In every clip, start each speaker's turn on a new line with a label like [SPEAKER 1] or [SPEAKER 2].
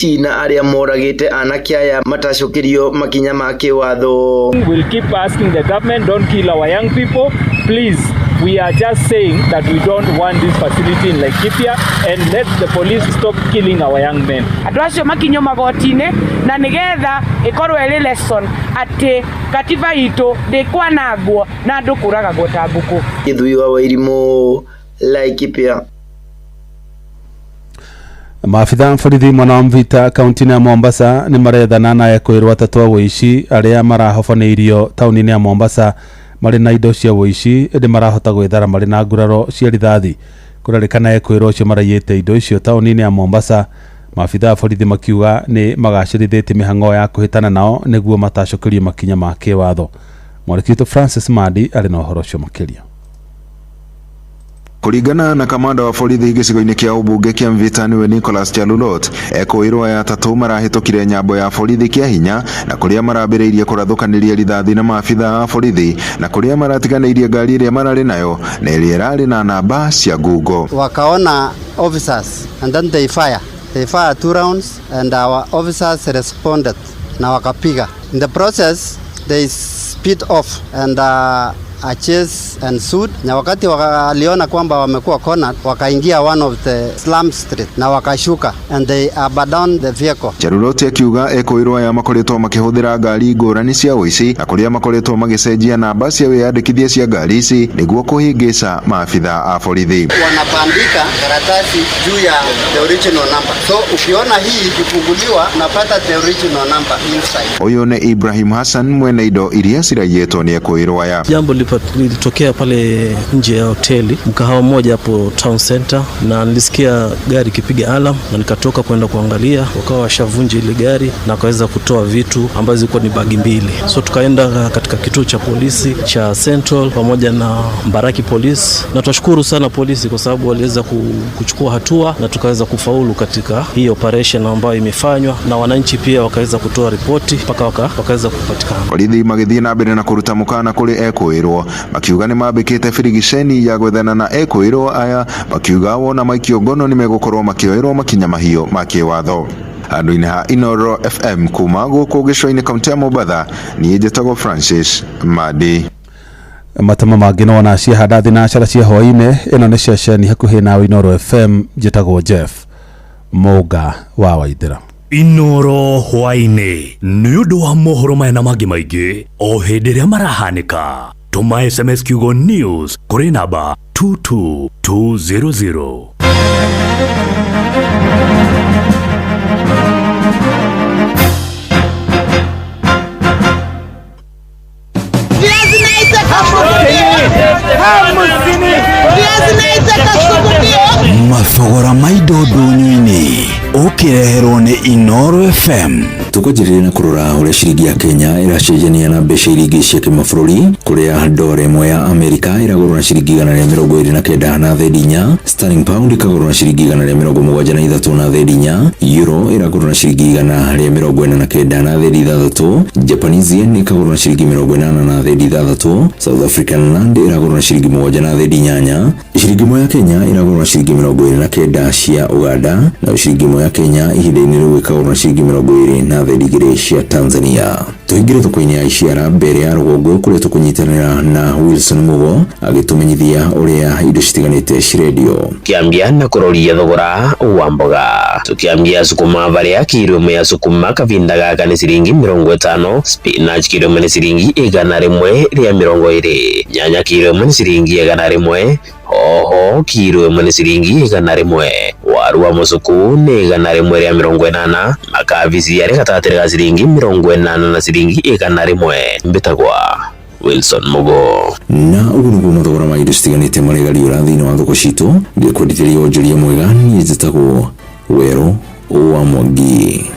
[SPEAKER 1] Na arĩa moragĩte anake aya matacũkĩrio makinya ma kĩwatho.
[SPEAKER 2] We'll keep asking the government, don't kill our young people. Please, we are just saying that we don't want this facility in Laikipia and let the police stop killing our young men.
[SPEAKER 3] Andũ acio makinyo magoti-inĩ na nĩgetha ĩkorwo ĩrĩ lesson atĩ katiba itũ ndĩkwanangwo na andũ kũragagwo ta ngũkũ.
[SPEAKER 1] Gĩthui wa Wairimũ, Laikipia.
[SPEAKER 4] Maabitha borithi mwena wa Mvita kaunti-inĩ ya Mombasa nĩ marethana na ekũĩrwo atatũ a ũici arĩa marahobanĩirio taũni-inĩ ya Mombasa marĩ na indo cia ũici ĩndĩ marahota gwĩthara marĩ na nguraro cia rithathi. Kũrerĩkana ekũĩrwo acio maraiyĩte indo icio taũni-inĩ ya Mombasa. Maabitha a borithi makiuga nĩ magacĩrithĩtie mĩhang'o ya kũhĩtana nao nĩguo matacũkĩrio makinya ma kĩwatho. Mwandĩki witũ Francis Mandi arĩ na ũhoro ũcio makĩria.
[SPEAKER 5] Kũringana na kamanda wa borithi gĩcigo-inĩ kĩa ũmbunge kĩa Mvita nĩwe Nicholas Chalulot, ekũĩrwo aya atatũ marahĩtũkire nyambo ya borithi kĩa hinya na kũrĩa marambĩrĩirie kũrathũkanĩria rithathi na maabitha a borithi na kũrĩa maratiganĩirie ngari ĩrĩa mararĩ nayo na ĩrĩa ĩrarĩ na namba cia ngungo.
[SPEAKER 6] Wakaona officers and then they fire. They fire 2 rounds and our officers responded na wakapiga. In the process they speed off and a chase ensued, na wakati waliona kwamba wamekuwa cornered, wakaingia one of the slum street na wakashuka and they abandoned the vehicle.
[SPEAKER 5] Charuloti akiuga ekũĩrwo aya makoretwo makĩhũthĩra ngari ngũrani cia ũici na kũrĩa makoretwo magĩcenjia namba cia wĩyandĩkithia cia ngari ici nĩguo kũhĩngĩca maabitha a borithi.
[SPEAKER 6] Wanabandika karatasi juu ya the original number, so ukiona hii ikifunguliwa unapata the original number inside.
[SPEAKER 5] Ũyũ nĩ Ibrahim Hassan mwene indo iria ciraiyĩtwo nĩ ekũĩrwo aya.
[SPEAKER 7] Jambo lilitokea pale nje ya hoteli, mkahawa mmoja hapo town center, na nilisikia gari ikipiga alarm na nikatoka kwenda kuangalia, wakawa washavunja ile gari na wakaweza kutoa vitu ambazo zilikuwa ni bagi mbili. So tukaenda katika kituo cha polisi cha Central pamoja na Mbaraki Police, na tunashukuru sana polisi kwa sababu waliweza kuchukua hatua na tukaweza kufaulu katika hii operation ambayo imefanywa, na wananchi pia wakaweza kutoa ripoti mpaka wakaweza kupatikana.
[SPEAKER 5] Borithi magĩthiĩ na mbere na kũruta mũkana kũrĩ ekũĩrwo makiuga nĩ mambĩkĩte birigiceni ya gwethana na ekũĩrwo aya, makiuga wona maikio ngono nĩ megũkorwo makĩoerwo makinya mahiũ ma kĩwatho. Handũ-inĩ ha Inoro FM kuma gũkũ gĩcũa-inĩ kaunti ya Mombatha, niĩ njĩtagwo Francis Madi.
[SPEAKER 4] Matama mangĩ no ona ciahanda thinacara cia hwaĩ-inĩ. Ĩno nĩ ceceni hakuhĩ nawe Inoro FM, njĩtagwo Jeff Mũnga wa Waithĩra.
[SPEAKER 8] Inoro hwaĩ-inĩ nĩ ũndũ wa mohoro maya na mangĩ maingĩ o hĩndĩ ĩrĩa marahanĩka. Tũma SMS kiugo news kũrĩ namba 22200.
[SPEAKER 9] Mathogora ma indo ndũnyũ-inĩ ũkĩreherwo nĩ Inoro FM.
[SPEAKER 10] Tukwanjĩrĩria na kũrora ũrĩa ciringi ya Kenya ĩracenjania na mbeca iria ingĩ cia kĩmabũrũri, kũrĩa ndora ĩmwe ya Amerika ĩragũrwo na ciringi 129 na thendi 4, sterling pound ĩkagũrwo na ciringi 173 na thendi 4, euro ĩragũrwo na ciringi 149 na thendi 6, Japanese yen ĩkagũrwo na ciringi 80 na thendi 6, South African rand ĩragũrwo na ciringi 7 na thendi 8, ciringi ĩmwe ya Kenya ĩragũrwo na ciringi 29 cia Uganda, na ciringi ĩmwe ya Kenya ihinda-inĩ rĩu ĩkagũrwo na ciringi 20 na thendi 2 cia Tanzania. Tũingĩre thoko-inĩ ya Iciara mbere ya rũgongo kũrĩa tũkũnyitanĩra na Wilson Mugo agĩtũmenyithia ũrĩa indo citiganĩte cirendio.
[SPEAKER 11] Tukiambia na kũroria thogora wa mboga, tukiambia sukuma varia kiro ĩmwe ya sukuma kavinda gaka nĩ ciringi 50, spinach kiro ĩmwe nĩ ciringi 120, nyanya kiro ĩmwe nĩ ciringi 100, hoho kiro ĩmwe nĩ ciringi 100, waru wa mũcuku nĩ 180, makabici arĩ gatagatĩ ga ciringi 80 na ciringi 100. Mbĩtagwa Wilson Mugo.
[SPEAKER 10] Na ũguo nĩguo mathogora ma indo citiganĩte marĩgariũra thĩinĩ wa thoko citũ. Ngĩkwendithĩria wonjoria mwega, niĩ njĩtagwo Werũ wa Mwangi.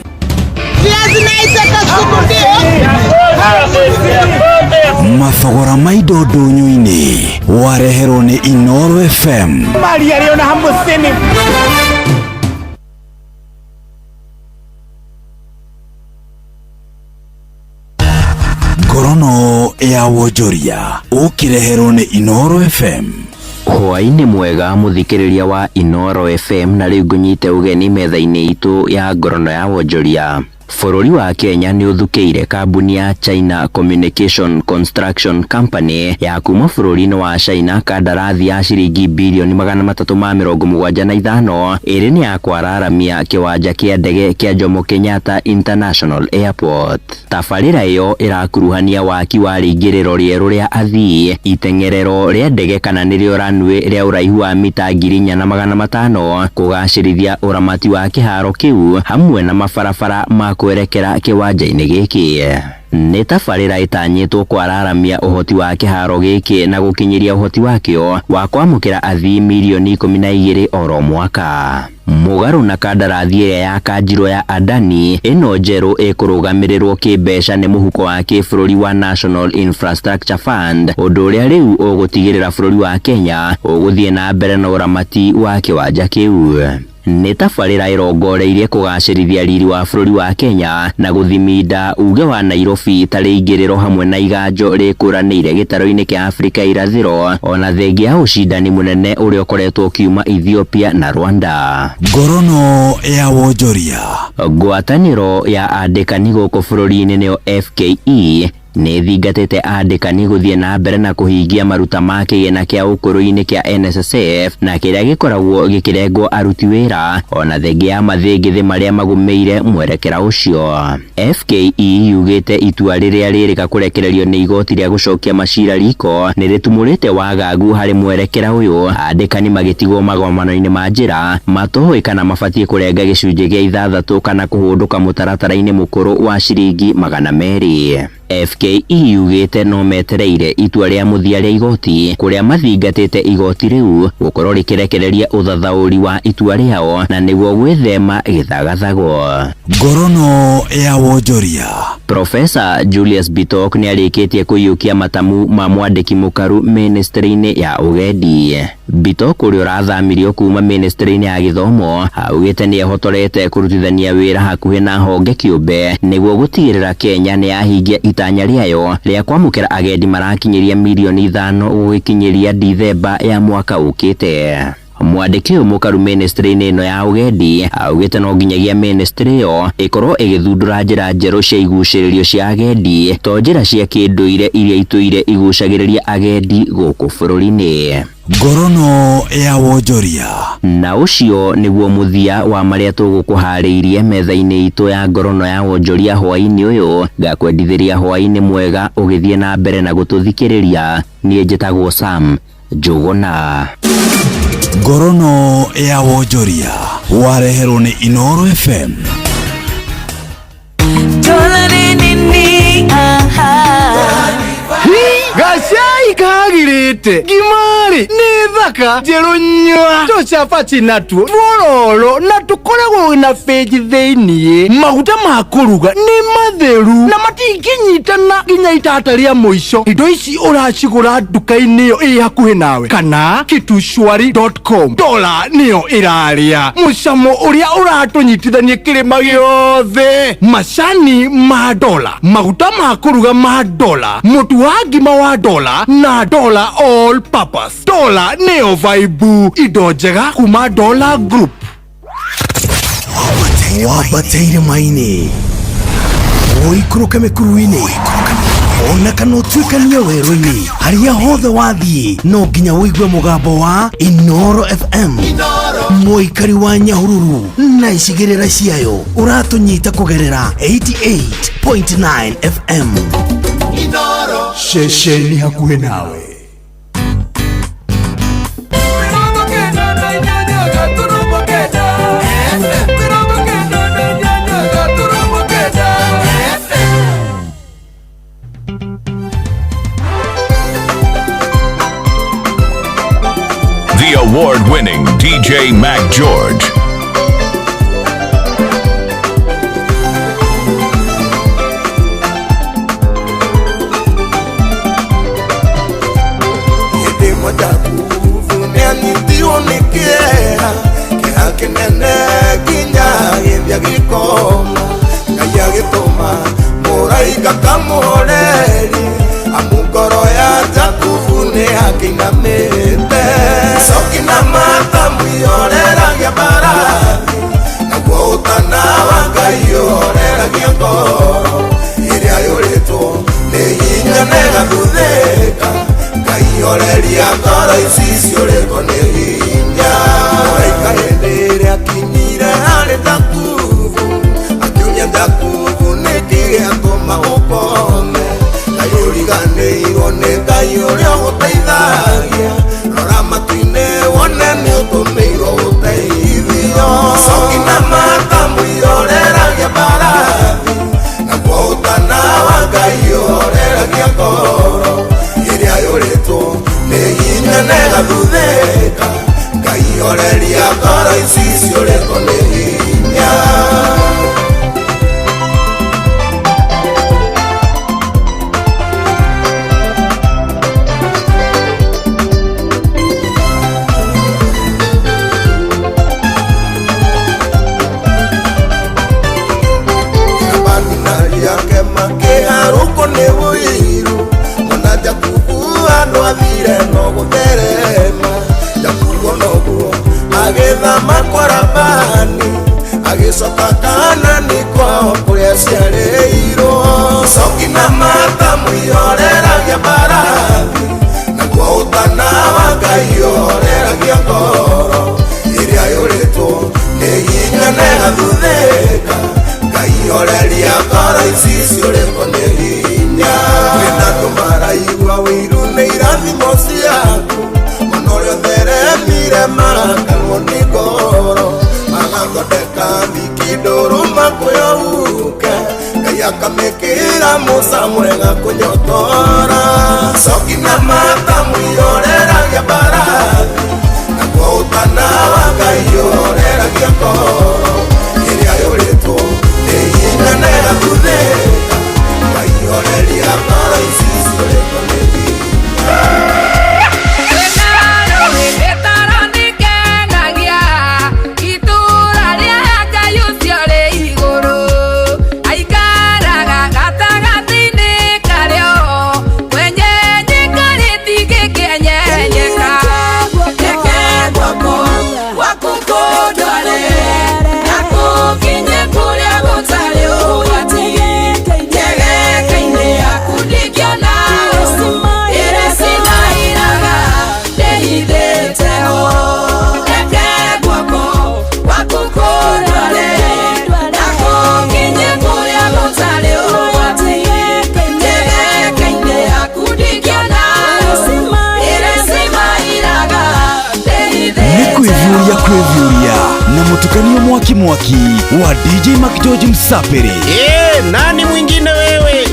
[SPEAKER 9] Mathogora ma indo ndũnyũ-inĩ wareherwo nĩ Inoro FM. Ngorono ya wonjoria ũkĩreherwo nĩ Inoro FM.
[SPEAKER 12] Hwaĩ-inĩ mwega mũthikĩrĩria wa Inooro FM, na rĩu ngũnyite ũgeni metha-inĩ itũ ya ngorono ya wonjoria. Bũrũri wa Kenya nĩ ũthukĩire kambuni ya China Communication Construction Company ya kuma bũrũri-inĩ wa China kandarathi ya ciringi birioni 375 ĩrĩ nĩ ya kwararamia kĩwanja kĩa ndege kĩa Jomo Kenyatta International Airport. Tabarĩra ĩyo ĩrakuruhania waki wa rĩingĩrĩro rĩerũ rĩa athii, iteng'erero rĩa ndege kana nĩrĩo runway rĩa ũraihu wa mita 4,500, kũgacĩrithia ũramati wa kĩharo kĩu hamwe na mabarabara ma kwerekera kĩwanja-inĩ gĩkĩ. Nĩ tabarĩra ĩtanyĩtwo kwararamia ũhoti wa kĩharo gĩkĩ na gũkinyĩria ũhoti wakĩo wa kwamũkĩra athii mirioni 12 oro mwaka. Mũgarũ na kandarathi ĩrĩa ya kanjirwo ya Adani, ĩno njerũ ĩkũrũgamĩrĩrwo kĩmbeca nĩ mũhuko wa kĩbũrũri wa National Infrastructure Fund, ũndũ ũrĩa rĩu ũgũtigĩrĩra bũrũri wa Kenya ũgũthiĩ na mbere na ũramati wa kĩwanja kĩu. Nĩ tabarĩra ĩrongoreirie kũgacĩrithia riri wa bũrũri wa Kenya na gũthiminda uge wa Nairobi ta rĩingĩrĩro hamwe na iganjo rĩkũranĩire gĩtarũ-inĩ kĩa Afrika irathĩro, ona thengia ya ũcindani mũnene ũrĩa ũkoretwo ũkiuma Ethiopia na Rwanda.
[SPEAKER 9] Ngorono ya wonjoria.
[SPEAKER 12] Ngwatanĩro ya andĩkani gũkũ bũrũri-inĩ nĩyo FKE nĩ thingatĩte andĩkani gũthiĩ na mbere na kũhingia maruta ma kĩgĩna kĩa ũkũrũ-inĩ kĩa NSSF na kĩrĩa gĩkoragwo gĩkĩrengwo aruti wĩra, ona thengia ya mathĩngĩthĩ marĩa magũmĩire mwerekera ũcio. FKE yugĩte itua rĩrĩa rĩrĩka kũrekererio nĩ igoti rĩa gũcokia macira riko nĩ rĩtumũrĩte wagagu harĩ mwerekera ũyũ, andĩkani magĩtigwo magomano-inĩ ma njĩra matoĩ kana mabatiĩ kũrenga gĩcunjĩ gĩa 6 kana kũhũndũka mũtaratara-inĩ mũkũrũ wa ciringi 200. FKE yugĩte no metereire itua rĩa mũthia rĩa igoti kũrĩa mathingatĩte igoti rĩu gũkorwo rĩkĩrekereria ũthathaũri wa itua rĩao na nĩguo gwĩthema gĩthagathago.
[SPEAKER 9] Ngorono ya wonjoria.
[SPEAKER 12] Profesa Julius Bitok nĩ arĩkĩtie kũiyũkia matamu ma mwandĩki mũkaru ministry-inĩ ya ũgendi. Bitok ũrĩa ũrathamirio kuma ministry-inĩ ya gĩthomo augĩte nĩ ehotorete kũrutithania wĩra hakuhĩ na honge kĩũmbe nĩguo gũtigĩrĩra Kenya nĩ yahingia itanya rĩayo rĩa kwamũkĩra agendi marakinyĩria mirioni 5 gũgĩkinyĩria Dithemba ya mwaka ũkĩte. Mwandĩki ũyũ mũkaru ministry-inĩ ĩno ya ũgendi augĩte no nginyagia ministry ĩyo ĩkorwo ĩgĩthundũra njĩra njerũ cia igucĩrĩrio cia agendi to njĩra cia kĩndũire iria itũire igucagĩrĩria agendi gũkũ bũrũri-inĩ.
[SPEAKER 9] Ngorono ya wonjoria.
[SPEAKER 12] Na ũcio nĩguo mũthia wa marĩa tũgũkũharĩirie metha-inĩ itũ ya ngorono ya wonjoria hwaĩ-inĩ ũyũ. Ngakwendithĩria hwaĩ-inĩ mwega ũgĩthiĩ na mbere na gũtũthikĩrĩria. Niĩ njĩtagwo Sam Njũgũna.
[SPEAKER 9] Ngorono ya wonjoria wareherwo nĩ Inooro FM.
[SPEAKER 13] Gacai kagirite ngimari nĩ thaka njerũ nyua tũcabaci natuo twororo na tũkoragwo na benji thĩiniĩ. Maguta ma kũruga nĩ matheru na matingĩnyitana nginya itata rĩa mũico. Indo ici ũracigũra nduka-inĩ ĩyo ĩ hakuhĩ nawe kana kitushwari.com. Dola nĩyo ĩrarĩa mũcamo ũrĩa ũratũnyitithania kĩrĩma gĩothe. Macani ma dola, maguta ma kũruga ma dola, mũtu wa ngima wa dola na dola all purpose. Dola nĩyo vaibu, indo njega kuma Dola Group.
[SPEAKER 9] Wambateire maini ũikũrũke mĩkuru-inĩ ona kana ũtuĩkanie werũ-inĩ, harĩa hothe wathiĩ no nginya ũigue mũgambo wa Inooro FM. Mũikari wa Nyahururu na icigĩrĩra ciayo ũratũnyita kũgerera 88.9 FM.
[SPEAKER 13] Ceceni hakuhĩ nawe.
[SPEAKER 14] The award-winning DJ Mac George.
[SPEAKER 15] Kamoreri amugoro ya Jakubu nĩ akĩinamĩte. Coki na matamu ihoreragia mbarathi, naguo ũtana wa Ngai ũhoreragia ngoro ĩrĩa yũrĩtwo nĩ hinya na ĩgathuthĩka. Ngai horeria ngoro ici ciũrĩtwo nĩ hinya. Mũraika hĩndĩ ĩrĩa akinyire harĩ Jakubu, akiũria Jakubu nĩkĩ gĩatũma ũkome? Ngai ũriganĩirwo nĩ Ngai ũrĩa ũgũteithagia. Rora matu-inĩ wone nĩ ũtũmĩirwo ũteithio. Coki na matamu ihoreragia mbarathi, naguo ũtana wa Ngai ũhoreragia ngoro ĩrĩa yũrĩtwo nĩ hinya na ĩgathuthĩka. Ngai horeria ngoro ici ciũrĩtwo nĩ hinya. Labani na ariake makĩharũkwo nĩ ũiru, mona Jakubu handũ athire no gũtherema. Jakubu noguo agĩthama kwa Labani, agĩcoka Kanani kwao kũrĩa aciarĩirwo. Coki na matamu ihoreragia mbarathi, naguo ũtana wa Ngai ũhoreragia ngoro ĩrĩa yũrĩtwo nĩ hinya na ĩgathuthĩka. Ngai horeria ngoro ici ciũrĩtwo nĩ hinya. Kwĩna andũ maraigua ũiru nĩ irathimo ciaku, ona ũrĩa ũtheremire marakanwo nĩ ngoro. Magathondeka thiki ndũru makũyũke, Ngai akamĩkĩra Musa mũrega kũnyotora. Coki na matamu ihoreragia mbarathi, naguo ũtana wa Ngai ũhoreragia ngoro ĩrĩa yũrĩtwo nĩ hinya na ĩgathuthĩka. Ngai horeria ngoro ici ciũrĩtwo nĩ hinya.
[SPEAKER 9] Kwĩvyũria kwĩvyũria na mũtukanio mwaki mwaki wa DJ McGeorge Msapere.
[SPEAKER 16] Nani mwingine wewe?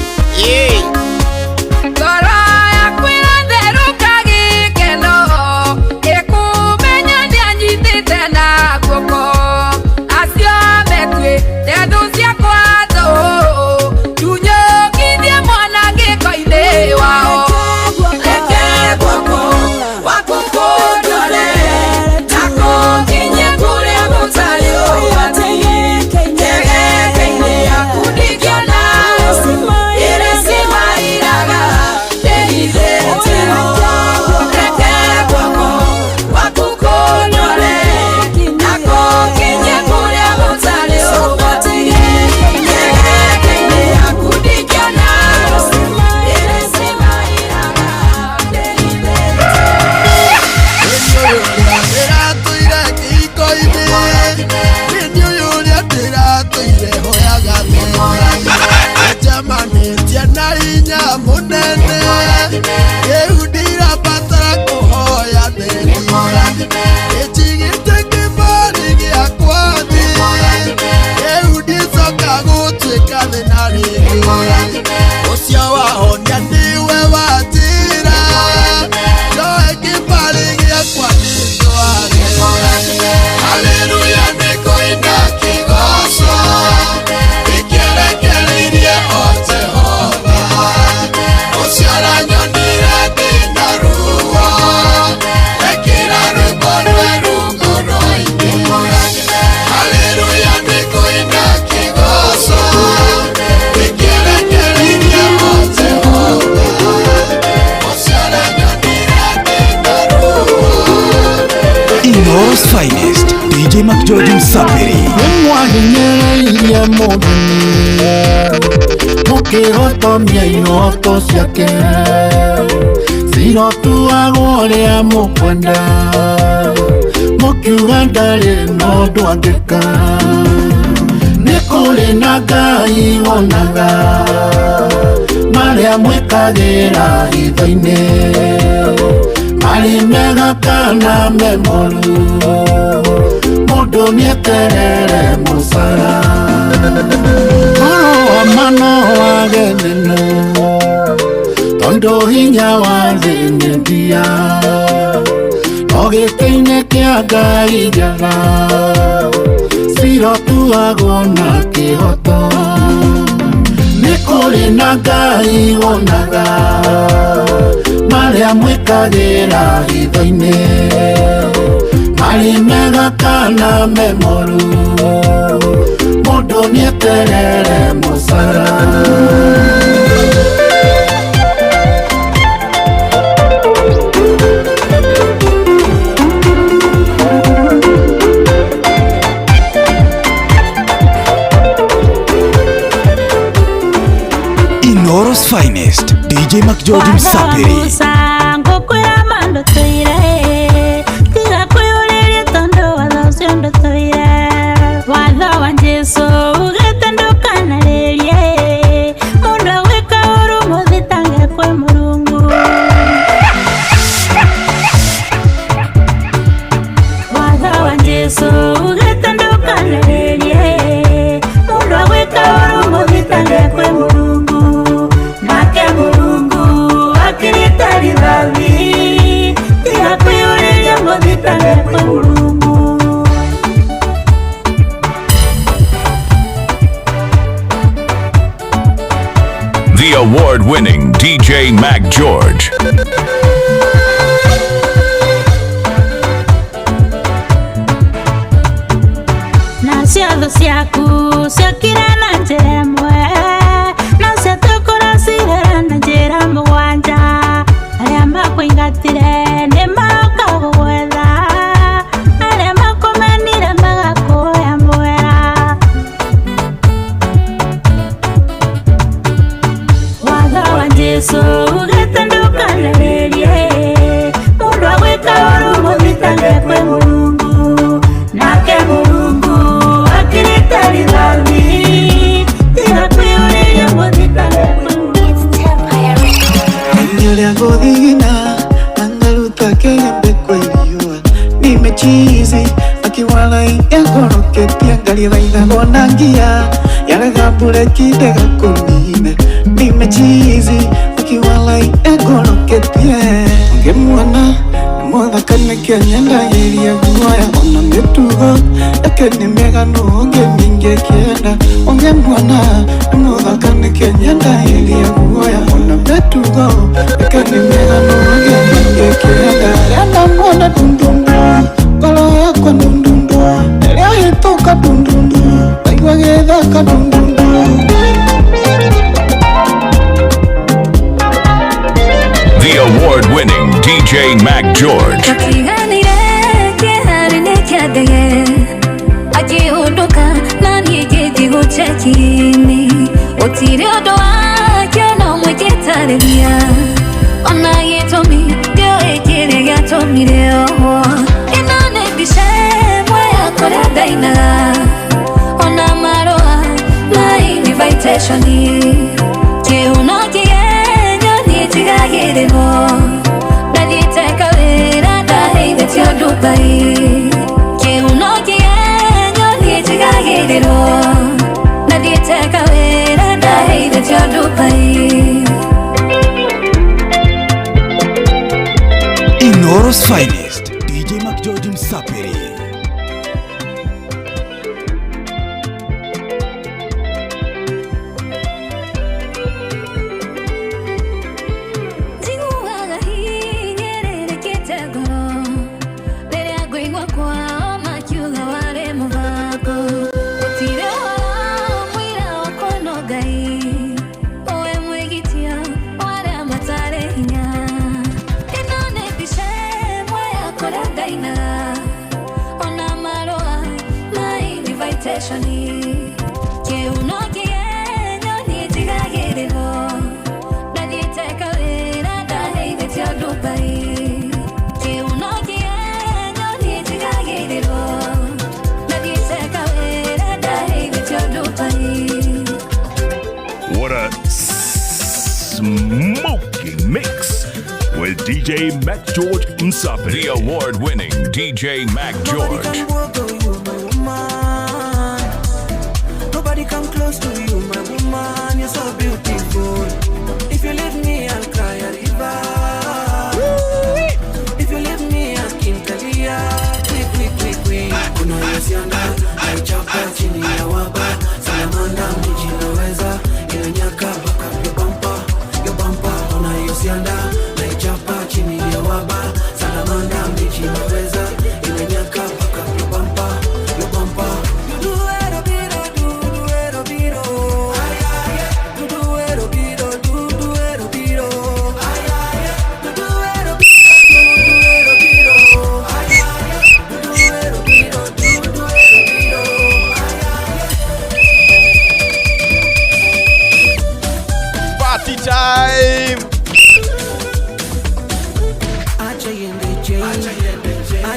[SPEAKER 15] Hallelujah, niko ina kigoso. Ikere kere.
[SPEAKER 17] Mũkĩhotomia ihoto ciake cirotuagwo ũrĩa mũkwenda mũkiuga ndarĩ na ũndũ angĩka nĩ kũrĩ na Ngai wonaga marĩa mwĩkagĩra hitho-inĩ marĩ mega kana me moru mũndũ nĩeterere mũcara Marũa mano wage thĩna tondũ hinya wa thĩ nĩ ndia no gĩtĩ-inĩ kĩa Ngai njaga cirotuagwo na kĩhoto nĩ kũrĩ na Ngai wonaga marĩa mwĩkagĩra hitho-inĩ marĩ mega kana me moru mũndũ nĩeterere mũcara.
[SPEAKER 9] Inooro's finest DJ McGeorge Msapiri.
[SPEAKER 14] The award-winning DJ Mac George. The award-winning DJ Mac George.
[SPEAKER 9] Inooro's finest DJ McGeorge Msapiri.
[SPEAKER 8] DJ Mac George Msape.
[SPEAKER 14] The award-winning DJ Mac George.
[SPEAKER 18] Nobody come close to you, my woman. You're so beautiful. If you leave me, I'll cry a river. If you leave me, I'll kintalia. Quick, quick, quick, quick. Kuna yosiana, naichapa chini ya waba. Salamanda miji naweza. Inanyaka baka yo bumper, yo bumper. Kuna yosiana, naichapa chini ya waba. Salamanda miji naweza. Inanyaka baka yo bumper, yo bumper.
[SPEAKER 19] Party time!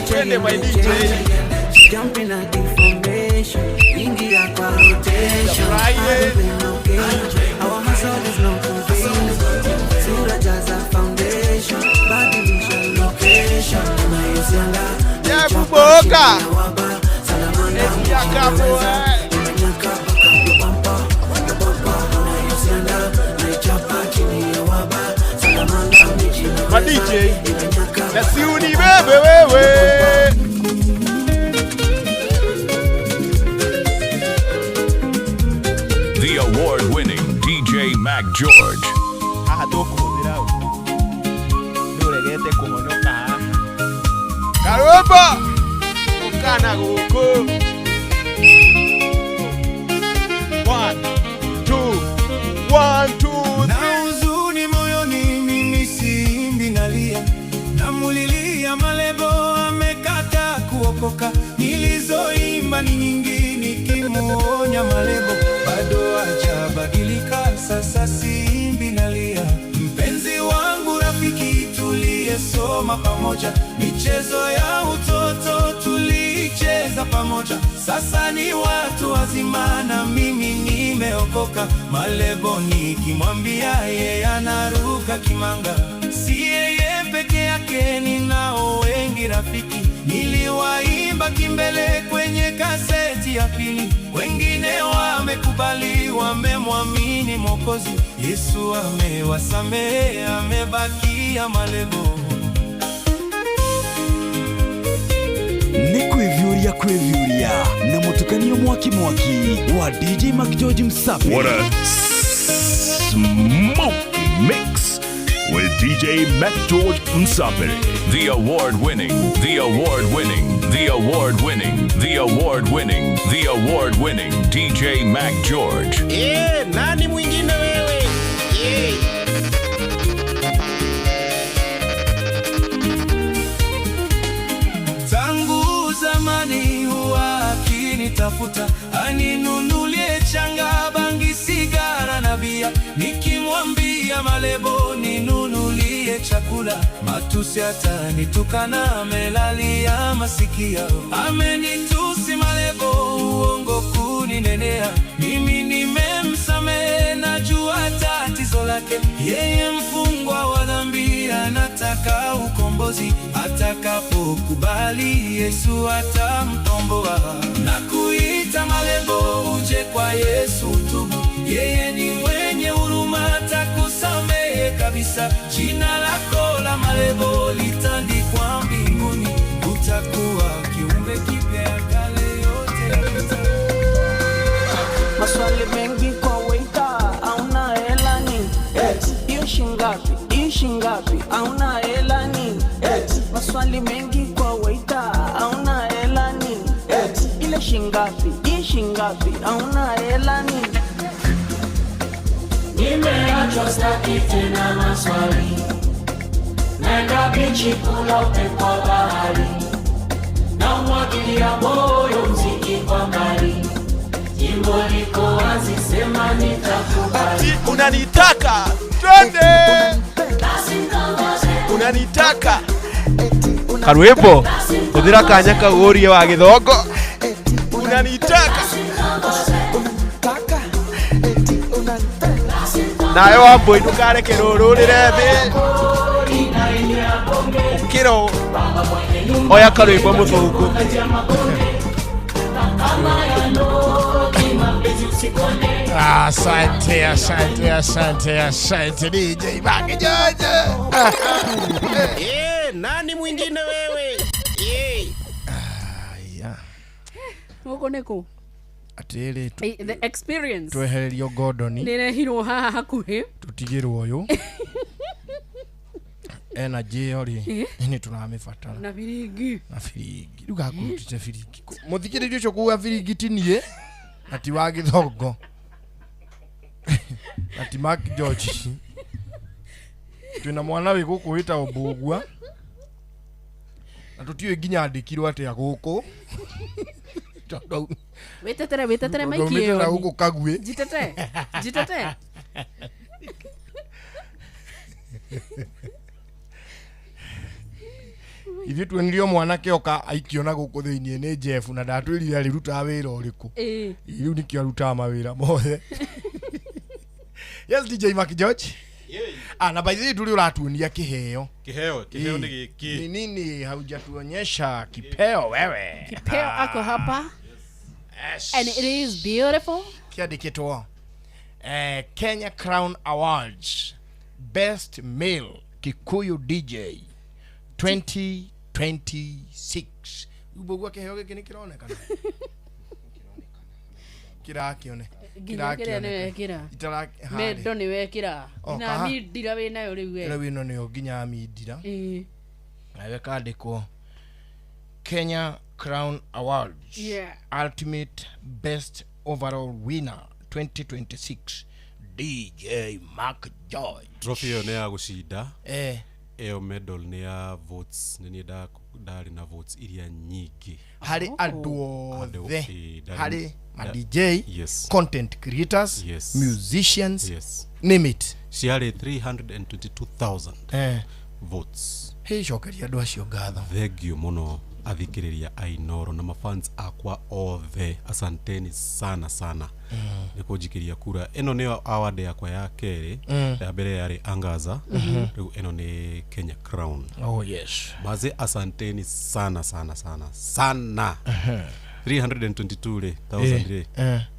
[SPEAKER 19] Twende my DJ.
[SPEAKER 18] Jumping at the formation, India kwa rotation. I don't play no games. Our hustle is not in vain. Sura jaza foundation, badilisha location. Unayosianga,
[SPEAKER 19] Yeah, kuboka.
[SPEAKER 18] Salamanda
[SPEAKER 19] Yakapo,
[SPEAKER 18] inanyaka paka yo bumper, yo bumper. Unayosianga, naichapa chini ya waba. Salamanda miji
[SPEAKER 19] My DJ. Na si unibebe wewe.
[SPEAKER 14] The award-winning DJ Mac George.
[SPEAKER 19] Haha tũkũhũthĩra ũ nĩũregete kũhonoka haha karũmbo ũkana gũkũ. 1 2 1 2
[SPEAKER 20] Na huzuni moyoni, mimi siimbi, nalia, namulilia Malebo amekata kuokoka. Nilizoimba ni nyingi nikimuonya Malebo, bado hajabadilika. Sasa siimbi, nalia. Mpenzi wangu, rafiki tuliyesoma pamoja, michezo ya utoto tulicheza pamoja, sasa ni watu wazima na mimi nimeokoka. Malebo nikimwambia yeye anaruka kimanga. Si yeye peke yake, ninao wengi rafiki. Niliwaimba kimbele kwenye kaseti ya pili, wengine wamekubali, wamemwamini Mwokozi. Yesu amewasamehe, amebakia Malebo.
[SPEAKER 9] Nĩ kwĩviũria kwĩviũria na mũtukanio mwaki mwaki wa DJ Mac George Msape.
[SPEAKER 8] What a smoky mix with DJ Mac George Msape.
[SPEAKER 14] The award-winning, the award-winning, the award-winning, the award-winning, the award-winning DJ Mac George.
[SPEAKER 16] Eh, nani mwingine wewe? Eh.
[SPEAKER 20] Tangu zamani huwa akinitafuta aninunulie changa, bangi, sigara na bia. Nikimwambia Malebo ninunulie chakula, matusi atanitukana, amelalia masikio. Amenitusi Malebo, uongo kuninenea. Mimi nimemsamehe, najua tatizo lake. Yeye mfungwa wa dhambi, anataka ukombozi. Atakapokubali Yesu atamkomboa. Na kuita Malebo uje kwa Yesu tubu. Yeye ni mwenye huruma, atakusamehe kabisa. Jina lako la Malebo litandikwa mbinguni, utakuwa kiumbe kipya, kale yote yapita.
[SPEAKER 18] Maswali mengi kwa waiter, hauna hela nini? Hiyo shingapi? Hiyo shingapi? Hauna hela nini? Maswali mengi kwa waiter, hauna hela nini? Ile shingapi? Hiyo shingapi? Hauna hela nini?
[SPEAKER 21] Nimeachwa staki tena maswali, naenda bichi kula upepo wa bahari, na umwagilia moyo mziki kwa mbali, jimbo liko wazi, sema nitakubali.
[SPEAKER 19] Ati unanitaka twende, unanitaka karwimbo huthira kanya kau urie wa githongo unanitaka nawe Wambui ndukareke rũrũrĩre thĩ. Wekĩra oya karwĩmbo mũthũngũ.
[SPEAKER 2] Asante, asante, asante, asante DJ Baki Jojo.
[SPEAKER 16] Eh, nani mwingine wewe? Eh.
[SPEAKER 2] Aya.
[SPEAKER 22] Gũkũ nĩ kũ?
[SPEAKER 2] Atĩrĩ
[SPEAKER 22] The experience.
[SPEAKER 2] Twehererio Gordon.
[SPEAKER 22] Nĩrehirwo haha hakuhĩ.
[SPEAKER 2] Tũtigĩrwo ũyũ. Energy ĩyo rĩ nĩ tũramĩbatara.
[SPEAKER 22] Na biringi.
[SPEAKER 2] Na biringi. Rĩu gakũrutĩte biringi. Mũthikĩrĩria ũcio kuga biringi ti niĩ na ti wa Gĩthongo. Na ti Mark George. Twĩna mwana wĩ gũkũ wĩtagwo Mbũgua. Na tũtiũĩ nginya andĩkirwo atĩa gũkũ. Tondũ
[SPEAKER 22] Wĩtetere wĩtetere maiki
[SPEAKER 2] aumĩte
[SPEAKER 22] ĩyo.
[SPEAKER 2] na gũkũ Kagwĩ.
[SPEAKER 22] Jitete. Jitete.
[SPEAKER 2] Ithuĩ tuonirio mwanake oka aikio na gũkũ thĩiniĩ nĩ Jeff na ndatwĩrire arĩrutaga wĩra ũrĩkũ. Rĩu nĩkĩo arutaga mawĩra mothe. Yes, DJ Mark George. Ah, na by the way ndũrĩ ũratuonia kĩheo.
[SPEAKER 4] Kĩheo, kĩheo nĩ gĩkĩ?
[SPEAKER 2] Ni nini haujatuonyesha kipeo wewe?
[SPEAKER 22] Kipeo ako hapa. And it is beautiful.
[SPEAKER 2] Kĩandĩkĩtwo Kenya Crown Awards Best Male Kikuyu DJ 2026. Mbũgua kĩheo gĩkĩ nĩ kĩronekana? Kĩrakĩone.
[SPEAKER 22] Nginya kĩrĩa nĩ wekĩra. Mendo nĩ wekĩra.
[SPEAKER 2] O,
[SPEAKER 22] Na
[SPEAKER 2] kaha.
[SPEAKER 22] mindira wĩ nayo rĩu we.
[SPEAKER 2] Rĩu ĩno nĩyo nginya mindira.
[SPEAKER 22] Ĩĩ.
[SPEAKER 2] Nayo ĩkandĩkwo Kenya Crown Awards
[SPEAKER 22] Yeah.
[SPEAKER 2] Ultimate Best Overall Winner 2026 DJ Mark George.
[SPEAKER 4] Trophy ĩyo nĩ ya gũcinda.
[SPEAKER 2] Eh.
[SPEAKER 4] Ĩyo medal nĩ ya votes nĩ niĩ ndarĩ na votes iria nyingĩ
[SPEAKER 2] harĩ andũ othe harĩ ma DJ,
[SPEAKER 4] yes,
[SPEAKER 2] content creators,
[SPEAKER 4] yes,
[SPEAKER 2] musicians,
[SPEAKER 4] yes,
[SPEAKER 2] name it.
[SPEAKER 4] Ciarĩ 322,000
[SPEAKER 2] eh
[SPEAKER 4] votes.
[SPEAKER 2] Hey, cokeria andũ acio ngatho.
[SPEAKER 4] Thengio mũno athikĩrĩria a Inooro na mafans akwa othe, asanteni sana sana nĩ kũnjikĩria kura. Ĩno nĩyo award yakwa ya kerĩ. Ya mbere yarĩ Angaza, rĩu ĩno nĩ Kenya Crown.
[SPEAKER 2] Oh yes.
[SPEAKER 4] Maze asanteni sana sana sana sana. 322 rĩ thousand rĩ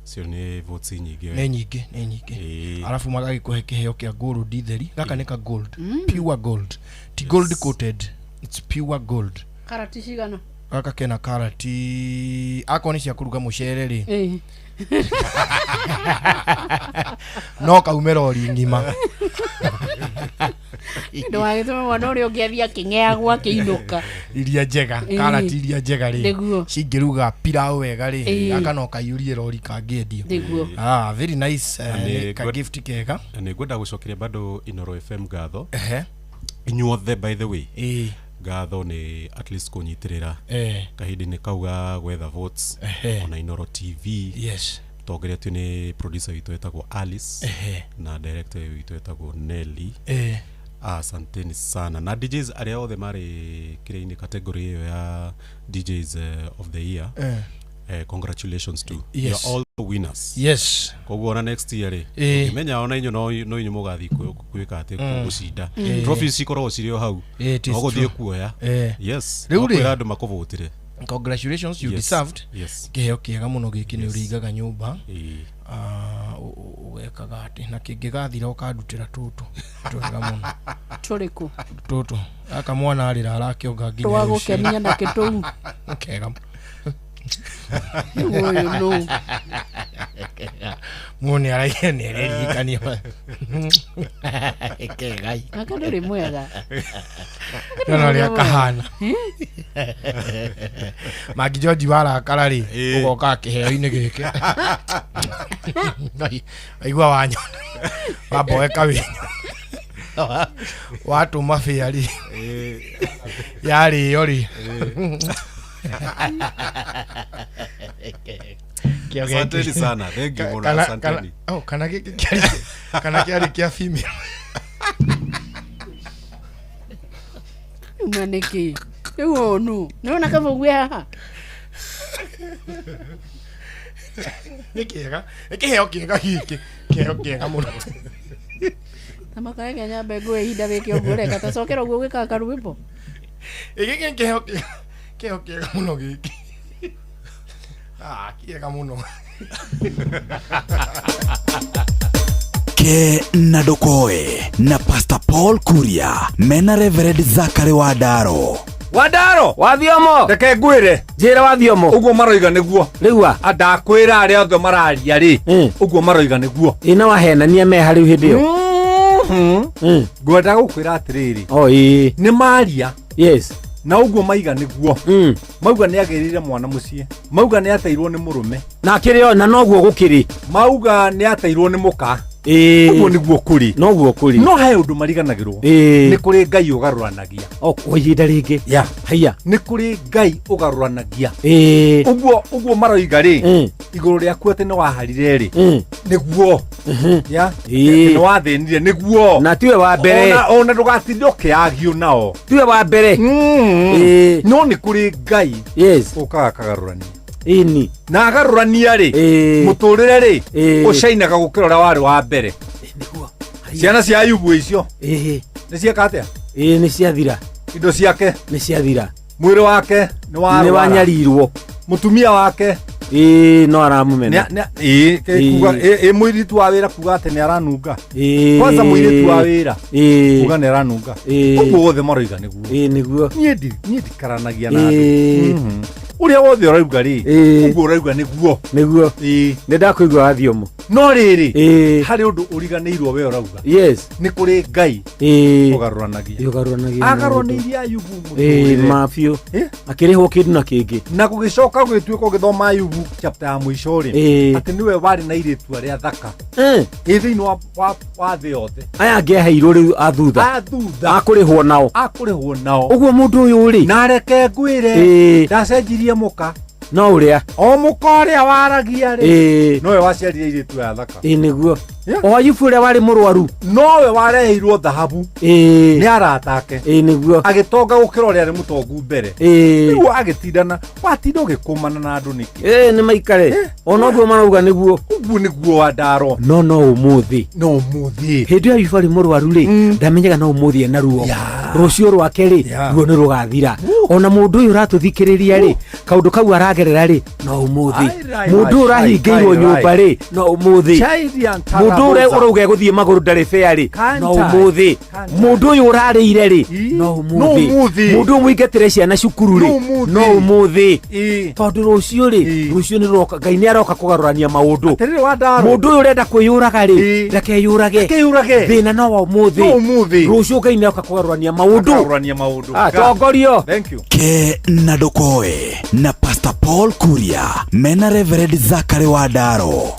[SPEAKER 4] cio nĩ votes nyingĩ.
[SPEAKER 2] Nĩ nyingĩ, nĩ nyingĩ. Arabu magagĩkũhe kĩheo kĩa gold theri. Gaka nĩ ka gold, pure gold, ti gold coated, it's pure gold.
[SPEAKER 22] Karati cigana?
[SPEAKER 2] Gaka kena karati akorwo nĩ cia kũruga mũcere rĩ no kaume rori ng'ima.
[SPEAKER 22] Ndũgagĩtũme mwana ũrĩa ũngĩ athiĩ akĩng'eagwo akĩinũka.
[SPEAKER 2] Iria njega, karati iria njega rĩ
[SPEAKER 22] Nĩguo.
[SPEAKER 2] cingĩruga pilau wega rĩ
[SPEAKER 22] Ĩĩ.
[SPEAKER 2] gaka no kaiyũrie rori kangĩendio.
[SPEAKER 22] Nĩguo.
[SPEAKER 2] Ah, very nice.
[SPEAKER 4] Na nĩ
[SPEAKER 2] Ka gift kega.
[SPEAKER 4] Na nĩ ngwenda gũcokeria bado Inooro FM ngatho.
[SPEAKER 2] Ehe.
[SPEAKER 4] Inyuothe by the way.
[SPEAKER 2] Ĩĩ.
[SPEAKER 4] Ngatho nĩ at least kũnyitĩrĩra
[SPEAKER 2] Eh.
[SPEAKER 4] kahinda-inĩ kau ga gwetha votes
[SPEAKER 2] Ehe.
[SPEAKER 4] ona Inooro TV.
[SPEAKER 2] Yes.
[SPEAKER 4] Tongoretio nĩ producer witũ wetagwo Alice.
[SPEAKER 2] Ehe.
[SPEAKER 4] Na director witũ wetagwo Nelly.
[SPEAKER 2] Eh.
[SPEAKER 4] Asanteni sana na DJs arĩa othe marĩ kĩrĩa-inĩ category ĩyo ya DJs of the year. Congratulations to
[SPEAKER 2] Yes.
[SPEAKER 4] you are all the winners.
[SPEAKER 2] Yes.
[SPEAKER 4] Koguo ona next year rĩ
[SPEAKER 2] Eh.
[SPEAKER 4] ũngĩmenya ona inyuĩ no inyuĩ mũgathiĩ gwĩka atĩ gũcinda. Trophies cikoragwo cirĩ o hau.
[SPEAKER 2] Eh, it is
[SPEAKER 4] No gũthiĩ
[SPEAKER 2] true.
[SPEAKER 4] kuoya.
[SPEAKER 2] Eh.
[SPEAKER 4] Yes.
[SPEAKER 2] Rĩu
[SPEAKER 4] No
[SPEAKER 2] rĩ-
[SPEAKER 4] kwĩra andũ makũvotire.
[SPEAKER 2] Congratulations, you
[SPEAKER 4] Yes.
[SPEAKER 2] deserved.
[SPEAKER 4] Yes.
[SPEAKER 2] Kĩheo kĩega mũno gĩkĩ nĩ ũrĩigaga nyũmba.
[SPEAKER 4] Ĩĩ.
[SPEAKER 2] Ũgekaga atĩ na kĩngĩgathira ũkandutĩra tũtũ twega mũno.
[SPEAKER 22] Tũrĩkũ?
[SPEAKER 2] Tũtũ gaka mwana arĩra arakĩonga nginya
[SPEAKER 22] Twagũkenia nakĩ tũu?
[SPEAKER 2] Kega.
[SPEAKER 22] Rĩu ũyũ nũ?
[SPEAKER 2] Mũndũ nĩ araigua nĩ areririkania. Kegai.
[SPEAKER 22] Gaka ndũrĩ mwega.
[SPEAKER 2] Nona ũrĩa kahana. Maki George warakara rĩ ũgoka kĩheo-inĩ gĩkĩ. Waigua wanyona. Wamboeka wĩ. Watũma bĩa rĩ. Yarĩo rĩ.
[SPEAKER 4] Asanteni sana. Thank you mũno. Asanteni.
[SPEAKER 2] Oh, kana gĩkĩ kĩarĩ kana kĩarĩ kĩa female.
[SPEAKER 22] Uma nĩkĩ? Rĩu ũyũ nũ? Nĩwona kabũgwe haha?
[SPEAKER 2] Nĩ kĩega. Nĩ kĩheo kĩega gĩkĩ. Kĩheo kĩega mũno.
[SPEAKER 22] Ta makareke nyambe ngũe ihinda wĩke ũguo ũreka ta cokera ũguo gwĩkaga karwĩmbo.
[SPEAKER 2] Gĩkĩ nĩ kĩheo kĩheo kĩega mũno gĩkĩ. Ah, kĩega mũno.
[SPEAKER 9] Ke na ndukoe na Pastor Paul Kuria mena Reverend Zachary Wandaro.
[SPEAKER 13] Wandaro
[SPEAKER 1] wathiomo
[SPEAKER 13] reke ngwĩre
[SPEAKER 1] njĩra wathiomo
[SPEAKER 13] ũguo maroiga nĩguo
[SPEAKER 1] rĩu a
[SPEAKER 13] ndakwĩra arĩa othe mararia rĩ ũguo maroiga nĩguo
[SPEAKER 1] ĩ na wahenania meha rĩu hĩndĩ ĩyo
[SPEAKER 13] Ngwenda gũkwĩra atĩrĩrĩ,
[SPEAKER 1] o ĩ
[SPEAKER 13] nĩ maria.
[SPEAKER 1] Yes.
[SPEAKER 13] Na ũguo maiga nĩguo mauga nĩ agĩrĩire mwana mũciĩ, mauga nĩ ateirwo nĩ mũrũme.
[SPEAKER 1] Na akĩrĩ o na noguo gũkĩrĩ.
[SPEAKER 13] Mauga nĩ ateirwo nĩ mũka.
[SPEAKER 1] Ĩĩ.
[SPEAKER 13] Ũguo nĩguo kũrĩ.
[SPEAKER 1] Noguo kũrĩ.
[SPEAKER 13] No he ũndũ mariganagĩrwo.
[SPEAKER 1] Ĩĩ.
[SPEAKER 13] Nĩ kũrĩ Ngai ũgarũranagia.
[SPEAKER 1] O kwa ihinda rĩngĩ.
[SPEAKER 13] Ya.
[SPEAKER 1] Haiya.
[SPEAKER 13] Nĩ kũrĩ Ngai ũgarũranagia.
[SPEAKER 1] Ĩĩ.
[SPEAKER 13] Ũguo ũguo maroiga rĩ, igũrũ rĩaku atĩ nĩ waharire rĩ, nĩguo. Ya.
[SPEAKER 1] Ĩĩ.
[SPEAKER 13] Atĩ nĩ wathĩnire nĩguo.
[SPEAKER 1] Na tiwe wa mbere.
[SPEAKER 13] Ona ona ndũgatinde ũkĩagio nao.
[SPEAKER 1] Tiwe wa mbere.
[SPEAKER 13] Ĩĩ. No nĩ kũrĩ Ngai.
[SPEAKER 1] Yes.
[SPEAKER 13] Ũkaga akagarũrania.
[SPEAKER 1] Ĩni.
[SPEAKER 13] Na agarũrania rĩ, mũtũrĩre rĩ, ũcainaga gũkĩra ũrĩa warĩ wa mbere. Ciana cia Ayubu icio.
[SPEAKER 1] Ĩĩ.
[SPEAKER 13] Nĩ cieka atĩa?
[SPEAKER 1] Ĩĩ nĩ ciathira.
[SPEAKER 13] Indo ciake.
[SPEAKER 1] Nĩ ciathira.
[SPEAKER 13] Mwĩrĩ wake nĩ warwara.
[SPEAKER 1] Nĩ wanyarirwo.
[SPEAKER 13] Mũtumia wake.
[SPEAKER 1] Ĩĩ no aramũmena.
[SPEAKER 13] Ĩĩ kuga ĩ mũirĩtu wa wĩra kuga atĩ nĩ aranunga.
[SPEAKER 1] Ĩĩ.
[SPEAKER 13] Kwanza mũirĩtu wa wĩra.
[SPEAKER 1] Ĩĩ.
[SPEAKER 13] Kuga nĩ aranunga.
[SPEAKER 1] Ĩĩ.
[SPEAKER 13] Ũguo wothe maroiga nĩguo.
[SPEAKER 1] Ĩĩ nĩguo.
[SPEAKER 13] Niĩ ndi niĩ ndikaranagia na
[SPEAKER 1] Ĩĩ.
[SPEAKER 13] andũ. Ũrĩa wothe ũrauga rĩ, ũguo ũrauga nĩguo.
[SPEAKER 1] Nĩguo.
[SPEAKER 13] Ĩĩ.
[SPEAKER 1] Nĩ ndakũigua wathiomo.
[SPEAKER 13] No rĩrĩ,
[SPEAKER 1] Ĩĩ.
[SPEAKER 13] harĩ ũndũ ũriganĩirwo we ũrauga.
[SPEAKER 1] Yes.
[SPEAKER 13] Nĩ kũrĩ Ngai
[SPEAKER 1] Ĩĩ.
[SPEAKER 13] ũgarũranagia.
[SPEAKER 1] Ũgarũranagia.
[SPEAKER 13] Agarũranĩirie Ayubu
[SPEAKER 1] Ĩĩ
[SPEAKER 13] mũtũrĩre.
[SPEAKER 1] ma biũ. Akĩrĩhwo kĩndũ na kĩngĩ.
[SPEAKER 13] Na gũgĩcoka gũgĩtuĩka ũgĩthoma Ayubu chapter ya mũico rĩ,
[SPEAKER 1] Ĩĩ.
[SPEAKER 13] atĩ nĩwe warĩ na airĩtu arĩa thaka.
[SPEAKER 1] Ĩĩ.
[SPEAKER 13] Ĩ thĩinĩ wa, wa, wa thĩ yothe.
[SPEAKER 1] Aya angĩ aheirwo rĩu a thutha.
[SPEAKER 13] A thutha.
[SPEAKER 1] Akũrĩhwo nao.
[SPEAKER 13] Akũrĩhwo nao.
[SPEAKER 1] Ũguo mũndũ ũyũ rĩ.
[SPEAKER 13] Na reke ngwĩre.
[SPEAKER 1] Ĩĩ.
[SPEAKER 13] Ndacenjirie mũka.
[SPEAKER 1] No ũrĩa.
[SPEAKER 13] O mũka ũrĩa waragia rĩ.
[SPEAKER 1] Ĩĩ.
[SPEAKER 13] Nowe waciarire airĩtu aya thaka.
[SPEAKER 1] Ĩĩ nĩguo. O Ayubu ũrĩa warĩ mũrwaru.
[SPEAKER 13] Nowe wareheirwo thahabu.
[SPEAKER 1] Ĩĩ.
[SPEAKER 13] Nĩ arata ake.
[SPEAKER 1] Ĩĩ nĩguo.
[SPEAKER 13] Agĩtonga gũkĩra ũrĩa arĩ mũtongu mbere.
[SPEAKER 1] Ĩĩ.
[SPEAKER 13] Rĩu agĩtindana, watinda ũgĩkũmana na andũ nĩkĩ?
[SPEAKER 1] Ĩĩ nĩ maikare. Ona ũguo marauga nĩguo.
[SPEAKER 13] Ũguo nĩguo wandaro.
[SPEAKER 1] No no ũmũthĩ.
[SPEAKER 13] No ũmũthĩ.
[SPEAKER 1] Hĩndĩ ĩyo Ayubu arĩ mũrwaru rĩ, ndamenyaga no ũmũthĩ ena ruo. Rũciũ rwake rĩ, ruo nĩ rũgathira. Ona mũndũ ũyũ ũratũthikĩrĩria rĩ, kaũndũ kau aragerera rĩ, no ũmũthĩ.
[SPEAKER 13] Ai,
[SPEAKER 1] Mũndũ ũyũ
[SPEAKER 13] ai,
[SPEAKER 1] ũrahingĩirwo
[SPEAKER 13] ai,
[SPEAKER 1] nyũmba
[SPEAKER 13] ai.
[SPEAKER 1] rĩ, no ũmũthĩ.
[SPEAKER 13] Chaidian
[SPEAKER 1] Mũndũ ũrĩa
[SPEAKER 13] Taraboza.
[SPEAKER 1] ũrauga egũthiĩ magũrũ ndarĩ bĩa rĩ, no
[SPEAKER 13] Kantai.
[SPEAKER 1] ũmũthĩ. Mũndũ ũyũ ũrarĩire rĩ, no
[SPEAKER 13] No
[SPEAKER 1] ũmũthĩ.
[SPEAKER 13] ũmũthĩ.
[SPEAKER 1] Mũndũ ũyũ mũingatĩre ciana cukuru rĩ,
[SPEAKER 13] No ũmũthĩ.
[SPEAKER 1] no ũmũthĩ.
[SPEAKER 13] Ĩĩ.
[SPEAKER 1] Tondũ rũciũ rĩ, rũciũ nĩ rũroka, Ngai nĩ aroka kũgarũrania maũndũ.
[SPEAKER 13] Atĩrĩrĩ wandaro.
[SPEAKER 1] Mũndũ ũyũ ũrenda kwĩyũraga rĩ,
[SPEAKER 13] Ĩĩ.
[SPEAKER 1] ndakeyũrage.
[SPEAKER 13] Ndakeyũrage.
[SPEAKER 1] Thĩna no wa ũmũthĩ.
[SPEAKER 13] No ũmũthĩ.
[SPEAKER 1] Rũciũ Ngai nĩ aroka kũgarũrania maũndũ.
[SPEAKER 13] Akarũrania maũndũ.
[SPEAKER 1] Ah, tongorio.
[SPEAKER 13] Thank you.
[SPEAKER 9] Ke na ndukoe na Pastor Paul Kuria mena Reverend Zachary Wandaro.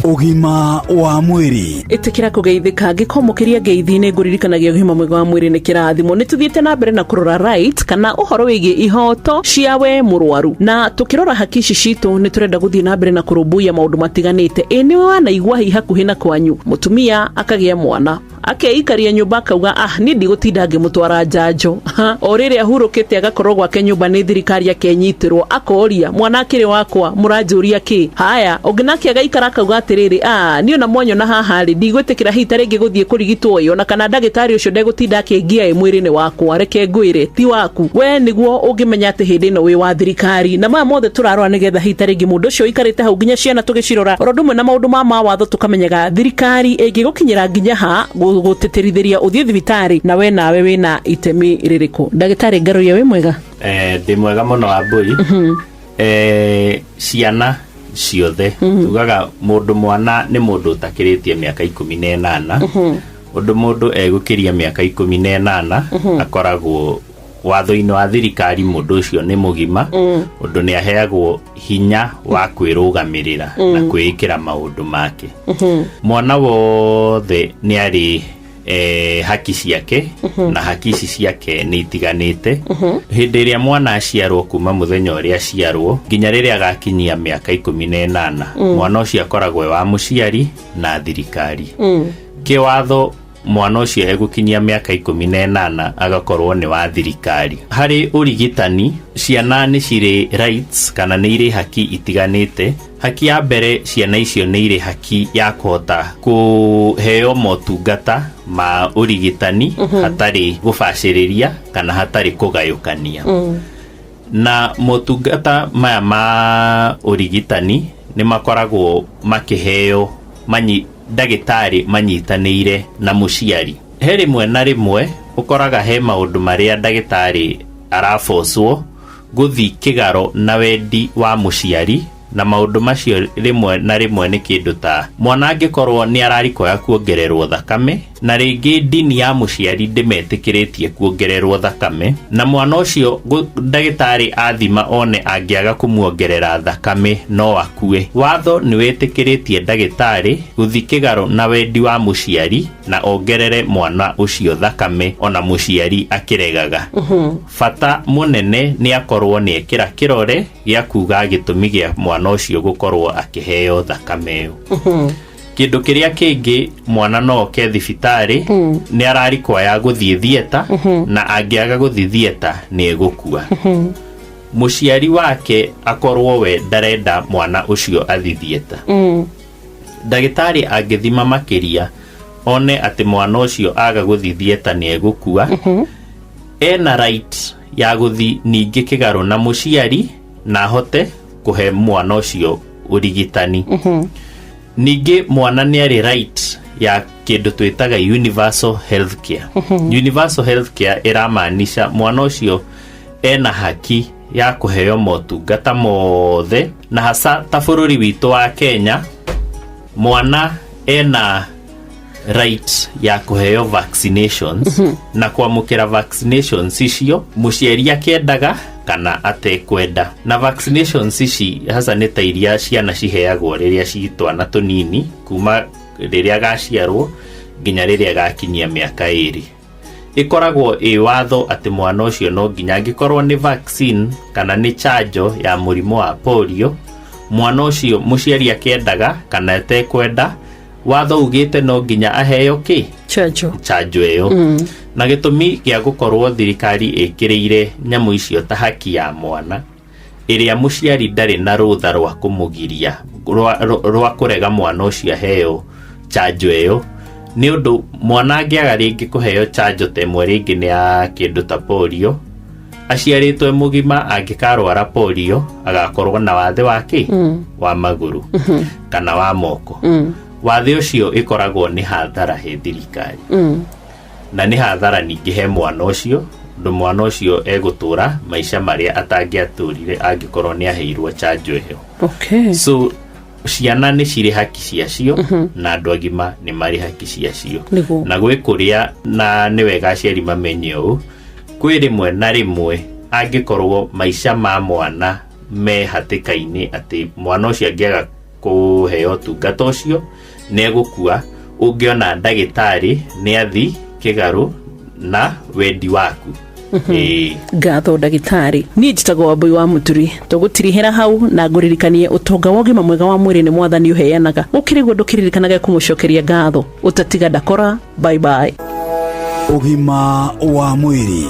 [SPEAKER 9] Ũgima wa mwĩrĩ.
[SPEAKER 3] Ĩtĩkĩra kũgeithĩka ngĩkwamũkĩria ngeithi nĩ ngũririkanagia ũgima mwega wa mwĩrĩ nĩ kĩrathimo. Nĩ tũthiĩte na mbere na kũrora right kana ũhoro wĩgiĩ ihoto cia we mũrwaru, na tũkĩrora haki ici citũ nĩ tũrenda gũthiĩ na mbere na kũrũmbũiya maũndũ matiganĩte. Ĩ nĩwe wanaigua hihi hakuhĩ na kwanyu mũtumia akagĩa mwana akeikaria nyũmba akauga ah niĩ ndigũtinda ngĩmũtwara njanjo. Ha, o rĩrĩ ahurũkĩte agakorwo gwake nyũmba nĩ thirikari akenyitĩrwo akoria mwana akĩrĩ wakwa mũranjũria kĩ. Haya ũngĩ nake agaikara akauga atĩrĩrĩ ah niĩ ona mwanyona haha rĩ ndigwĩtĩkĩra hihi ta rĩngĩ gũthiĩ kũrigitwo ĩ ona kana ndagĩtarĩ ũcio ndegũtinda akĩngia ĩ mwĩrĩ-inĩ wakwa, reke ngwĩre ti waku. We nĩguo ũngĩmenya atĩ hĩndĩ ĩno wĩ wa thirikari. Na maya mothe tũrarora nĩgetha hihi ta rĩngĩ mũndũ ũcio ũikarĩte hau nginya ciana tũgĩcirora oro ũndũ ũmwe na maũndũ ma mawatho tũkamenyaga thirikari ĩngĩgũkinyĩra nginya ha gũtĩtĩrithĩria ũthiĩ thibitarĩ na we nawe wĩna itemi rĩrĩkũ. Ndagĩtarĩ Ngaruiya wĩ mwega?
[SPEAKER 23] Ndĩ mwega mũno Wambui. Ciana ciothe tugaga mũndũ mwana nĩ mũndũ ũtakĩrĩtie mĩaka 18. Ũndũ mũndũ egũkĩria mĩaka 18 akoragwo watho-inĩ wa thirikari mũndũ ũcio nĩ mũgima, ũndũ nĩ aheagwo hinya wa kwĩrũgamĩrĩra na kwĩĩkĩra maũndũ make. Mwana wothe nĩ arĩ haki ciake na haki ici ciake nĩ itiganĩte. Hĩndĩ ĩrĩa mwana aciarwo kuma mũthenya ũrĩa aciarwo nginya rĩrĩa agakinyia mĩaka 18, mwana ũcio akoragwo e wa mũciari na thirikari. Kĩwatho Mwana ũcio egũkinyia mĩaka 18 agakorwo nĩ wa thirikari. Harĩ ũrigitani, ciana nĩ cirĩ rights kana nĩ irĩ haki itiganĩte. Haki ya mbere, ciana icio nĩ irĩ haki ya kũhota kũheo motungata ma ũrigitani hatarĩ gũbacĩrĩria kana hatarĩ kũgayũkania. Na motungata maya ma ũrigitani nĩ makoragwo makĩheo ndagĩtarĩ manyitanĩire na mũciari. He rĩmwe na rĩmwe ũkoraga he maũndũ marĩa ndagĩtarĩ arabocwo gũthi kĩgaro na wendi wa mũciari, na maũndũ macio rĩmwe na rĩmwe nĩ kĩndũ ta mwana angĩkorwo nĩ ararikoya kuongererwo thakame, na rĩngĩ ndini ya mũciari ndĩmetĩkĩrĩtie kuongererwo thakame, na mwana ũcio ndagĩtarĩ athima one angĩaga kũmuongerera thakame no akue. Watho nĩ wĩtĩkĩrĩtie ndagĩtarĩ gũthi kĩgaro na wendi wa mũciari na ongerere mwana ũcio thakame ona mũciari akĩregaga. Bata mũnene nĩ akorwo nĩ ekĩra kĩrore gĩa kuga gĩtũmi gĩa mwana ũcio gũkorwo akĩheo thakame ĩyo. Kĩndũ kĩrĩa kĩngĩ, mwana no oke thibitarĩ nĩ ararikwaya gũthiĩ thieta, na angĩaga gũthiĩ thieta nĩ egũkua. Mũciari wake akorwo we ndarenda mwana ũcio athi thieta, ndagĩtarĩ angĩthima makĩria one atĩ mwana ũcio aga gũthiĩ thieta nĩ egũkua, ena right ya gũthi ningĩ kĩgarũ na mũciari na ahote kũhe mwana ũcio ũrigitani. Ningĩ mwana nĩ arĩ right ya kĩndũ twĩtaga universal health care. Universal health care ĩramaanisha mwana ũcio ena haki ya kũheo motungata mothe, na hasa ta bũrũri witũ wa Kenya, mwana ena right ya kũheo vaccinations na kwamũkĩra vaccinations icio mũciari akĩendaga kana atekwenda. Na vaccinations ici hasa nĩ ta iria ciana ciheagwo rĩrĩa ci twana tũnini, kuma rĩrĩa gaciarwo nginya rĩrĩa gakinyia mĩaka 2. Ĩkoragwo ĩ watho atĩ mwana ũcio no nginya, angĩkorwo nĩ vaccine kana nĩ chanjo ya mũrimũ wa polio, mwana ũcio mũciari akĩendaga kana atekwenda, watho ugĩte no nginya aheo kĩ?
[SPEAKER 3] Chanjo.
[SPEAKER 23] Chanjo ĩyo. Na gĩtũmi gĩa gũkorwo thirikari ĩkĩrĩire nyamũ icio ta haki ya mwana ĩrĩa mũciari ndarĩ na rũtha rwa kũmũgiria rwa kũrega mwana ũcio aheo chanjo ĩyo, nĩ ũndũ mwana angĩaga rĩngĩ kũheo chanjo ta ĩmwe, rĩngĩ nĩ ya kĩndũ ta polio, aciarĩtwo e mũgima, angĩkarwara polio agakorwo na wathe wa kĩ? Wa magũrũ kana wa moko. Wathe ũcio ĩkoragwo nĩ hathara he thirikari na nĩ hathara ningĩ he mwana ũcio, ũndũ mwana ũcio egũtũra maica marĩa atangĩatũrire angĩkorwo nĩ aheirwo chanjo ĩyo. So ciana nĩ cirĩ haki ciacio na andũ agima nĩ marĩ haki ciacio. Na gwĩ kũrĩa, na nĩ wega aciari mamenye ũũ, kwĩ rĩmwe na rĩmwe angĩkorwo maica ma mwana me hatĩka-inĩ, atĩ mwana ũcio angĩaga kũheo ũtungata ũcio nĩ egũkua, ũngĩona ndagĩtarĩ nĩ athi kĩgarũ na wendi waku. Ĩĩ.
[SPEAKER 3] Ngatho ndagĩtarĩ. Niĩ njĩtagwo Wambui wa Mũturi. Tũgũtirihĩra hau na ngũririkanie ũtonga wa ũgima mwega wa mwĩrĩ nĩ mwathani ũheanaga. Gũkĩrĩ guo ndũkĩririkanage kũmũcokeria ngatho. Ũtatiga ndakora. Bye bye.
[SPEAKER 9] Ũgima wa mwĩrĩ.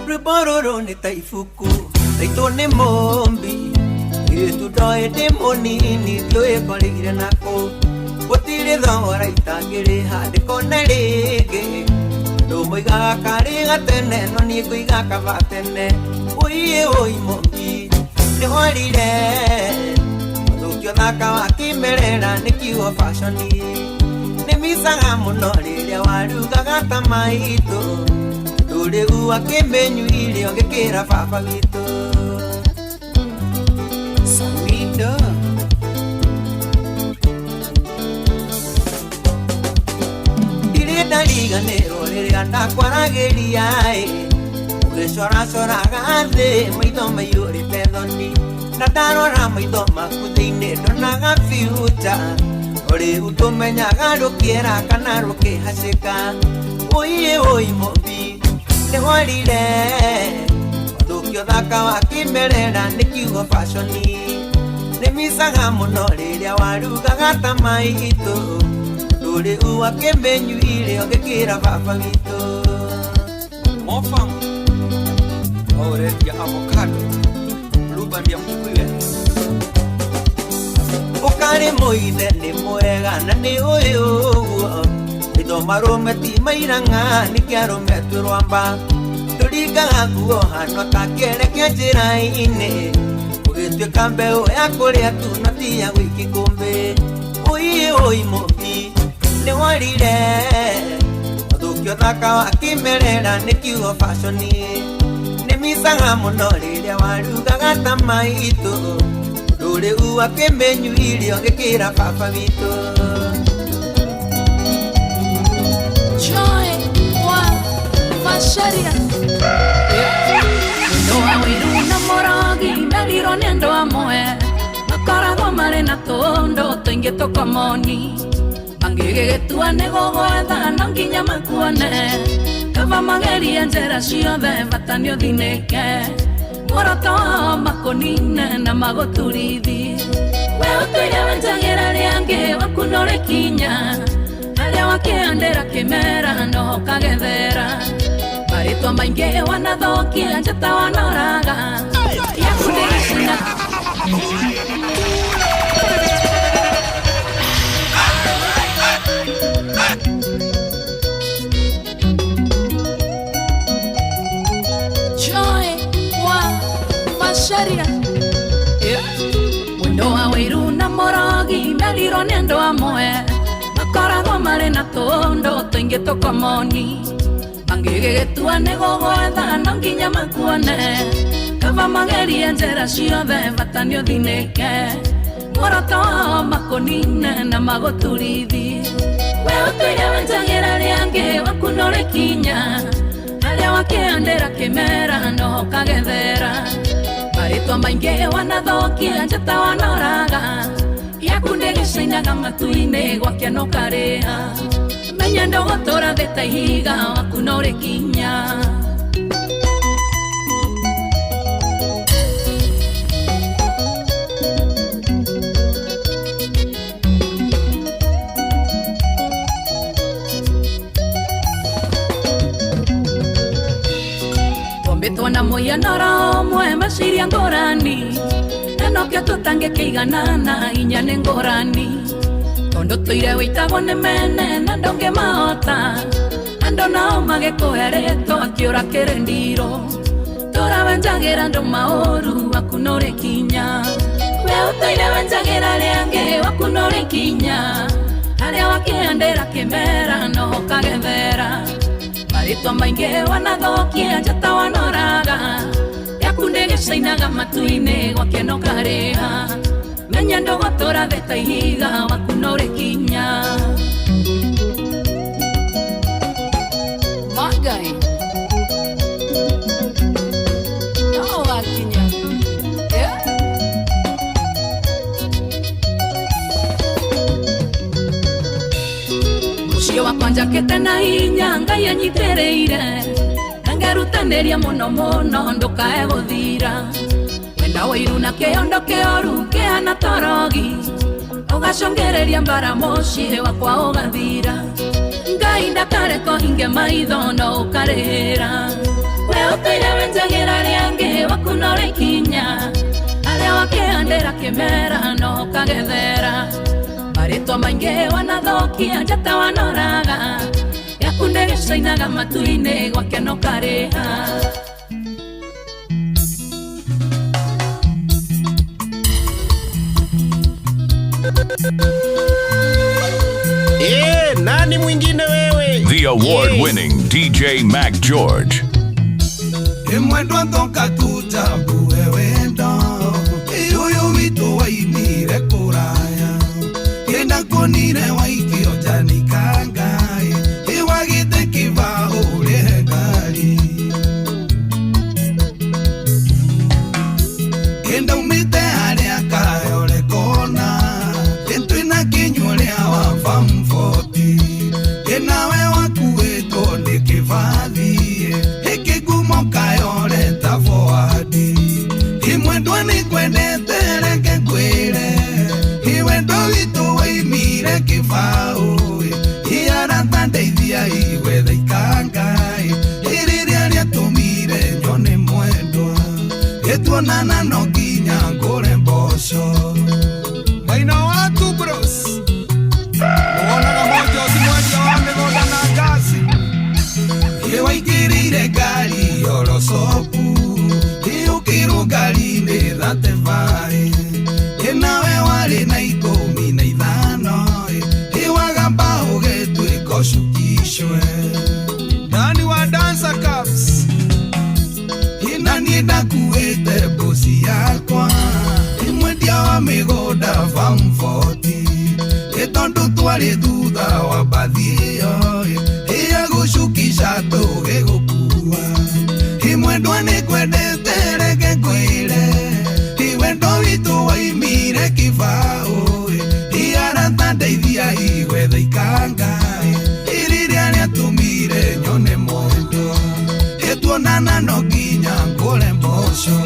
[SPEAKER 5] Rwĩmbo rũrũ nĩ ta ibuku taitũ nĩ mũmbi ĩtu ndoĩ ndĩ mũnini ndiũĩ ngorĩire nakũ gũtirĩ thogora itangĩrĩha ndĩkone rĩngĩ. Andũ moigaga karĩ gatene no niĩ ngũiga kaba tene. Ũiĩ ũi mũmbi nĩ worire ũthũkio thaka wa kĩmerera nĩ kiugo fashion. Nĩ micaga mũno rĩrĩa warugaga ta maitũ ndũrĩu akĩmĩnyuire ũgĩkĩra baba witũ. Samido. Ndirĩ ndariganĩrwo rĩrĩa ndakwaragĩria ĩ ũgĩcoracoraga thĩ maitho maiyũrĩte thoni. Na ndarora maitho maku thĩinĩ ndonaga future. Ũrĩ ũtũmenyaga rũkĩera kana rũkĩhacĩka. Ũiĩ ũi mũmbi nĩ worire. Ũthũkio thaka wa kĩmerera nĩ kiugo fashioni. Nĩ micaga mũno rĩrĩa warugaga ta maitũ. Ndũrĩ uwa kĩmenyuire ũgĩkĩra baba witũ.
[SPEAKER 6] Mofam ũrendia avocado blueband ya Mkikuyu.
[SPEAKER 5] Ũkarĩ mũithe nĩ mwega na nĩ ũĩ ũguo. Maitho marũme ti mairang'a nĩkĩ arũme twĩ rwamba. Tũringaga nguo hano ta kĩerekia njĩra-inĩ. Ũgĩtuĩka mbeũ ya kũrĩa tu no ti ya gũikia ikũmbĩ. Ũiĩ ũi mũmbi nĩ worire. Ũthũkio thaka wa kĩmerera nĩ kiugo fashioni. Nĩ micaga mũno rĩrĩa warugaga ta maitũ. Ndũrĩ uwa kĩmenyuire ũgĩkĩra baba witũ.
[SPEAKER 7] Joy wa Macharia. Ndoa wĩru na mũrogi merirwo nĩ andũ amwe. Makoragwo marĩ na tũũndũ tũingĩ tũkomoni. Mangĩgĩgĩtua nĩ gũgwetha no nginya makuone. Kaba magerie njĩra ciothe bata nĩ ũthinĩke. Muoroto wao makũnine na magũturithie. We ũtũire wenjagĩra rĩangĩ waku ndũrĩkinya. Harĩa wakĩhandĩra kĩmera no ũkagethera. Marĩtwa maingĩ wanathũkia njata wanoraga. Yaku ndĩgĩcina. Joy wa Macharia. Mwendo wa wĩru na mũrogi merirwo nĩ andũ amwe. Makoragwo marĩ na tũũndũ tũingĩ tũkomoni. Mangĩgĩgĩtua nĩ gũgwetha no nginya makuone. Kaba magerie njĩra ciothe bata nĩ ũthinĩke. Muoroto wao makũnine na magũturithie. We ũtũire wenjagĩra rĩangĩ waku ndũrĩkinya. Harĩa wakĩhandĩra kĩmera no ũkagethera. Marĩtwa maingĩ wanathũkia njata wanoraga. Yaku ndĩgĩcainaga matu-inĩ gwake no karĩha. Menya ndũgũtũra thĩ ta ihiga waku no ũrĩkinya. Twombĩtwo na mũhianĩro ũmwe meciria ngũrani. Na nokĩo tũtangĩkĩiganana hinya nĩ ngũrani. Tondũ tũire wĩitagwo nĩ mene na ndũngĩmahota. Andũ nao magĩkũhe rĩtwa kĩũra kĩrĩ ndirũ. Tũra wenjagĩra andũ maũru waku no ũrĩkinya. We ũtũire wenjagĩra rĩangĩ waku no ũrĩkinya. Harĩa wakĩhandĩra kĩmera no ũkagethera. Marĩtwa maingĩ wanathũkia njata wanoraga. Yaku ndĩgĩcainaga matu-inĩ gwake no karĩha. Menya ndũgũtũra thĩ ta ihiga waku no ũrĩkinya. Magai. No wakinya. Mũciĩ wakwa njakĩte na hinya Ngai anyitĩrĩire. Na ngerutanĩria mũno mũno ndũkae gũthira. Wenda wĩiru na kĩondo kĩoru kĩhana torogi. Ũgacũngĩrĩria mbara mũciĩ wakwa ũgathira. Ngai ndakareka ũhinge maitho no ũkarĩhĩra. We ũtũire wenjagĩra rĩangĩ waku no ũrĩkinya. Harĩa wakĩhandĩra kĩmera no ũkagethera. Marĩtwa maingĩ wanathũkia njata wanoraga. Yaku ndĩgĩcainaga matu-inĩ gwake no karĩha.
[SPEAKER 16] Nani mwingine wewe?
[SPEAKER 14] The award-winning DJ Mac George.
[SPEAKER 15] Mwendwa ndoka tutambu wewe ndo. Uyu wito waimire kuraya. Kenda konire waikio jani kangai. Iwagite kibao ule ngari. Kenda umite Ĩtuonana no nginya ngũre mboco.
[SPEAKER 6] Maina wa two bros. Muonaga mojosi mwendia wa mĩgũnda na ngasi.
[SPEAKER 15] Ĩ waingĩrĩire ngari yorocopu Ĩ ũkĩrwo ngari nĩ 35 Ĩ nawe warĩ na 15 Ĩ wagamba ũgĩtuĩka ũcukicwe.
[SPEAKER 6] Dani wa Dancer Cups.
[SPEAKER 15] Ĩ na niĩ ndakuĩte mbuci yakwa Ĩ mwendia wa mĩgũnda farm 40 Ĩ tondũ twarĩ thutha wa mbathi ĩyo Ĩ ya gũcukisha tũgĩgũkua. Ĩ mwendwa nĩngwendete reke ngwĩre Ĩ wendo witũ waimire kĩbaũ Ĩ arata ndeithia igwetha ikanga Ĩ rĩrĩa rĩatũmire nyone mwendwa Ĩ tuonana no nginya ngũre mboco.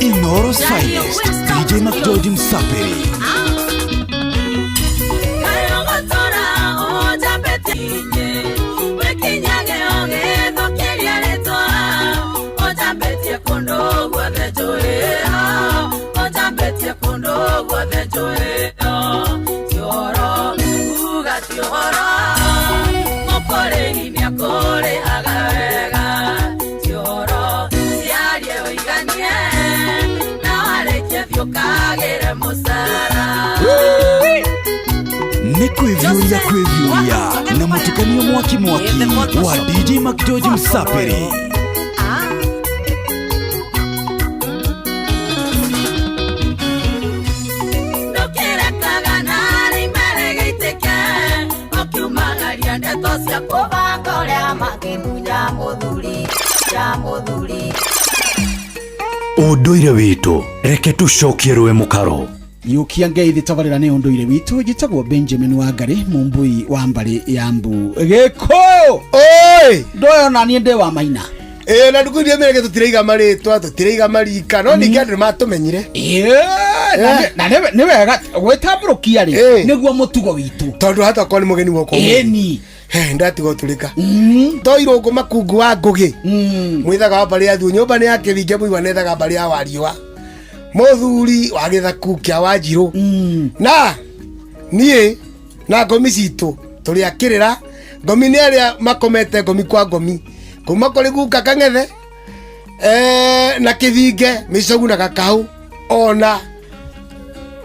[SPEAKER 9] Inoro's finest, DJ McGeorge Msaperi. Nĩ kwĩviũria kwĩviũria na mũtukanio mwaki mwaki wa DJ McGeorge Msaperi.
[SPEAKER 8] Ũndũire witũ reke tũcokie rũĩ mũkaro.
[SPEAKER 10] Yukia ngeithi tabarĩra nĩ ũndũire witũ. Njĩtagwo Benjamin Wangari, mũmbui wa mbarĩ ya mbu Gĩkũyũ.
[SPEAKER 11] Oi,
[SPEAKER 10] ndoyo na niĩ ndĩ wa maina.
[SPEAKER 11] Ĩ na ndukũ iria mĩreke tũtiraiga marĩtwa, tũtiraiga marika, no ningĩ andũ nĩmatũmenyire.
[SPEAKER 10] Na nĩ wega gwĩtambũrũkia rĩ, nĩguo mũtugo witũ,
[SPEAKER 11] tondũ hata okorwo nĩ mũgeni woka ũmũthĩ.
[SPEAKER 10] Ĩni.
[SPEAKER 11] Ndatiga ũtũrĩka. To irũngũ makungu wa ngũgĩ. Mwithaga wa mbarĩ ya thuo, nyũmba nĩ ya kĩringe mũigua nethaga mbarĩ ya wariũa. Mũthuri wa gĩthaku kĩa Wanjirũ. Na niĩ na ngomi citũ tũrĩ akĩrĩra. Ngomi nĩ arĩa makomete ngomi kwa ngomi. Kuma kũrĩ guka Kang'ethe, na kĩthinge, mĩcogu na gakau, ona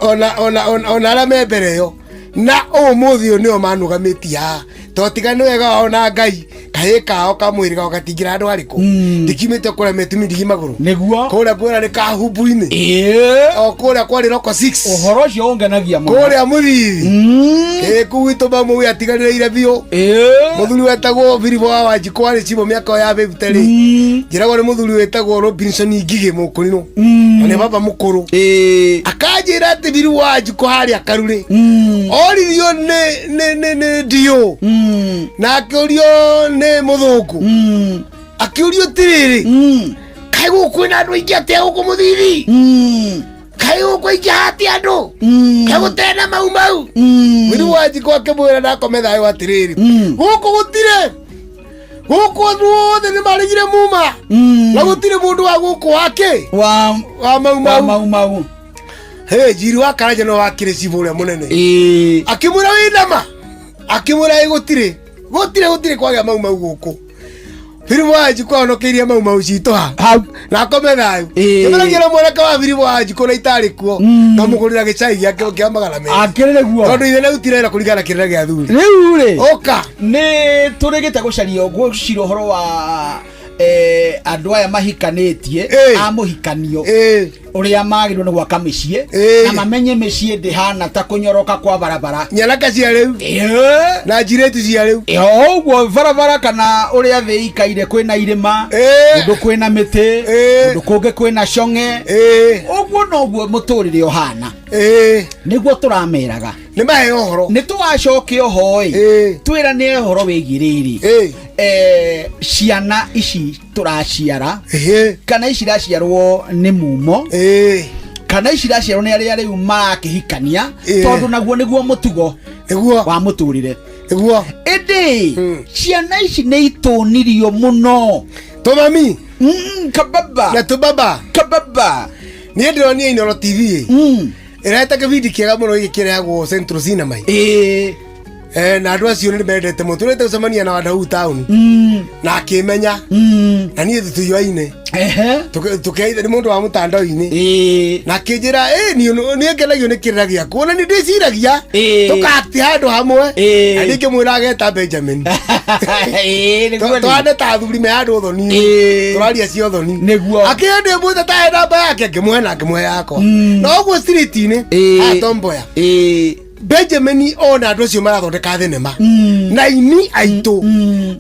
[SPEAKER 11] ona ona ona ona arĩa me mbere ĩyo. Na ũmũthĩ ũyũ nĩo manũgamĩtie haha. To tiga nĩ wega wao na Ngai, kahĩĩ kao kamwĩrĩ kao gatingĩra handũ harĩkũ. Ndikiumĩte kũrĩa metumi ndigi magũrũ.
[SPEAKER 10] Nĩguo.
[SPEAKER 11] Kũrĩa kwĩra nĩ kahumbu-inĩ. O kũrĩa kwarĩ Roko 6.
[SPEAKER 10] Ũhoro ũcio ũngenagia mũno.
[SPEAKER 11] Kũrĩa Mũthithi. Ĩ kũu gwitũ mamu atiganĩrĩire biũ. Mũthuri wetagwo Biribo wa Wanjikũ warĩ cibũ mĩaka ya 50 rĩ. Njĩragwo nĩ mũthuri wetagwo Robinson Ngigĩ mũkũrinũ. Na nĩ baba mũkũrũ. Akanjĩra atĩ Biribo wa Wanjikũ harĩa Karurĩ. Oririo nĩ ndiũ. Na akĩũrio nĩ mũthũngũ. Akĩũrio atĩrĩrĩ, kaĩ gũkũ kwĩna andũ aingĩ atĩa gũkũ Mũthithi? Kaĩ gũkũ aingĩ atĩa andũ? Kaĩ gũtarĩ na mau mau? Mũirũ wa Wanjikũ akĩmwĩra ndakome thayũ atĩrĩrĩ, gũkũ gũtirĩ, gũkũ andũ othe nĩ marĩgire muma. Na gũtirĩ mũndũ wa gũkũ wake wa mau mau.
[SPEAKER 10] Wa mau mau.
[SPEAKER 11] He, Njiri wa Karanja no wakĩrĩ cibũ ũrĩa mũnene. Akĩmwĩra wĩ nama? Akĩmwĩra ĩ gũtirĩ. Gũtirĩ, gũtirĩ kwagĩa mau mau gũkũ. Biribo wa Njikũ ahonokeirie mau mau citũ ha
[SPEAKER 10] hau
[SPEAKER 11] na akome thayũ. Nĩmeragia na mwanake wa Biribo wa Njikũ na itarĩ kuo ngamũgũrĩra gĩcai gĩake kĩa 200.
[SPEAKER 10] Akĩrĩ nĩguo.
[SPEAKER 11] Tondũ ithe nĩarutire wĩra kũringana na kĩrĩra gĩa athuri.
[SPEAKER 10] Rĩu rĩ
[SPEAKER 11] ũka
[SPEAKER 10] nĩ tũrĩgĩte gũcaria gũcira ũhoro wa andũ aya mahikanĩtie a mũhikanio ũrĩa magĩrĩirwo nĩ gwaka mĩciĩ na mamenye mĩciĩ ndĩhana ta kũnyoroka kwa barabara.
[SPEAKER 11] Nyanaka cia rĩu na njirĩtu cia rĩu
[SPEAKER 10] ũguo barabara kana ũrĩa thĩ ikaire kwĩna irĩma kũndũ kwĩna mĩtĩ kũndũ kũngĩ kwĩna cong'e ũguo noguo mũtũrĩre ũhana. Nĩguo tũrameraga
[SPEAKER 11] nĩ mahe ũhoro
[SPEAKER 10] nĩ tũgacoke oho ĩ twĩrane ũhoro wĩgiĩ rĩrĩ ciana ici tũraciara kana ici iraciarwo nĩ mumo kana ici iraciarwo nĩ arĩa rĩu marakĩhikania tondũ naguo nĩguo mũtugo wa mũtũrĩre.
[SPEAKER 11] Nĩguo
[SPEAKER 10] ĩndĩ ciana ici nĩ itũnirio mũno
[SPEAKER 11] tũmami
[SPEAKER 10] kababa
[SPEAKER 11] na tũbaba
[SPEAKER 10] kababa.
[SPEAKER 11] Niĩ ndĩronire Inooro TV ĩrehete kĩbindi kĩega mũno gĩkĩ kĩrehagwo Central Cinema. Na andũ acio nĩ mendete mũno tũrĩte gũcemania na Wadau town na akĩmenya na niĩ tũtioaine tũkĩaitha nĩ mũndũ wa mũtandao-inĩ na akĩnjĩra niĩ ngenagio nĩ kĩrĩra gĩaku ona nĩ ndĩciragia tũkati handũ hamwe na niĩ ngĩmwĩra ageta Benjamin tũhane ta athuri me handũ ũthoni-inĩ tũraria cia ũthoni akĩhe ndĩmwĩte tahe namba yake ngĩmũhe na ngĩmũhe yakwa na ũguo street-inĩ haha Tom Mboya Benjamin ona andũ acio marathondeka thenema na ini aitũ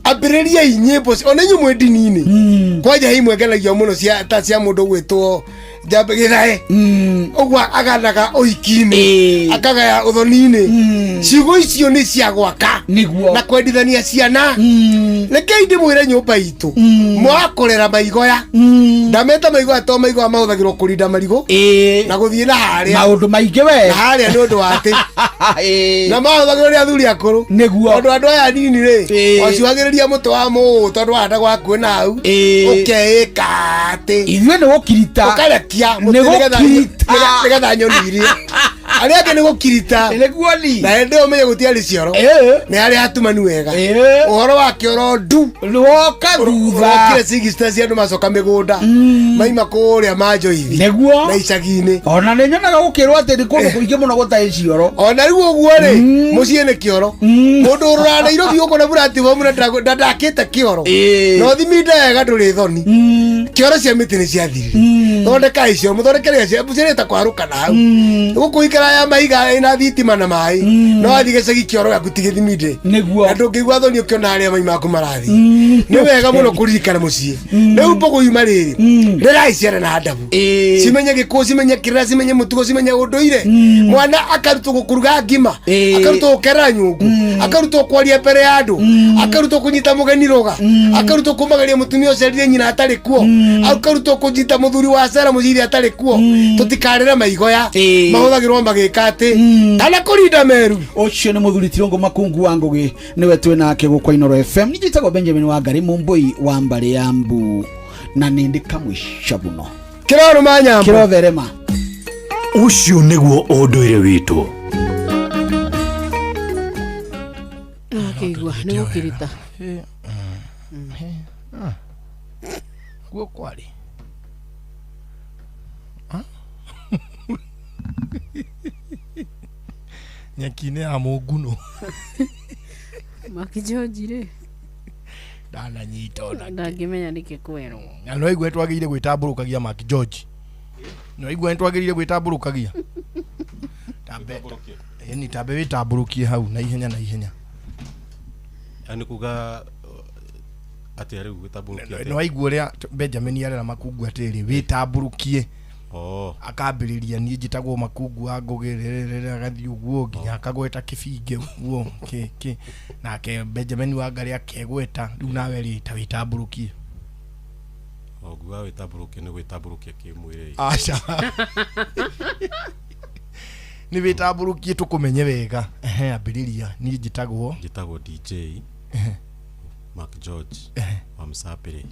[SPEAKER 11] ambĩrĩriai nyĩmbo ona inyuĩ mwĩ ndini-inĩ kwanja imwe ngenagio mũno cia ta cia mũndũ ũgwĩtwo Njambe Gĩthae ũguo aganaga ũhiki-inĩ akagaya ũthoni-inĩ ciugo icio nĩ cia gwaka na kwendithania ciana. Rekei ndĩmwĩre nyũmba itũ mwakũrera maigoya ndameta maigoya to maigoya mahũthagĩrwo kũrinda marigũ na gũthiĩ na harĩa
[SPEAKER 10] maũndũ maingĩ we
[SPEAKER 11] na harĩa nĩ ũndũ wa atĩ na mahũthagĩrwo nĩ athuri akũrũ tondũ andũ aya anini rĩ wacuhagĩrĩria mũtĩ wa mũũ tondũ wahandagwo hakuhĩ na hau ũkeĩka atĩ
[SPEAKER 10] ithuĩ nĩ gũkirita
[SPEAKER 11] ũkarekia mũtĩ nĩgetha nyoni irie arĩa angĩ nĩ gũkirita na hĩndĩ ĩyo ũmenye gũtiarĩ cioro nĩ harĩa hatumanu wega ũhoro wa kĩoro ndu
[SPEAKER 10] woka thutha
[SPEAKER 11] ũrokire cigista cia andũ macoka mĩgũnda maima kũrĩa manjoithi
[SPEAKER 10] nĩguo
[SPEAKER 11] na icagi-inĩ
[SPEAKER 10] ona nĩ nyonaga gũkĩrwo atĩ nĩ kũndũ kũingĩ mũno gũtarĩ cioro
[SPEAKER 11] ona rĩu ũguo rĩ mũciĩ nĩ kĩoro mũndũ ũrũraga Nairobi ũguo na platform na ndakĩte kĩoro na ũthiminde wega ndũrĩ thoni kĩoro cia mĩtĩ nĩ ciathirire thondekai cioro mũthondekere ciarĩta kwarũka na hau gũkũ ikara ya mahiga ĩna thitima na maĩ no wathiĩ gĩcagi kĩoro gĩaku ti gĩthiminde
[SPEAKER 10] nĩguo
[SPEAKER 11] na ndũngĩigua thoni ũkĩona arĩa mai maku marathiĩ nĩ wega mũno kũririkana mũciĩ rĩu mbũgũ yuma rĩrĩ rĩrai ciana na adabu cimenye gĩkũyũ cimenye kĩrĩra cimenye mũtugo cimenye ũndũire mwana akarutwo gũkũruga ngima akarutwo gũkerera nyũngũ akarutwo kwaria mbere ya andũ akarutwo kũnyita mũgeni rũga akarutwo kũmagaria mũtumia ũcerire nyina atarĩ kuo akarutwo kũnyita mũthuri wa cera mũciiri atarĩ kuo tũtikarĩre maigoya mahũthagĩrwo magĩka atĩ kana kũrinda meru.
[SPEAKER 10] Ũcio nĩ mũthuri Tirũngũ Makungu wa Ngũgĩ nĩwe twĩ nake gũkũ Inooro FM. Niĩ njĩtagwo Benjamin Wangari Mũmbũi wa mbarĩ ya Mbu na nĩ ndĩ kamũico mũno
[SPEAKER 11] kĩrorũma nyambo
[SPEAKER 10] kĩrotherema.
[SPEAKER 8] Ũcio nĩguo ũndũire witũ.
[SPEAKER 22] Akĩigua nĩ gũkirita
[SPEAKER 2] guo kwarĩ nyeki-inĩ ya mũngunũ
[SPEAKER 22] Makĩnjonji rĩ
[SPEAKER 2] ndananyita ona
[SPEAKER 22] ndangĩmenya nĩkĩ kwerwo
[SPEAKER 2] na no igue twagĩrĩire gwĩtambũrũkagia Mark George no igue twagĩrĩire gwĩtambũrũkagia tambe ĩni tambe wĩtambũrũkie hau na ihenya na ihenya
[SPEAKER 12] yani kuga atĩa rĩu gwĩtambũrũkia
[SPEAKER 2] no waigua ũrĩa Benjamin arera Makungu atĩrĩ wĩtambũrũkie akambĩrĩria niĩ njĩtagwo Makungu wa Ngũgĩ rĩrĩrĩ agathiĩ ũguo nginya akagweta kĩbinge ũguo kĩ nake Benjamin Wangari akegweta rĩu nawe rĩ ta wĩtambũrũkie
[SPEAKER 12] nguga wĩtambũrũkie nĩ gwĩtambũrũkia kĩmwĩrĩ
[SPEAKER 2] aca nĩ wĩtambũrũkie tũkũmenye wega ehe ambĩrĩria niĩ njĩtagwo
[SPEAKER 12] DJ Mark George wa Msapĩrĩ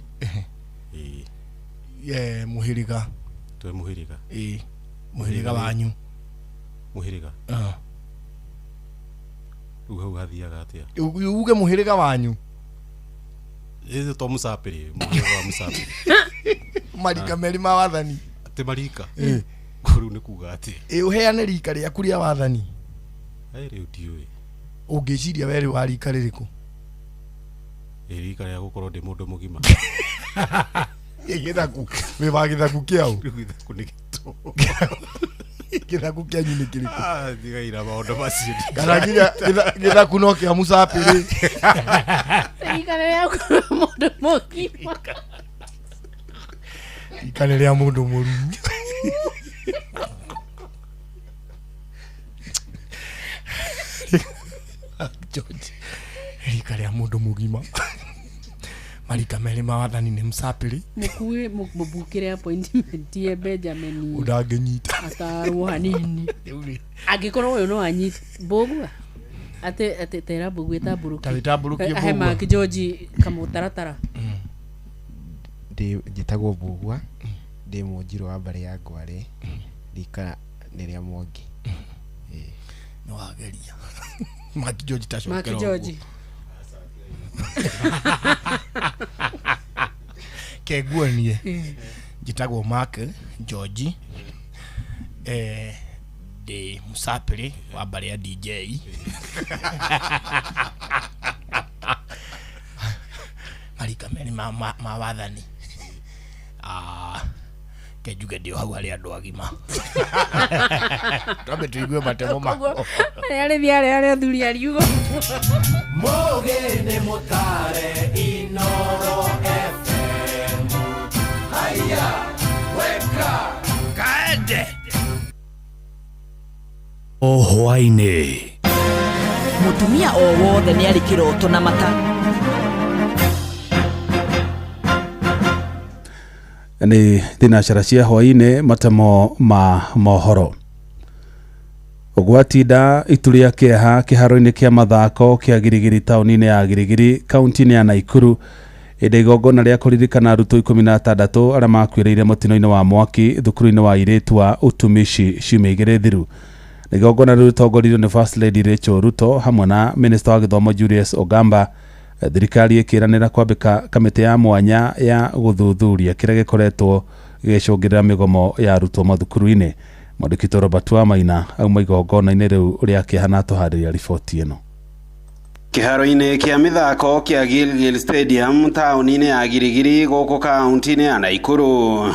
[SPEAKER 2] ĩĩ mũhĩrĩga
[SPEAKER 12] twe mũhĩrĩga
[SPEAKER 2] ĩĩ mũhĩrĩga wanyu
[SPEAKER 12] mũhĩrĩga rĩu hau hathiaga atĩa
[SPEAKER 2] uge mũhĩrĩga wanyu
[SPEAKER 12] Ĩĩ to mũcapĩrĩ mũhĩrĩga wa mũcapĩrĩ.
[SPEAKER 2] Marika merĩ ma wathani.
[SPEAKER 12] Atĩ marika.
[SPEAKER 2] Ĩĩ.
[SPEAKER 12] Rĩu nĩ kuga atĩ.
[SPEAKER 2] Ĩ ũheane rika rĩaku rĩa wathani.
[SPEAKER 12] Ĩ rĩu ndiũĩ.
[SPEAKER 2] Ũngĩciria we rĩ wa rika rĩrĩkũ?
[SPEAKER 12] Ĩ rika rĩa gũkorwo ndĩ mũndũ mũgima.
[SPEAKER 2] Ĩ gĩthaku wĩ wa gĩthaku kĩaũ?
[SPEAKER 12] Rĩu gĩthaku nĩ gĩtũ.
[SPEAKER 2] Gĩthaku kĩanyu nĩ kĩrĩkũ?
[SPEAKER 12] Ah, ndigaira maũndũ macio.
[SPEAKER 2] Kana nginya gĩthaku no kĩa mũcapĩrĩ.
[SPEAKER 17] Rika rĩa mũndũ mũgima.
[SPEAKER 2] Rika nĩ rĩa mũndũ mũruu. George, rika rĩa mũndũ mũgima. Marika merĩ ma wathani nĩ mũcapĩrĩ.
[SPEAKER 17] Mũkuĩ mũbukĩre appointment ya Benjamin.
[SPEAKER 2] Ũndangĩnyita.
[SPEAKER 17] Atarwo hanini. Angĩkorwo ũyũ no anyite Mbũgua. Atĩ atĩ tera Mbũgua ĩtambũrũkie.
[SPEAKER 2] Ta wĩtambũrũkie
[SPEAKER 17] Ahe
[SPEAKER 2] Mbũgua.
[SPEAKER 17] Mark George kamũtaratara.
[SPEAKER 18] Ndĩ njĩtagwo Mbũgua, ndĩ mũnjirũ wa mbarĩ ya Ngware, rika nĩ rĩa Mwangi. Ĩĩ.
[SPEAKER 2] Nĩ wageria. Mark George tacokera
[SPEAKER 17] Mark
[SPEAKER 2] ũguo.
[SPEAKER 17] George.
[SPEAKER 2] Kenguonie. Njĩtagwo Mark George. Ndĩ mũcapĩrĩ wa mbarĩ ya DJ. Marika merĩ ma wathani. Ke njuge ndĩ o hau harĩ andũ agima. Twambe tũigue matemo ma.
[SPEAKER 17] Koguo arĩa arĩthi arĩa arĩa athuri ariugo.
[SPEAKER 21] Mũgĩ nĩ mũtare Inoro FM. Haya, weka
[SPEAKER 2] kaende.
[SPEAKER 8] O hwaĩ-inĩ.
[SPEAKER 20] Mũtumia o wothe nĩ arĩ kĩroto na mata.
[SPEAKER 4] Nĩ thinacara cia hwaĩ-inĩ matemo ma mohoro. Ũgwatinda itu rĩa kĩeha kĩharo-inĩ kĩa mathako kĩa Girigiri taũni-inĩ ya Girigiri kaunti-inĩ ya Naikuru ĩndĩ igongona rĩa kũririkana arutwo 16 arĩa makuĩrĩire mũtino-inĩ wa mwaki thukuru-inĩ wa airĩtu wa Utumishi ciumia igĩrĩ thiru. Igongona rĩu rĩtongoririo nĩ First Lady Rachel Ruto hamwe na Minister wa gĩthomo Julius Ogamba. Thirikari ĩkĩranĩra kwambĩka kamĩtĩ ya mwanya ya gũthuthuria kĩrĩa gĩkoretwo gĩgĩcũngĩrĩra mĩgomo ya arutwo mathukuru-inĩ. Mwandĩki Robert Wamaina auma igongona-inĩ rĩu rĩa kĩeha na atũharĩria riboti ĩno.
[SPEAKER 24] Kĩharo-inĩ kĩa mĩthako kĩa Gilgil Stadium taũni-inĩ ya Girigiri gũkũ kaunti-inĩ ya Naikuru.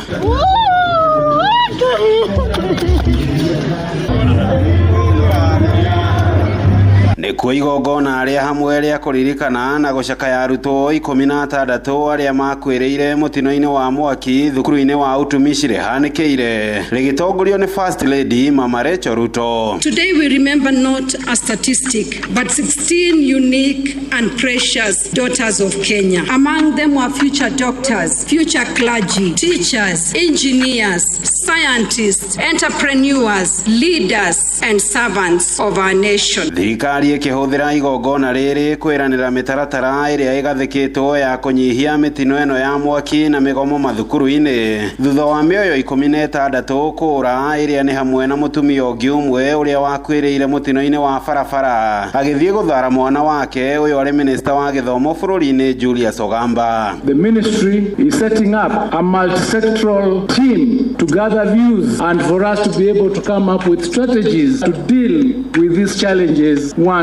[SPEAKER 24] Nĩkuo igongona rĩa hamwe rĩa kũririkana na gũcakaya arutwo 16 arĩa makuĩrĩire mũtino-inĩ wa mwaki thukuru-inĩ wa Utumishi rĩhanĩkĩire rĩgĩtongorio nĩ First Lady Mama Rachel Ruto.
[SPEAKER 25] Today we remember not a statistic, but 16 unique and precious daughters of Kenya. Among them were future doctors, future clergy, teachers, engineers, scientists, entrepreneurs, leaders, and servants of our nation.
[SPEAKER 24] Thirikari ĩkĩhũthĩra igongona rĩrĩ kwĩranĩra mĩtaratara ĩrĩa ĩgathĩkĩtwo ya kũnyihia mĩtino ĩno ya mwaki na mĩgomo mathukuru-inĩ thutha wa mĩoyo 16 kũra ĩrĩa nĩ hamwe na mũtumia ũngĩ ũmwe ũrĩa wakuĩrĩire mũtino-inĩ wa barabara agĩthiĩ gũthara mwana wake ũyũ arĩ minista wa gĩthomo bũrũri-inĩ Julius Ogamba.
[SPEAKER 26] The ministry is setting up a multi-sectoral team to gather views and for us to be able to come up with strategies to deal with these challenges once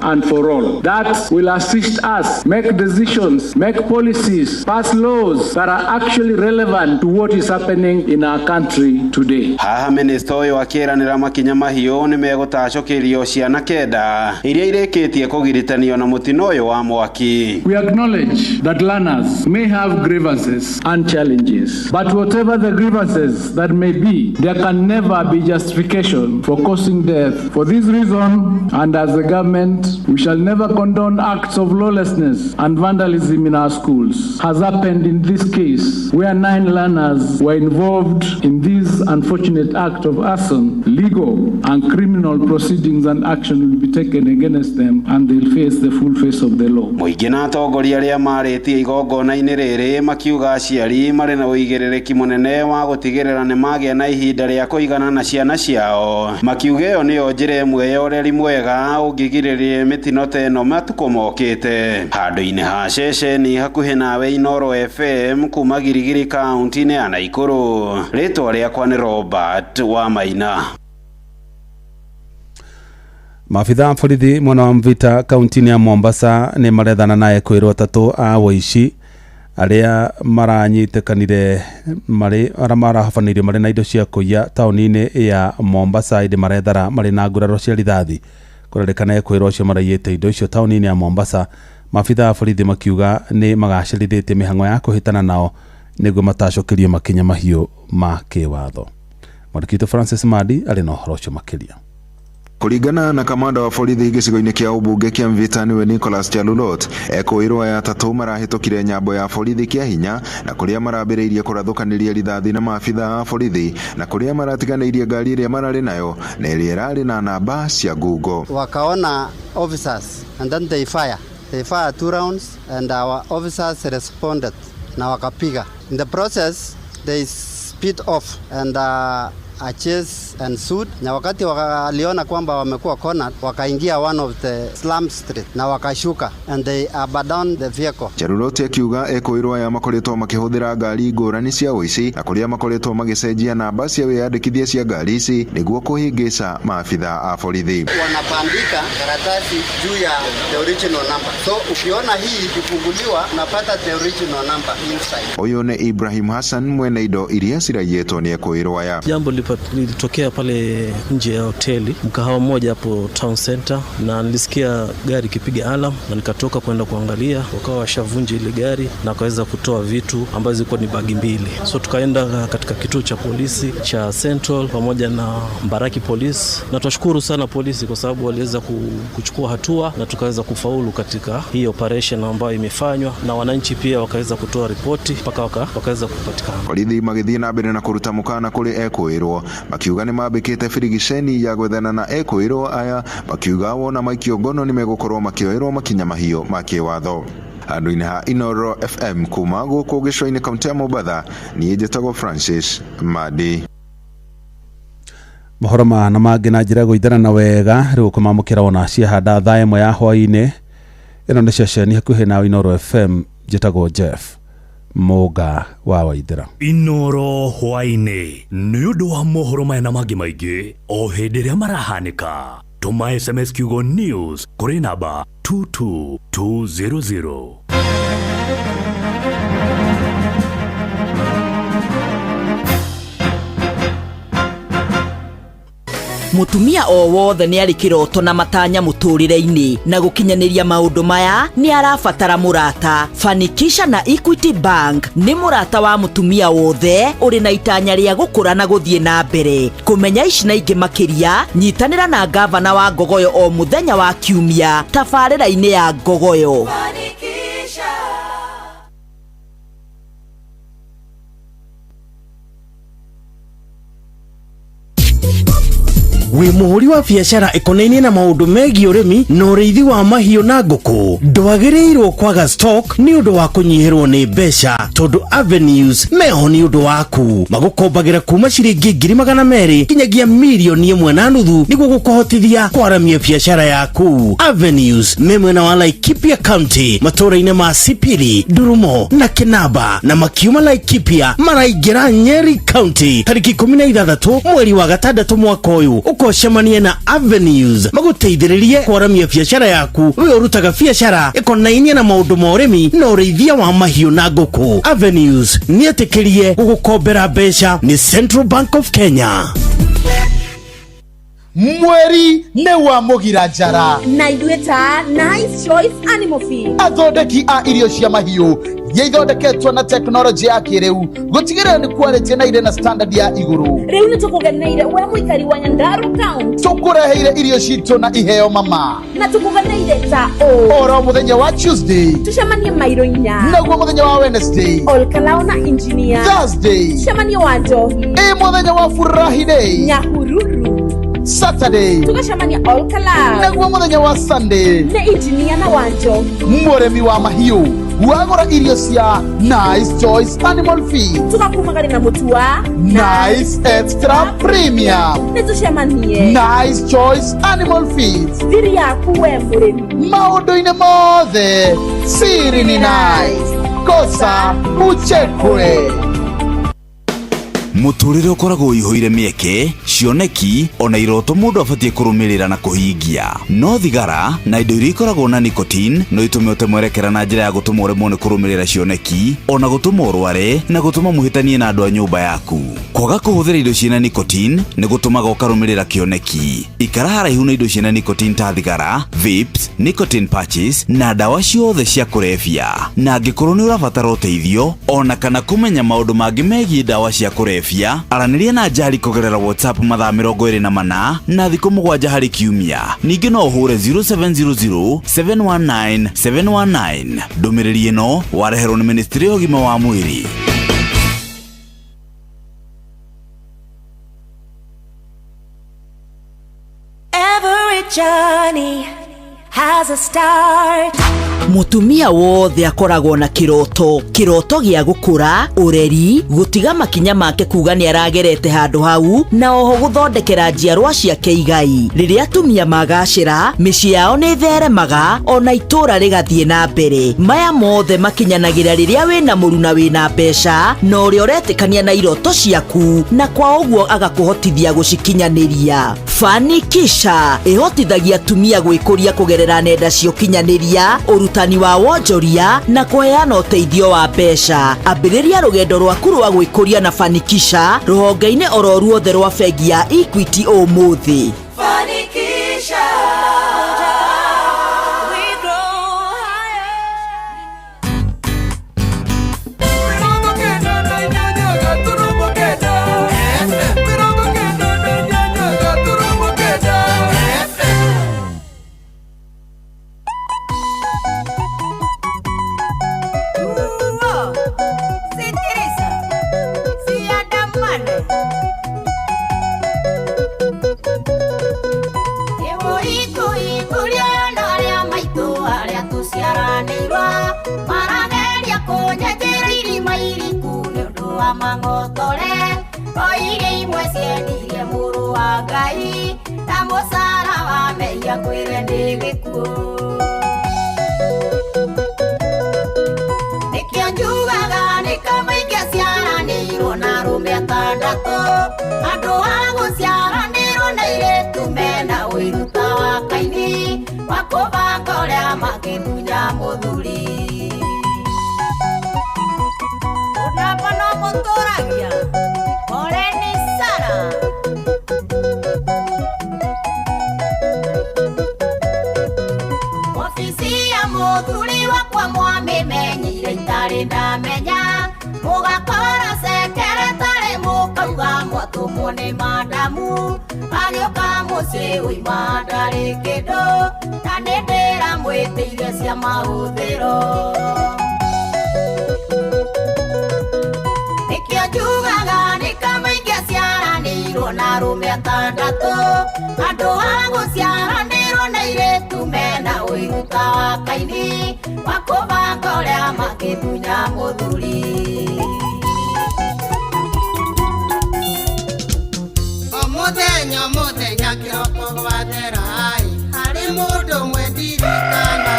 [SPEAKER 26] and for all. That will assist us make decisions, make policies, pass laws that are actually relevant to what is happening in our country today.
[SPEAKER 24] Haha minista ũyũ akĩranĩra makinya mahiũ nĩ megũtacũkĩrio ciana 9 iria irĩkĩtie kũgiritanio na mũtino ũyũ wa mwaki.
[SPEAKER 26] We acknowledge that learners may have grievances and challenges, but whatever the grievances that may be, there can never be justification for causing death. For this reason, and as a government, we shall never condone acts of lawlessness and vandalism in our schools. Has happened in this case, where 9 learners were involved in this unfortunate act of arson. Legal and criminal proceedings and action will be taken against them, and they'll face the full face of the law.
[SPEAKER 24] Mũingĩ na atongoria arĩa marĩtie igongona-inĩ rĩrĩ makiuga aciari marĩ na ũigĩrĩrĩki mũnene wa gũtigĩrĩra nĩ magĩa na ihinda rĩa kũigana na ciana ciao, makiuga ĩyo nĩyo njĩra ĩmwe ya ũreri mwega ũngĩgirĩrĩria ĩgirĩrĩrie mĩtino ta ĩno matukũ mokĩte. Handũ-inĩ ha ceceni hakuhĩ nawe Inooro FM kuma Girigiri kaunti-inĩ ya Naikuru, rĩtwa rĩakwa nĩ Robert Wamaina.
[SPEAKER 4] Maabitha a borithi mwena wa Mvita kaunti-inĩ ya Mombasa nĩ marethana na ekwĩrwo atatũ a wũici arĩa maranyitĩkanire marĩ arĩa marahobanĩirio marĩ na indo cia kũiya taũni-inĩ ya Mombasa ĩndĩ marethara marĩ na nguraro cia rithathi. Kũrerĩkana ekwĩrwo acio maraiyĩte indo icio taũni-inĩ ya Mombasa. Maabitha a borithi makiuga nĩ magacĩrithĩtie mĩhang'o ya kũhĩtana nao nĩguo matacokerio makinya mahiũ ma kĩwatho. Mwandĩki witũ Francis Madi arĩ na ũhoro ũcio makĩria.
[SPEAKER 1] Kũringana na kamanda wa borithi gĩcigo-inĩ kĩa ũmbunge kĩa Mvita nĩwe Nicholas Chalulot, ekũĩrwo aya atatũ marahĩtũkire nyambo ya borithi kĩa hinya na kũrĩa marambĩrĩirie kũrathũkanĩria rithathi na maabitha a borithi na kũrĩa maratiganĩirie ngari ĩrĩa mararĩ nayo na ĩrĩa ĩrarĩ na namba cia ngungo.
[SPEAKER 3] Wakaona officers and then they fire. They fire 2 rounds and our officers responded na wakapiga. In the process they speed off and a chase ensued, na wakati waliona kwamba wamekuwa cornered, wakaingia one of the slum street na wakashuka and they abandoned the vehicle.
[SPEAKER 1] Charuloti akiuga ekũĩrwo aya makoretwo makĩhũthĩra ngari ngũrani cia ũici na kũrĩa makoretwo magĩcenjia namba cia wĩyandĩkithia cia ngari ici nĩguo kũhĩngĩca maabitha a borithi.
[SPEAKER 3] Wanapandika karatasi juu ya the original number, so ukiona hii ikifunguliwa unapata the original number inside.
[SPEAKER 1] Ũyũ nĩ Ibrahim Hassan mwene indo iria ciraiyĩtwo nĩ ekũĩrwo aya.
[SPEAKER 5] Jambo lilitokea pale nje ya hoteli, mkahawa mmoja hapo town center, na nilisikia gari ikipiga alarm na nikatoka kwenda kuangalia, wakawa washavunja ile gari na wakaweza kutoa vitu ambazo zilikuwa ni bagi mbili. So tukaenda katika kituo cha polisi cha Central pamoja na Mbaraki Police, na tunashukuru sana polisi kwa sababu waliweza kuchukua hatua na tukaweza kufaulu katika hii operation ambayo imefanywa, na wananchi pia wakaweza kutoa ripoti mpaka wakaweza kupatikana.
[SPEAKER 1] Borithi magĩthiĩ na mbere na kũruta mũkana kũrĩ ekũĩrwo makiuga nĩ mambĩkĩte birigiceni ya gwethana na ekũĩrwo aya, makiuga wona maikio ngono nĩ megũkorwo makĩoerwo makinya mahiũ ma kĩwatho. Handũ-inĩ ha Inooro FM kuma gũkũ gĩcũa-inĩ kaunti ya Mombatha, niĩ njĩtagwo Francis Madi.
[SPEAKER 4] Mohoro ma na mangĩ na njĩra gũithanana wega rĩu kũmamũkĩra ona ciahanda thaa ĩmwe ya hwaĩ-inĩ. Ĩno nĩ ceceni hakuhĩ na Inooro FM, njĩtagwo Jeff Mũga wa Waithera.
[SPEAKER 8] Inooro hwaĩ-inĩ nĩ ũndũ wa mohoro maya na mangĩ maingĩ o hĩndĩ ĩrĩa marahanĩka. Tũma SMS kiugo news kũrĩ namba 22200.
[SPEAKER 20] Mutumia o wothe nĩ arĩ kĩroto na matanya mũtũrĩre-inĩ, na gũkinyanĩria maũndũ maya nĩ arabatara mũrata. Fanikisha na Equity Bank nĩ mũrata wa mũtumia wothe ũrĩ na itanya rĩa gũkũra na gũthiĩ na mbere. Kũmenya ici na ingĩ makĩria, nyitanĩra na gavana wa Ngogoyo o mũthenya wa Kiumia tabarĩra-inĩ ya Ngogoyo.
[SPEAKER 13] Wĩ mũhũri wa biacara ĩkonainie na maũndũ megiĩ ũrĩmi na ũrĩithi wa mahiũ na ngũkũ, ndwagĩrĩirwo kwaga stock nĩ ũndũ wa kũnyihĩrwo nĩ mbeca, tondũ Avenues meho nĩ ũndũ waku. Magũkombagĩra kuma ciringi 200,000 nginyagia 1.5 million nĩguo gũkũhotithia kwaramia biacara yaku. Avenues me mwena wa Laikipia County, matũũra-inĩ ma Sipili, Ndurumo na Kinamba, na makiuma Laikipia maraingĩra Nyeri County tarĩki 16 mweri wa gatandatũ mwaka ũyũ. Ũkocemanie na Avenues magũteithĩrĩrie kwaramia biacara yaku we ũrutaga biacara ĩkonainie na maũndũ ma ũrĩmi na ũrĩithia wa mahiũ na ngũkũ. Avenues nĩetĩkĩrie gũgũkombera mbeca nĩ Central Bank of Kenya.
[SPEAKER 10] Mweri nĩ wa mũgira njara
[SPEAKER 22] na ithuĩ ta Nice Choice Animal Feed,
[SPEAKER 10] athondeki a irio cia mahiũ iria ithondeketwo na tekinoronjĩ ya kĩrĩu gũtigĩrĩra nĩ quality na irĩ na standard ya igũrũ.
[SPEAKER 22] Rĩu nĩ tũkũgeneire we mũikari wa Nyandarua County,
[SPEAKER 10] tũkũreheire irio citũ na iheo mama,
[SPEAKER 22] na tũkũgeneire ta ũũ
[SPEAKER 10] oro mũthenya wa Tuesday
[SPEAKER 22] tũcemanie mairo inya,
[SPEAKER 10] naguo mũthenya wa Wednesday
[SPEAKER 22] Olkalao na engineer,
[SPEAKER 10] Thursday
[SPEAKER 22] tũcemanie wa Njohi,
[SPEAKER 10] ĩ mũthenya wa Furahi Day
[SPEAKER 22] Nyahururu,
[SPEAKER 10] Saturday
[SPEAKER 22] tũgacemania Olkalao,
[SPEAKER 10] naguo mũthenya wa Sunday
[SPEAKER 22] nĩ engineer na wa Njohi.
[SPEAKER 10] Mũrĩmi wa mahiũ Wagũra irio cia Nice Choice Animal Feed.
[SPEAKER 6] Tugakumagaria na mũtu wa
[SPEAKER 10] Nice Extra Premium.
[SPEAKER 6] Nĩ tũcemanie.
[SPEAKER 10] Nice Choice Animal Feed.
[SPEAKER 6] Thiri yaku we mũrĩmi.
[SPEAKER 10] Maũndũ-inĩ mothe siri ni nice. Kosa uchekwe.
[SPEAKER 9] Mũtũrĩre ũkoragwo ũihũire mĩeke, cioneki ona iroto mũndũ abatiĩ kũrũmĩrĩra na kũhingia. No thigara na indo iria ikoragwo na nicotine no itũme ũte mwerekera na njĩra ya gũtũma ũremwo nĩ kũrũmĩrĩra cioneki ona gũtũma ũrware na gũtũma mũhĩtanie na andũ a nyũmba yaku. Kwaga kũhũthĩra indo ciĩna nicotine nĩ gũtũmaga ũkarũmĩrĩra kĩoneki. Ikara haraihu na indo ciĩna nicotine ta thigara, vapes, nicotine patches na ndawa ciothe cia kũrebia. Na angĩkorwo nĩ ũrabatara ũteithio ona kana kũmenya maũndũ mangĩ megiĩ ndawa cia kũrebia, aranĩria na Njari kũgerera WhatsApp mathaa 24 na thikũ 7 harĩ kiumia. Ningĩ no ũhũre 0700 719 719. Ndũmĩrĩri ĩno wareherwo nĩ Ministry ya Ũgima wa Mwĩrĩ.
[SPEAKER 7] Every journey has a start.
[SPEAKER 20] Mutumia wothe akoragwo na kiroto, kiroto gĩa gũkũra, ũreri, gũtiga makinya make kuga nĩ aragerete handũ hau, na oho gũthondekera njiarwa ciake igai. Rĩrĩa atumia magacĩra, mĩciĩ yao nĩ ĩtheremaga, ona itũũra rĩgathiĩ na mbere. Maya mothe makinyanagĩra rĩrĩa wĩna mũruna wĩna mbeca, na ũrĩa ũretĩkania na iroto ciaku, na kwa ũguo agakũhotithia gũcikinyanĩria. Fanikisha ĩhotithagia atumia gwĩkũria kũgerera nenda cia ũkinyanĩria, ũrutani wa wonjoria na kũheana ũteithio wa mbeca. Ambĩrĩria rũgendo rwaku rwa gwĩkũria na Fanikisha rũhonge-inĩ oro ruothe rwa bengi ya Equity ũmũthĩ.
[SPEAKER 7] Fanikisha. We grow higher.
[SPEAKER 14] Mangotore oire imwe ciendirie mũrũ wa Ngai na mũcara wa mehia kwĩre nĩ gĩkuũ. Nĩkĩo njugaga nĩ kamaingĩ ciaranĩirwo na arũme atandatũ, andũ a gũciaranĩrwo na airĩtu mena ũiru ta wa Kaini wa kũbanga ũrĩa mangĩtunya mũthuri. Unapano mũtũragia poleni sana. Ofisi ya mũthuri wakwa mwamĩmenyire itarĩ ndamenya, mũgakora sekeretarĩ mũkauga mwatũmwo nĩ madamu, agĩũka mũciĩ uima ndarĩ kĩndũ, na nĩ ndĩramwĩtĩire cia mahũthĩro. Nĩkĩo njugaga nĩ kamaingĩ ciaranĩirwo na arũme atandatũ, andũ a gũciaranĩrwo na airĩtu mena ũiru ta wa Kaini wa kũbanga ũrĩa mangĩtunya mũthuri.
[SPEAKER 16] O mũthenya o mũthenya kĩroko gwathera-ĩ, harĩ mũndũ ũmwe ndirikanaga,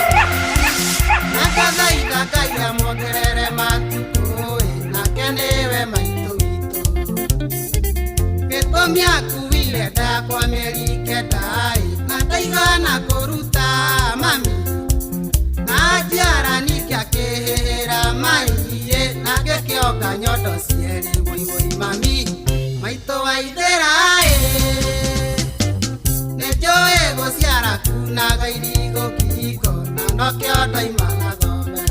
[SPEAKER 16] na ngathaitha Ngai amuongerere matukũ-ĩ, nake nĩwe maitũ witũ. Gĩtũmi akuire ndakwa mĩeri kenda-ĩ, na ndaigana kũruta mami, na njiara ningĩ akĩhĩhĩra mai-ĩ, na ngĩkĩonga nyondo cierĩ wũi mami, maitũ wa ithera-ĩ. Nĩnjũĩ gũciara kunaga irigũ kĩhingo, na nokĩo ndoima na thome.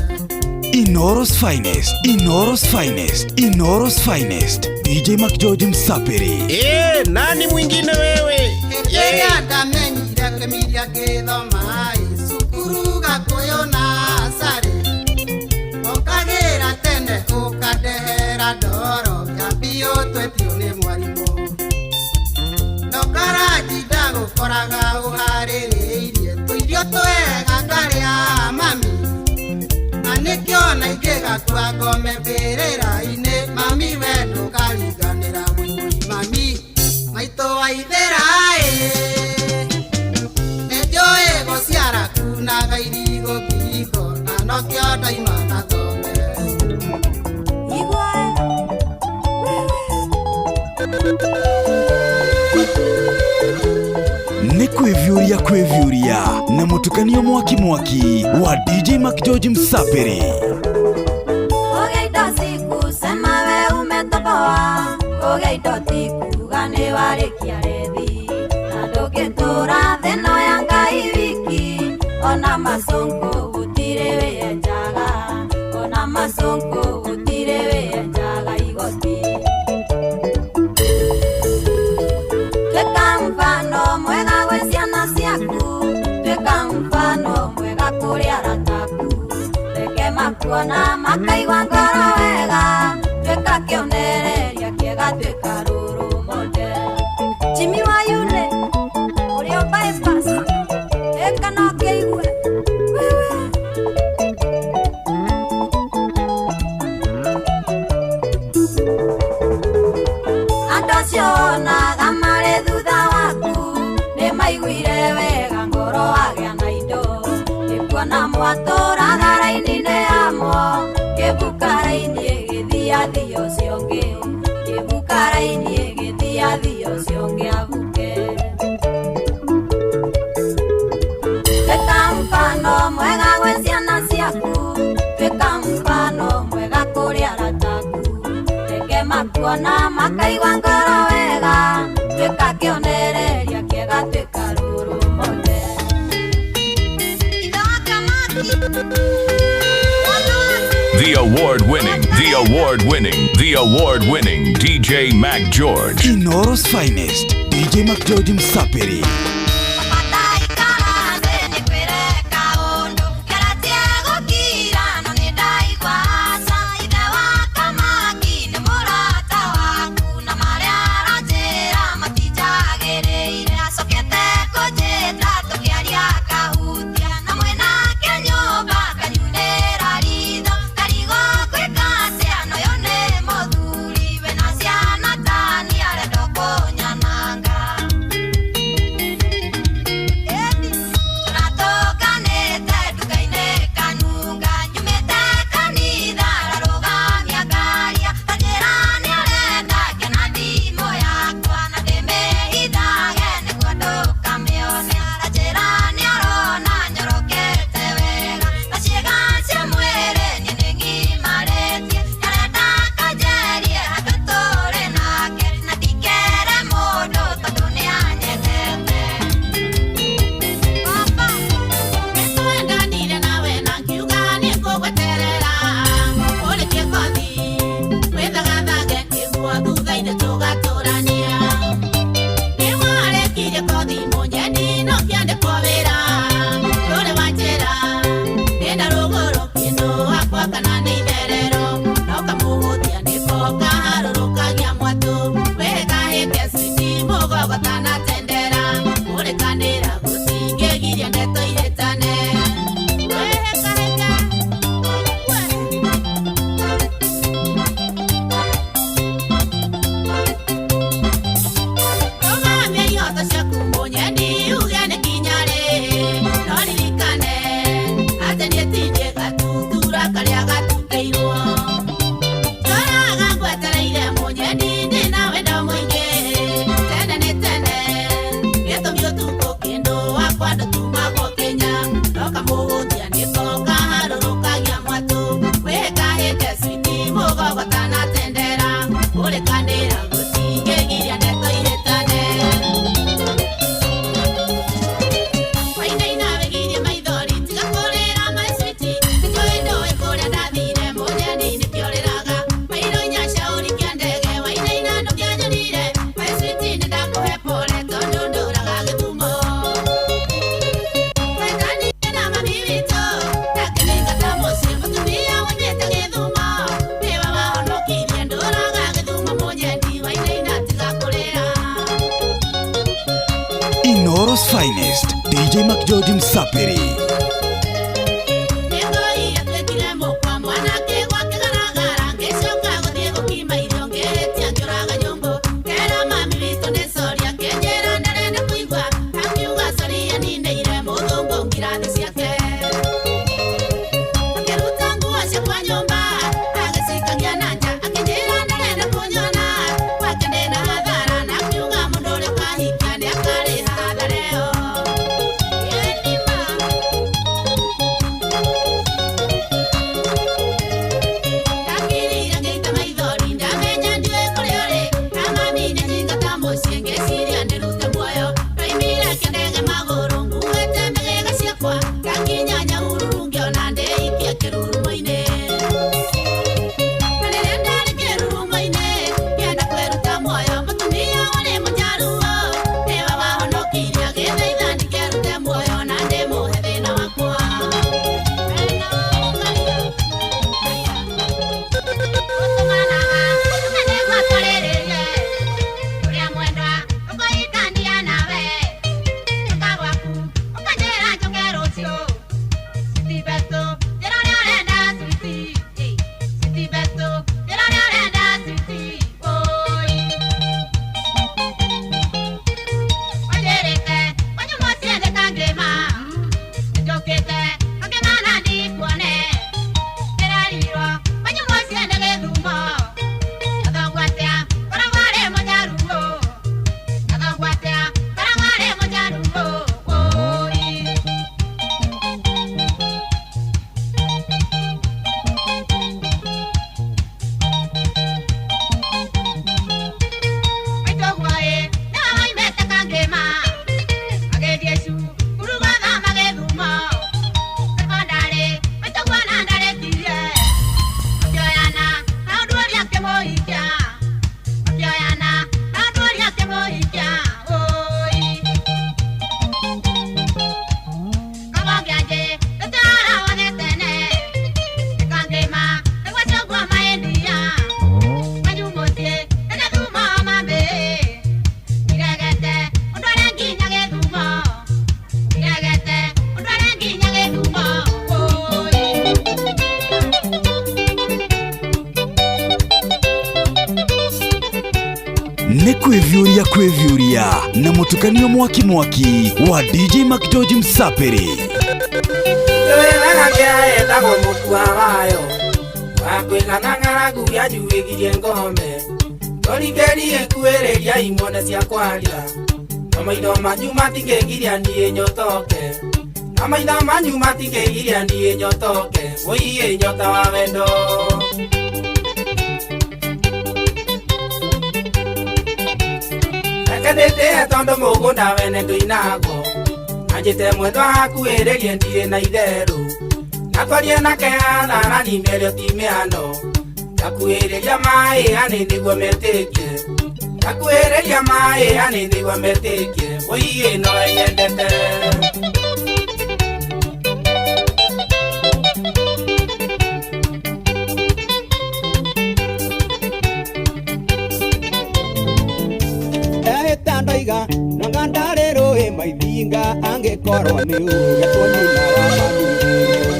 [SPEAKER 9] Inooro's finest, Inooro's finest, Inooro's finest. DJ McGeorge Msapiri.
[SPEAKER 13] Nani mwingine wewe?
[SPEAKER 16] Ĩrĩa ndamenyire kĩmiria ngĩthoma-ĩ, cukuru Gakũyũ na Carĩ. Ũkagĩra tene ũkandehera ndoro, kĩambio twetio nĩ mwarimũ. Ndũkaranji ndagũkoraga ũharĩrĩirie tũirio twega ngarĩa mami, na nĩkĩo ingĩgakua ngome mbĩrĩra-inĩ mami we ndũkariganĩra mũihũri mami maitũ wa ithera ĩ nĩnjũĩ gũciara kunaga irigo kĩhiko na nokĩo ndaima na thome.
[SPEAKER 9] Nĩ kwĩviũria kwĩviũria na mũtukanio mwaki mwaki wa DJ Mac George Msapiri.
[SPEAKER 14] Ũgĩindo ciku sema we umetoboa, ũgĩindo ti kuga nĩ warĩkia rethi, na ndũngĩtũra thĩ ĩno ya Ngai wiki, ona macũngũ gũtirĩ wĩenjaga, ona macũngũ gũtirĩ wĩenjaga igoti. Tuĩka mfano mwega gwĩ ciana ciaku, tuĩka mfano mwega kũrĩ arata aku, reke makuona makaigua ngoro wega, tuĩka kĩonereria kĩega, tuĩka rũrũ model. Jimmy wa Yule ũrĩa bypass, ĩka no kĩigue wewe. Andũ acio wonaga marĩ thutha waku nĩ maiguire wega ngoro wagĩa na indo, nĩkuona mwatũraga raini-inĩ yamo, kĩbuka raini ĩgĩthiathia ũcio ũngĩ, kĩbuka raini ĩgĩthiathia ũcio ũngĩ abuke. Tuĩka mfano mwega gwĩ ciana ciaku, tuĩka mfano mwega kũrĩ arata aku, reke makuona makaigua ngoro wega, tuĩka kĩonereria kĩega, tuĩka rũrũ model.
[SPEAKER 11] The award-winning, the award-winning, the award-winning DJ Mac George.
[SPEAKER 9] Inoro's finest, DJ Mac George Msapiri. Inoro's finest, DJ Mac George Msapiri.
[SPEAKER 12] Nĩngũiya twĩkire mũkwa mwanake.
[SPEAKER 9] Nĩ kwĩviũria kwĩviũria na mũtukanio mwaki mwaki wa DJ McGeorge Msapiri.
[SPEAKER 12] Wega kĩa etagwo mũkua wayo wakwĩgana ng'aragu yanjuĩgirie ngome tũringĩrie kuĩrĩria imone cia kwaria na maitho manyu matingĩgiria niĩ nyotoke na maitho manyu matingĩgiria niĩ nyotoke wũiĩ nyota wa wendo. Reke ndĩtĩe tondũ mũgũnda wene ndũinagwo na njĩte mwendwa hakuhĩrĩrie ndirĩ na itherũ na twarie nake atharani mĩario ti mĩano ndakuhĩrĩria maĩ anĩ nĩguo metĩkie ndakuhĩrĩria maĩ anĩ nĩguo metĩkie wũiĩ nowe nyendete.
[SPEAKER 15] Ndoiga nonga ndarĩ rũĩ maithinga angĩkorwo nĩ ũgetwo nyina wa mami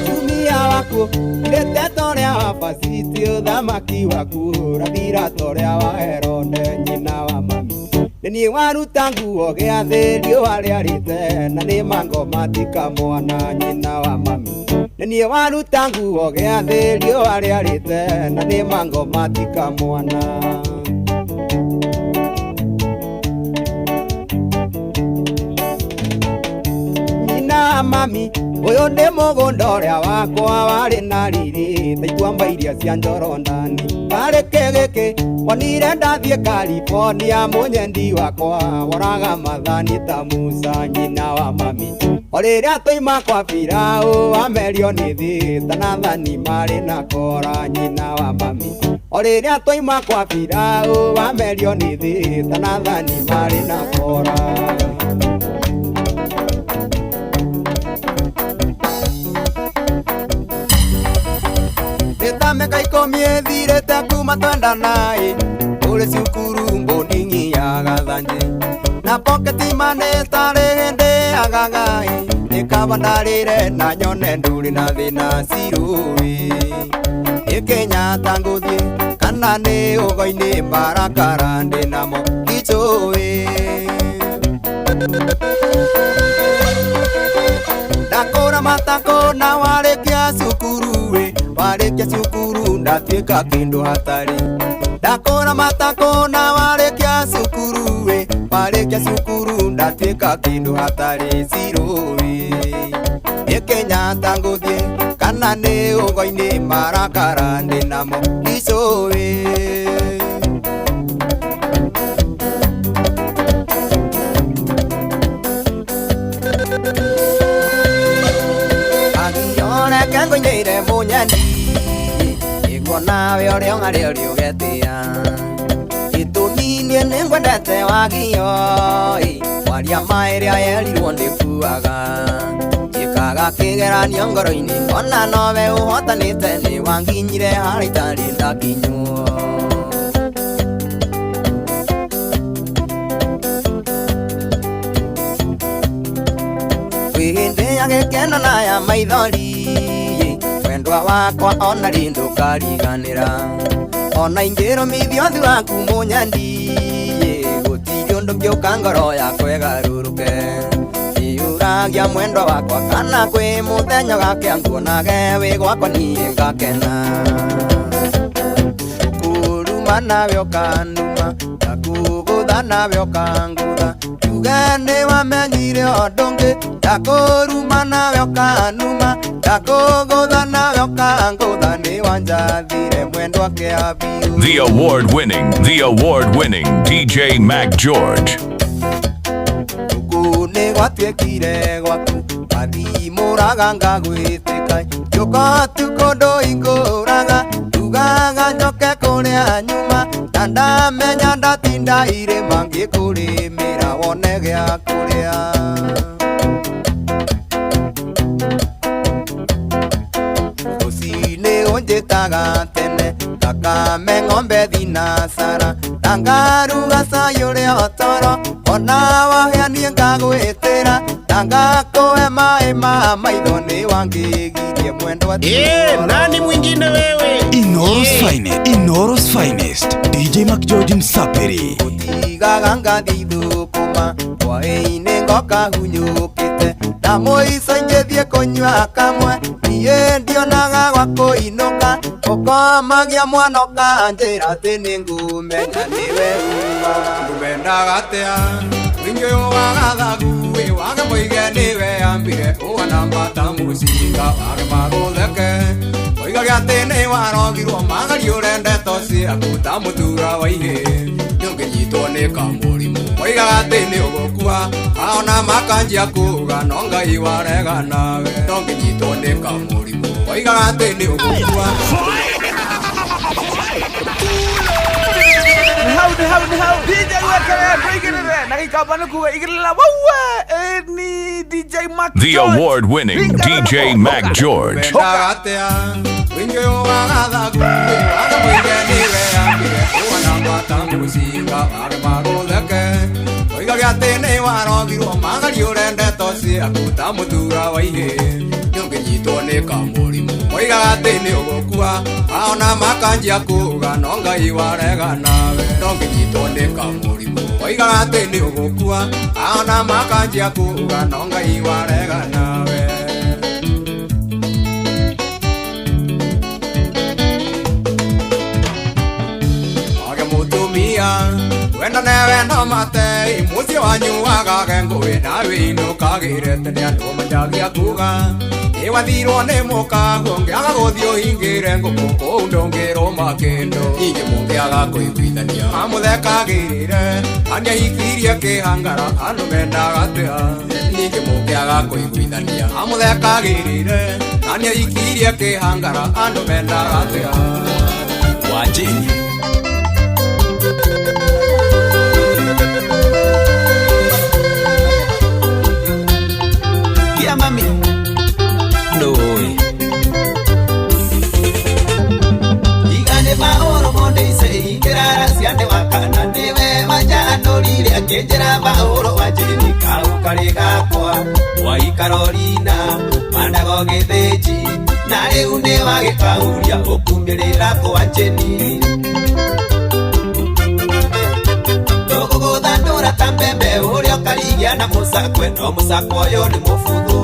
[SPEAKER 15] tumia waku irĩte ta ũrĩa wa Vasiti ũthamaki waku ũrathira ta ũrĩa wa Herode nyina wa mami nĩ niĩ waruta nguo gĩathĩ riũa rĩarĩte na nĩ mangoma tika mwana nyina wa mami nĩ niĩ waruta nguo gĩathĩ riũa rĩarĩte na nĩ mangoma tika mwana. Mami ũyũ nĩ mũgũnda ũrĩa wakwa warĩ na riri ta ituamba iria cia Njorondani karĩ kĩ gĩkĩ wonire ndathiĩ California mũnyendi wakwa woraga mathani ta Musa nyina wa mami o rĩrĩa twaima kwa Firaũ wamerio nĩ thĩ ta Nathani marĩ na Kora nyina wa mami o rĩrĩa twaima kwa Firaũ wamerio nĩ thĩ ta Nathani marĩ na Kora. Meka ikũmi ĩthirĩte kuma twendanaĩ kũrĩ cukuru mbũndingi ya gathanjĩ na poketi mane tarĩ hĩndĩ agagaĩ nĩ kaba ndarĩre na nyone ndũrĩ na thĩna cirũĩ nĩ Kenyatta ngũthiĩ kana nĩ ũgo-inĩ marakara ndĩ namo icũĩ ndakũra matako na warĩkia cukuru warĩkia cukuru ndatuĩka kĩndũ hatarĩ ndakũra matako na warĩkia cukuru warĩkia cukuru ndatuĩka kĩndũ hatarĩ cirũĩ nĩ Kenyatta ngũthiĩ kana nĩ ũgo-inĩ marakara ndĩ namo icũĩ. Reke ngũinĩire mũnyendi nĩguo nawe ũrĩa ũng'arĩ ũrĩ ũgetĩa gĩtũmi niĩ nĩngwendete wagio waria ma ĩrĩa yerirwo ndĩkuaga njĩkaga kĩgeranio ngoro-inĩ ngona nowe ũhotanĩte nĩ wanginyire harĩa itarĩ ndakinywo. Kwĩ hĩndĩ ya gĩkeno na ya maithori mwendwa wakwa ona rĩ ndũkariganĩra ona ingĩrũmithio ũthiũ waku mũnyendi gũtirĩ ũndũ ngĩũka ngoro yakwa ĩgarũrũke ĩyũragia mwendwa wakwa kana kwĩ mũthenya ũgakĩa nguonage wĩ gwakwa niĩ ngakena kũruma nawe ũkanuma ndakũgũtha nawe ũkangũtha njuge nĩ wamenyire ũndũ ũngĩ ndakũruma nawe ũkanuma ndakũgũtha nawe ũkangũtha nĩ wanjathire mwendwa kĩa biũ.
[SPEAKER 11] The award-winning DJ Mac George.
[SPEAKER 15] Kũ nĩ gwatuĩkire gwaku wathimũraga ngagwĩtĩka njũka ũtukũ ndũhingũraga ndugaga njoke kũrĩa nyuma na ndamenya ndatinda irĩma ngĩkũrĩmĩra wone gĩa kũrĩa. Rũcinĩ ũnjĩtaga tene thakame ng'ombe thinacara na ngaruga cai ũrĩa toro ona wahĩa niĩ ngagwĩtĩra na ngakũhe maĩ ma maitho nĩ wangĩgirie mwendwa.
[SPEAKER 13] Nani mwingine wewe?
[SPEAKER 9] Inooro's finest, Inooro's finest, DJ McGeorge Msapiri.
[SPEAKER 15] Ndigaga ngathiĩ ithũkũma hwaĩ-inĩ ngoka hunyũkĩte ndamũica ingĩthiĩ kũnyua kamwe niĩ ndionaga gwa kũinũka ũkomagia mwana ũkanjĩra atĩ nĩ ngũmenya nĩwe uma
[SPEAKER 2] Ngũmendaga atĩa Wingi ũyũ wa gathagu ĩ wage moige nĩwe ambire ũhana mbata mũcinga wage magũtheke oigage atĩ nĩ warogirwo magariũre ndeto ciaku ta mũtura wa ihĩ nĩũngĩnyitwo nĩ kamũrimũ oigaga atĩ nĩ ũgũkua aona makanjia kuga no Ngai warega nawe ndũngĩnyitwo nĩ kamũrimũ oigaga atĩ nĩ ũgũkua.
[SPEAKER 17] Ni hau DJ wekere kuigirire na gikamba nĩ kuga igirira wawe ni DJ Mac
[SPEAKER 11] The award winning DJ Mac George.
[SPEAKER 2] Ngũmendaga atĩa Wingi ũyũ wa gathagu wage moige nĩwe ambire ũhana mbata mũcinga wage magũtheke oigage atĩ nĩ warogirwo magariũre ndeto ciaku ta mũtura wa ihĩ nĩũngĩnyitwo nĩ kamũrimũ oigaga atĩ nĩ ũgũkua aona makanjia kuga no Ngai warega nawe ndũngĩnyitwo nĩ kamũrimũ oigaga atĩ nĩ ũgũkua aona makanjia kuga no Ngai warega nawe. Wage mũtumia wenda newe no matei mũciĩ wanyu wagage ngũĩ nawe inũkagĩre tene andũ manjagia kuga ĩwathirwo nĩ mũkaguo ngĩaga gũthiĩ ũhingĩre ngũkũ kũu ndũngĩrũma kĩndũ ningĩ mũngĩaga kũiguithania amũthekagĩrĩre anĩahikirie kĩhangara andũ mendaga atĩa ningĩ mũngĩaga kũiguithania amũthekagĩrĩre anĩahikirie kĩhangara andũ mendaga atĩa.
[SPEAKER 9] Wajeni
[SPEAKER 15] Kia mami
[SPEAKER 9] Noi
[SPEAKER 15] Igane maoro monde ise ikirara ciande wakana niwe wanjandũrire akĩnjĩra maũro wanjĩni kau karĩ gakwa waikarorina mandago gĩthĩnji na rĩu nĩ wagĩkahuria ũkumĩrĩra kwa njĩni tũgũgũthandũra ta mbembe ũrĩa ũkarigia na mũcakwe no mũcakwe ũyũ nĩ mũbuthu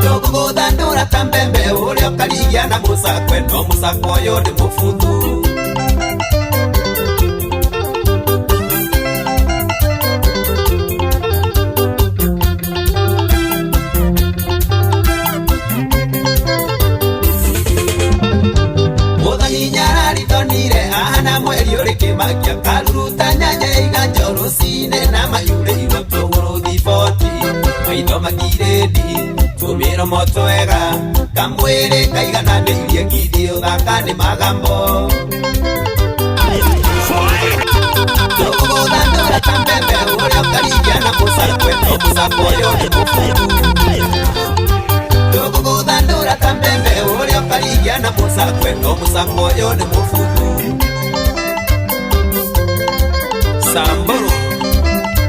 [SPEAKER 15] tũgũgũthandũra ta mbembe ũrĩa ũkarigia na mũcakwe no mũcakwe ũyũ nĩ mũbuthu. Mũthoni nyararitonire ahana mweri ũrĩ kĩmakia karuruta nyanya iganjo rũcinĩ na mayurĩirwo tũgũrũ thiboti maitho makirĩndi tũmĩromo twega kamwĩrĩ kaigananĩirie ngithĩ ũthaka nĩ magambo tũgũgũthandũra ta mbembe ũrĩa ũkarigia na mũcakwe no mũcakwe ũyũ nĩ mũbuthu tũgũgũthandũra ta mbembe ũrĩa ũkarigia na mũcakwe no mũcakwe ũyũ nĩ mũbuthu.
[SPEAKER 9] Samburu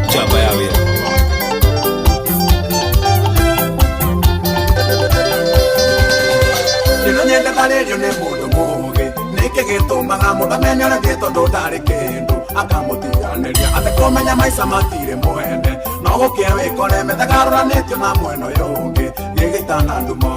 [SPEAKER 9] njamba ya wĩra.
[SPEAKER 2] Ndĩno nyenda tarĩrio nĩ mũndũ mũũgĩ nĩkĩ gĩtũmaga mũndũ amenye ũrĩa ũngĩ tondũ ndarĩ kĩndũ akamũtiganĩria atekũmenya maica matirĩ mwene no gũkĩa wĩkore methagarũranĩtio na mwena ũyũ ũngĩ gĩgĩtana ndumo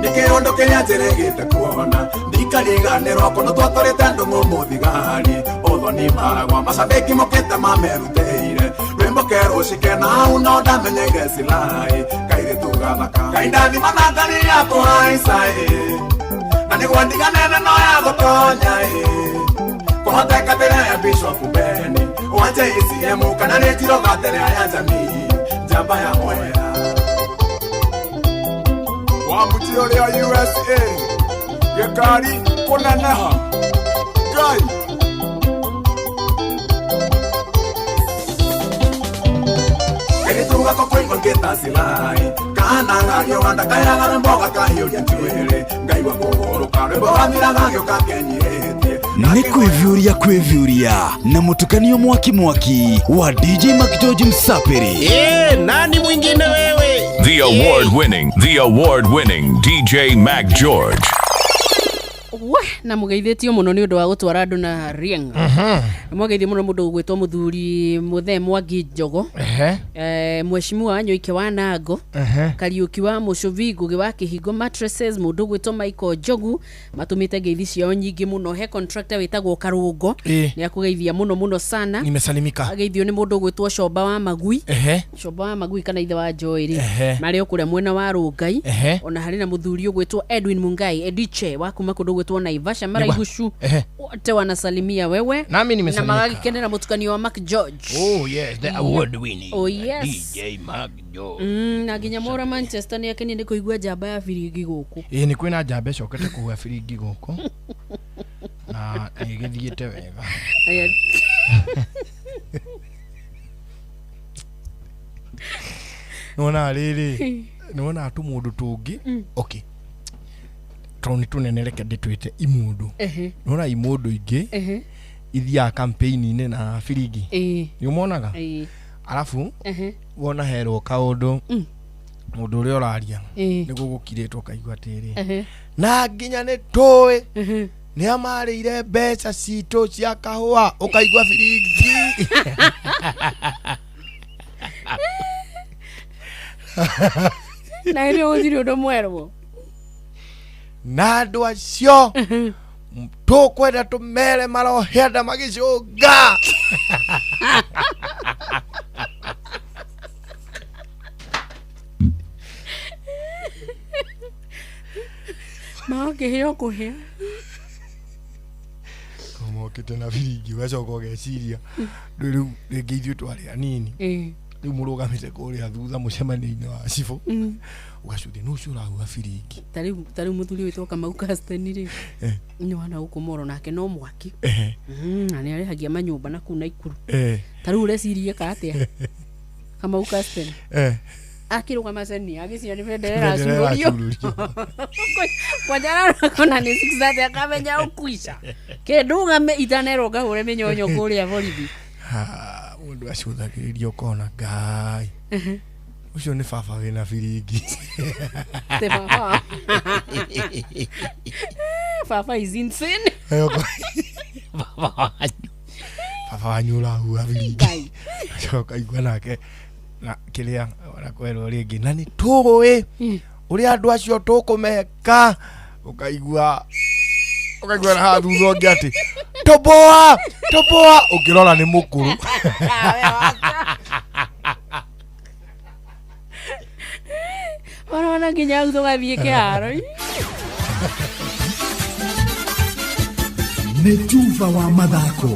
[SPEAKER 2] nĩ kĩũndũ kĩrĩa njĩrĩgĩte kuona ndikariganĩrwo kũndũ twatwarĩte ndũng'ũ mũthigari ũthoni maragwa macabĩki mokĩte mamerutĩire rwĩmbo kerũcike na hau no ndamenyeire silai kairĩtu gathaka Ngai ndathima na ngari ya kũhaica ĩ na nĩguo ndiganene no ya gũtonya ĩ kũhoteka ndĩre ya Bishop Beni wa JCM kana nĩ Njiroga mbere ya jamii njamba ya mwea
[SPEAKER 18] wa mũtĩ ũrĩa USA gĩkari kũneneha Ngai
[SPEAKER 2] Kĩrĩtu gakwa kũigua ngĩta silai kana ngario wandakayaga rwĩmbo gakahiũria njuĩrĩ ngaigua kũgũrũka rwĩmbo wathiraga gĩũka kenyihĩtie
[SPEAKER 9] Nĩ kwĩviũria kwĩviũria na mũtukanio mwaki mwaki wa DJ McGeorge Msapiri.
[SPEAKER 13] Nani mwingine wewe?
[SPEAKER 11] The award winning DJ Mac George.
[SPEAKER 22] What?
[SPEAKER 19] Na mũgeithĩtio mũno nĩ ũndũ wa gũtwara andũ na rieng. Mwageithio mũno mũndũ ũgwĩtwo mũthuri mũthee Mwangi Njogo. Mheshimiwa Wanyoike wa Nango. Kariũki wa Mũcũvi Ngũgĩ wa Kĩhingo Mattresses, mũndũ ũgwĩtwo Michael Njogu, matũmĩte ngeithi ciao nyingĩ mũno. He contractor wĩtagwo Karũngo, nĩ akũgeithia mũno mũno sana.
[SPEAKER 21] Nimesalimika.
[SPEAKER 19] Ageithio nĩ mũndũ ũgwĩtwo Comba wa Magui. Comba wa Magui kana ithe wa Joy rĩ, marĩ o kũrĩa mwena wa Rũngai. Ona harĩ na mũthuri ũgwĩtwo Edwin Mungai Ediche wa kuma kũndũ gwĩtwo Naivasha Maraigucu. Wote wanasalimia wewe.
[SPEAKER 21] Nami
[SPEAKER 19] Na
[SPEAKER 21] nimesalimika.
[SPEAKER 19] magagikenera mũtukanio wa Mac George.
[SPEAKER 21] Oh yes, the award winning
[SPEAKER 19] Oh yes.
[SPEAKER 21] DJ Mac George.
[SPEAKER 19] Na nginya Mora Manchester nĩ akenie nĩ kũigua njamba ya biringi gũkũ.
[SPEAKER 21] Ĩĩ, nĩ kwĩna njamba ĩcokete kũhũa biringi gũkũ na ĩgĩthiĩte wega.
[SPEAKER 19] Aya.
[SPEAKER 21] Nĩwonaga rĩrĩ, nĩwonaga tũmũndũ tũngĩ, okay, tondũ nĩ tũnene, reke ndĩtwĩte imũndũ. Nĩwona imũndũ ingĩ ithiaga campaign-inĩ na biringi, nĩ ũmonaga? Arabu wona herwo kaũndũ, mũndũ ũrĩa ũraria nĩguo gũkirĩtwo, ũkaigua atĩrĩ, na nginya nĩ tũĩ nĩ amarĩire mbeca citũ cia kahũa, ũkaigua biringi.
[SPEAKER 19] Na ĩrĩ gũtirĩ ũndũ mwerwo.
[SPEAKER 21] Na andũ acio tũkwenda tũmere marohe nda magĩcũnga.
[SPEAKER 19] Magakĩhĩa o kũhĩa.
[SPEAKER 21] Mokĩte na biringi, ũgacoka ũgeciria rĩu rĩu rĩngĩ ithuĩ twarĩ anini, rĩu mũrũgamĩte kũrĩa thutha mũcemanio-inĩ wa cibũ, ũgacuthia nũ ũcio ũrahuha biringi.
[SPEAKER 19] Ta rĩu mũthuri wĩtwo Kamau Casten rĩ, nĩ wana gũkũ Moro, nake no mwaki. Na nĩ arĩhagia manyũmba na kũu Naikuru. Ta rĩu ũreciria ka atĩa Kamau Casten akĩrũgama ceni agĩciria nĩ bendera
[SPEAKER 21] Bendera
[SPEAKER 19] ĩracurũrio.
[SPEAKER 21] ĩracurũrio.
[SPEAKER 19] Kwanja ararora nĩ 6:30 akamenya ũkuica kĩndũgame itanerwo ngahũre mĩnyonyo kũrĩa borithi.
[SPEAKER 21] Ha, mũndũ acũthagĩrĩria ũkona ngai ũcio nĩ baba wĩna biringi.
[SPEAKER 19] Te baba. Baba is insane.
[SPEAKER 21] Baba wanyu, baba wanyu ũrahuha biringi, acoka igua nake na kĩrĩa ona kwerwo rĩngĩ na nĩ tũĩ ũrĩa andũ acio tũkũmeka, ũkaigua na haha thutha ũngĩ atĩ toboa toboa, ũngĩrora nĩ mũkũrũ.
[SPEAKER 19] Marona nginya hau tũgathiĩ kĩharo.
[SPEAKER 10] Nĩ tuba wa mathako.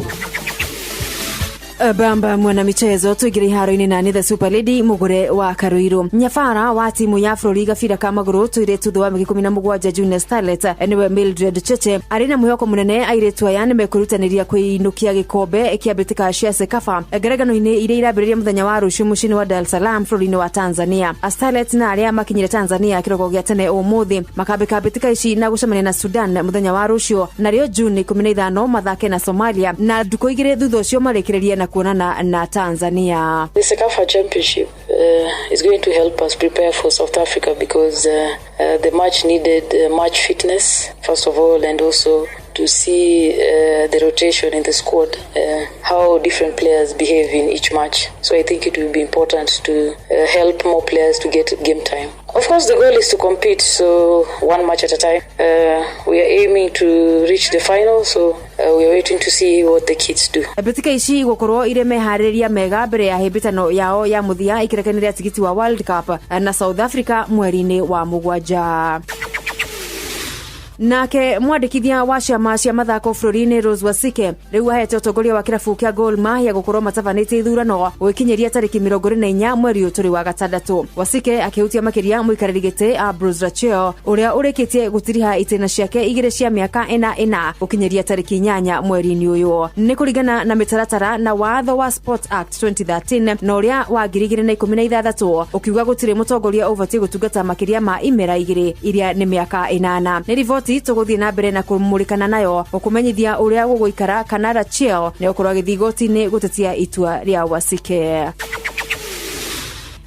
[SPEAKER 23] Bamba mwana michezo, tuingire iharo-inĩ na nĩ the super lady mugure wa Karuiru, nyabara wa timu ya bũrũri gabira ka magũrũ tũirĩtu thĩ wa mĩaka 17 Junior Starlet, nĩwe Mildred Cheche, arĩ na mwĩhoko mũnene airĩtu aya nĩmekũrutanĩria kwĩinũkia gĩkombe kĩa mbĩtĩka cia CECAFA ngerekano-inĩ iria irambĩrĩria mũthenya wa rũciũ mũciĩ-inĩ wa Dar es Salaam bũrũri-inĩ wa Tanzania. Starlet na arĩa makinyire Tanzania kĩroko gĩa tene ũmũthĩ makambĩka mbĩtĩka ici na gũcemania na Sudan mũthenya wa rũciũ, narĩo Juni 15 mathake na Somalia, na ndukũ 2 thutha ũcio marĩkĩrĩrie na kuonana na Tanzania.
[SPEAKER 24] The CECAFA Championship is going to help us prepare for South Africa because the match needed match fitness, first of all, and also to see the rotation in the squad, how different players behave in each match. So I think it will be important to help more players to get game time. Of course, the goal is to compete, so one match at a time. We are aiming to reach the final, so we are waiting to see what the kids do.
[SPEAKER 23] Mbĩtĩka ici igũkorwo irĩ meharĩrĩria mega mbere ya hĩmbĩtano yao ya mũthia ĩkĩrekanĩria tigiti wa World Cup na South Africa mweri-inĩ wa 7. Nake mwandĩkithia wa ciama cia mathako bũrũri-inĩ Rose Wasike rĩu ahete ũtongoria wa kĩrabu kĩa Gor Mahia gũkorwo matabanĩtie ithurano gwĩkinyĩria tarĩki 24 mweri ũyũ tũrĩ wa gatandatũ. Wasike akĩhutia makĩria mũikarĩri gĩtĩ Ambrose Rachel ũrĩa ũrĩkĩtie gũtiriha itĩna ciake 2 cia mĩaka 4 gũkinyĩria tarĩki 8 mweri-inĩ ũyũ. Nĩ kũringana na mĩtaratara na watho wa Sports Act 2013 na ũrĩa wa 2016 ũkiuga gũtirĩ mũtongoria ũbatiĩ gũtungata makĩria ma imera 2 iria nĩ mĩaka 8. Nĩ riboti tũgũthiĩ na mbere na kũmũrĩkana nayo gũkũmenyithia ũrĩa gũgũikara kana Rachel nĩ gũkorwo agĩthiĩ igoti-inĩ gũtetia itua rĩa Wasike.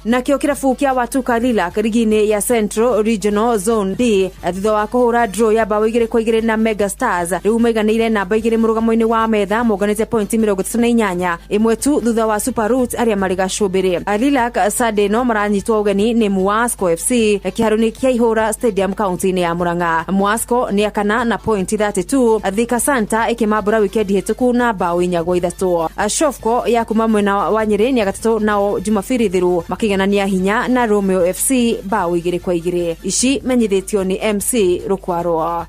[SPEAKER 23] Nakĩo kĩrabu kĩa Watuka Lilac rigi-inĩ ya Central Regional Zone D thutha wa kũhũra draw ya bao 2-2 na Mega Stars rĩu maiganĩire namba 2 mũrũgamo-inĩ wa metha monganĩte pointi 38, ĩmwe tu thutha wa Super Roots arĩa marĩ gacũmbĩrĩ. Lilac Sunday no maranyitwo ũgeni nĩ Mwasco FC kĩharo-inĩ kĩa Ihũra Stadium kaunti-inĩ ya Murang'a. Mwasco nĩ akana na pointi 32, Thika Santa ĩkĩmambũra wikendi hĩtũku na bao 4-3. Shofco ya kuma mwena wa Nyĩrĩ nĩ agatatũ nao Jumapili thiru makĩiganania hinya na Romeo FC bao 2-2. Ici menyithĩtio nĩ MC Rũkwarwa.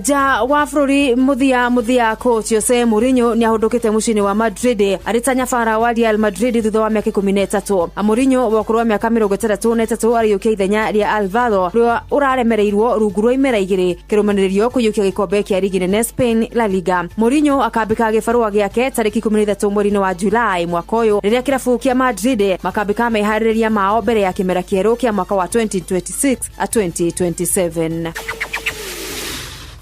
[SPEAKER 23] Ja wa bũrũri mũthia coach Jose Mourinho nĩahũndũkĩte mũciĩ-inĩ wa Madrid arĩ ta nyabara wa Real Madrid thutha wa mĩaka 13. Mourinho wa ũkũrũ wa mĩaka 63 arĩũkia ithenya rĩa Alvaro ũrĩa ũraremereirwo rungu rwa imera 2 kĩrũmanĩrĩrio kũiyũkia gĩkombe kĩa rigi nene Spain La Liga. Mourinho akambĩka gĩbarũa gĩake tarĩki 13 mweri-inĩ wa Julai mwaka ũyũ rĩrĩa kĩrabu kĩa Madrid makambĩka meharĩrĩria mao mbere ya kĩmera kĩerũ kĩa mwaka wa 2026-2027.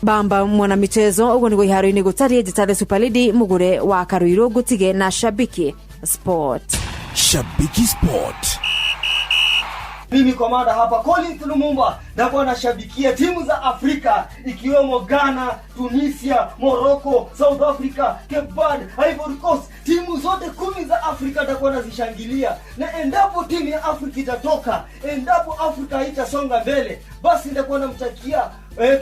[SPEAKER 23] Bamba mwana michezo ugo niguo iharo-inĩ gũtariĩ njĩta the Super Lady mũgũre wa Karuirũ ngũtige na Shabiki Sport.
[SPEAKER 9] Shabiki Sport.
[SPEAKER 1] Mimi komanda hapa Collins Lumumba nakuwa nashabikia timu za Afrika ikiwemo Ghana, Tunisia, Morocco, South Africa, Cape Verde, Ivory Coast. Timu zote 10 za Afrika nitakuwa nazishangilia. Na endapo timu ya Afrika itatoka, endapo Afrika itasonga mbele, basi nitakuwa namtakia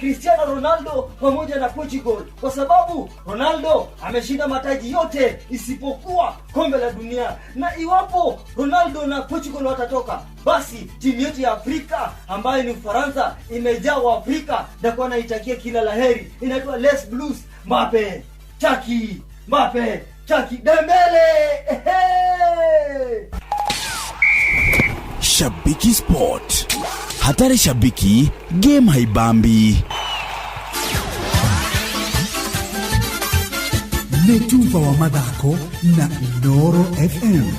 [SPEAKER 1] Cristiano Ronaldo pamoja na Portugal, kwa sababu Ronaldo ameshinda mataji yote isipokuwa kombe la dunia. Na iwapo Ronaldo na Portugal watatoka, basi timu yetu ya Afrika ambayo ni Ufaransa imejaa wa Afrika, nitakuwa naitakia kila laheri. Inaitwa Les Blues. Mbappe, Chaki, Mbappe, Chaki, Dembele. Ehe!
[SPEAKER 9] Shabiki Sport. Hatari shabiki, game haibambi.
[SPEAKER 3] Netuva wa mathako na Inooro FM.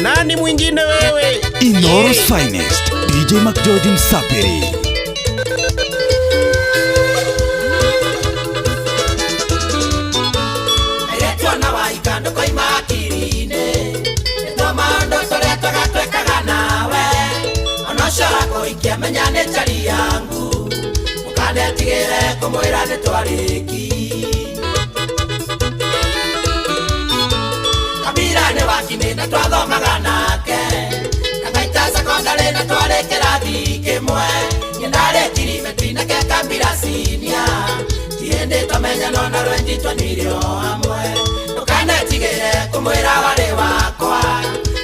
[SPEAKER 13] Nani mwingine wewe?
[SPEAKER 9] Inooro's finest, DJ McGeorge Msapiri.
[SPEAKER 12] Eretwa na waikando kwa imakirine. Eto maondo toretwa gatwekaga nawe. Onoshora koikia menya nĩ njari yangu. Mũkanetigĩre kũmwĩra nĩ twarĩki. Kabira nĩ wakinĩ na twathomaga nake. Kagaita sekondari na twarĩ kĩrathi kĩmwe. Niĩ ndarĩ kirimeti nake Kambira senior. Ti hĩndĩ twamenyana na rwenji twanyuire o hamwe. Ndũkanetigĩre kũmwĩra warĩ wakwa.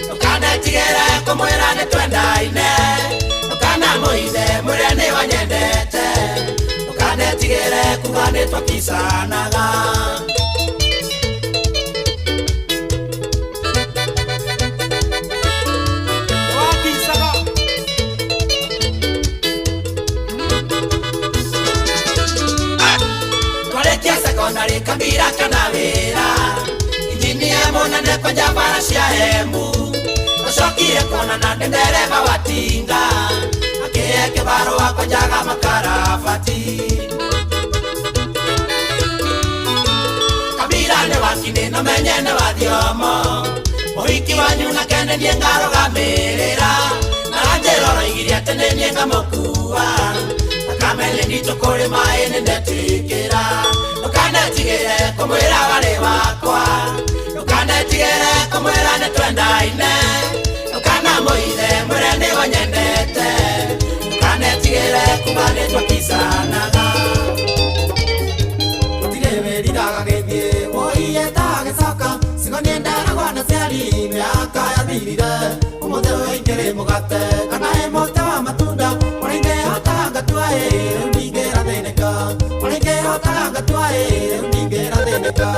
[SPEAKER 12] Ndũkanetigĩre kũmwĩra nĩ twendaine. Ndũkanamũithe mwĩre nĩ wanyendete. Ndũkanetigĩre kuga nĩ twakicanaga. Sekondari Kambira kana wĩra. Injinia mũnene kwanja bara cia Embu. Tũcokire kuonana ndĩ ndereba wa tinga. Akĩhe kĩbarũa kwanjaga makarabati. Kambira nĩ wakinĩ no menye nĩ wa thiomo. Mũhiki wanyu nake nĩ niĩ ngarũgamĩrĩra. Na njĩra ũroigire atĩ nĩ niĩ ngamũkua. Thakame nĩ nditũ kũrĩ maĩ nĩ ndetĩkĩra. Ndũkanetigĩre kũmwĩra warĩ wakwa. Ndũkanetigĩre kũmwĩra nĩ twendaine. Ndũkanamũithe mwĩre nĩ wanyendete. Ndũkanetigĩre kuga nĩ twakicanaga. Gũtirĩ wĩriraga gĩthiĩ woiye tagĩcoka. Cigo nĩenderagwo na ciari mĩaka yathirire. Ũmũthĩ ũingĩrĩ mũgate kana ĩ mũtĩ wa matunda. Ona ingĩhotaga ngatua ĩ rĩu ndingĩrathĩnĩka. Ona ingĩhotaga ngatua ĩ rĩu ndingĩrathĩnĩka.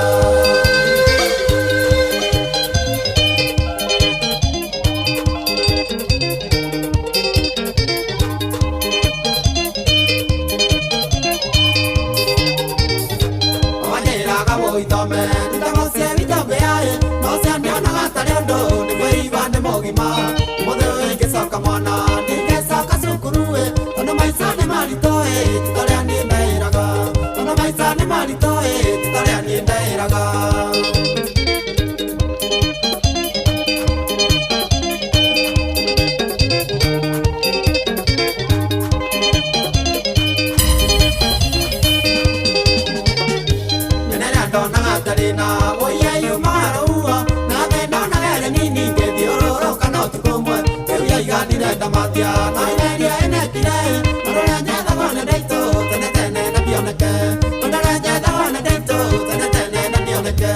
[SPEAKER 2] Ndaiganire ndamatia no ireria enekire Ndorora nyethagwo nĩ ndaitũ tene tene na ndioneke Ndorora nyethagwo nĩ ndaitũ tene tene na ndioneke.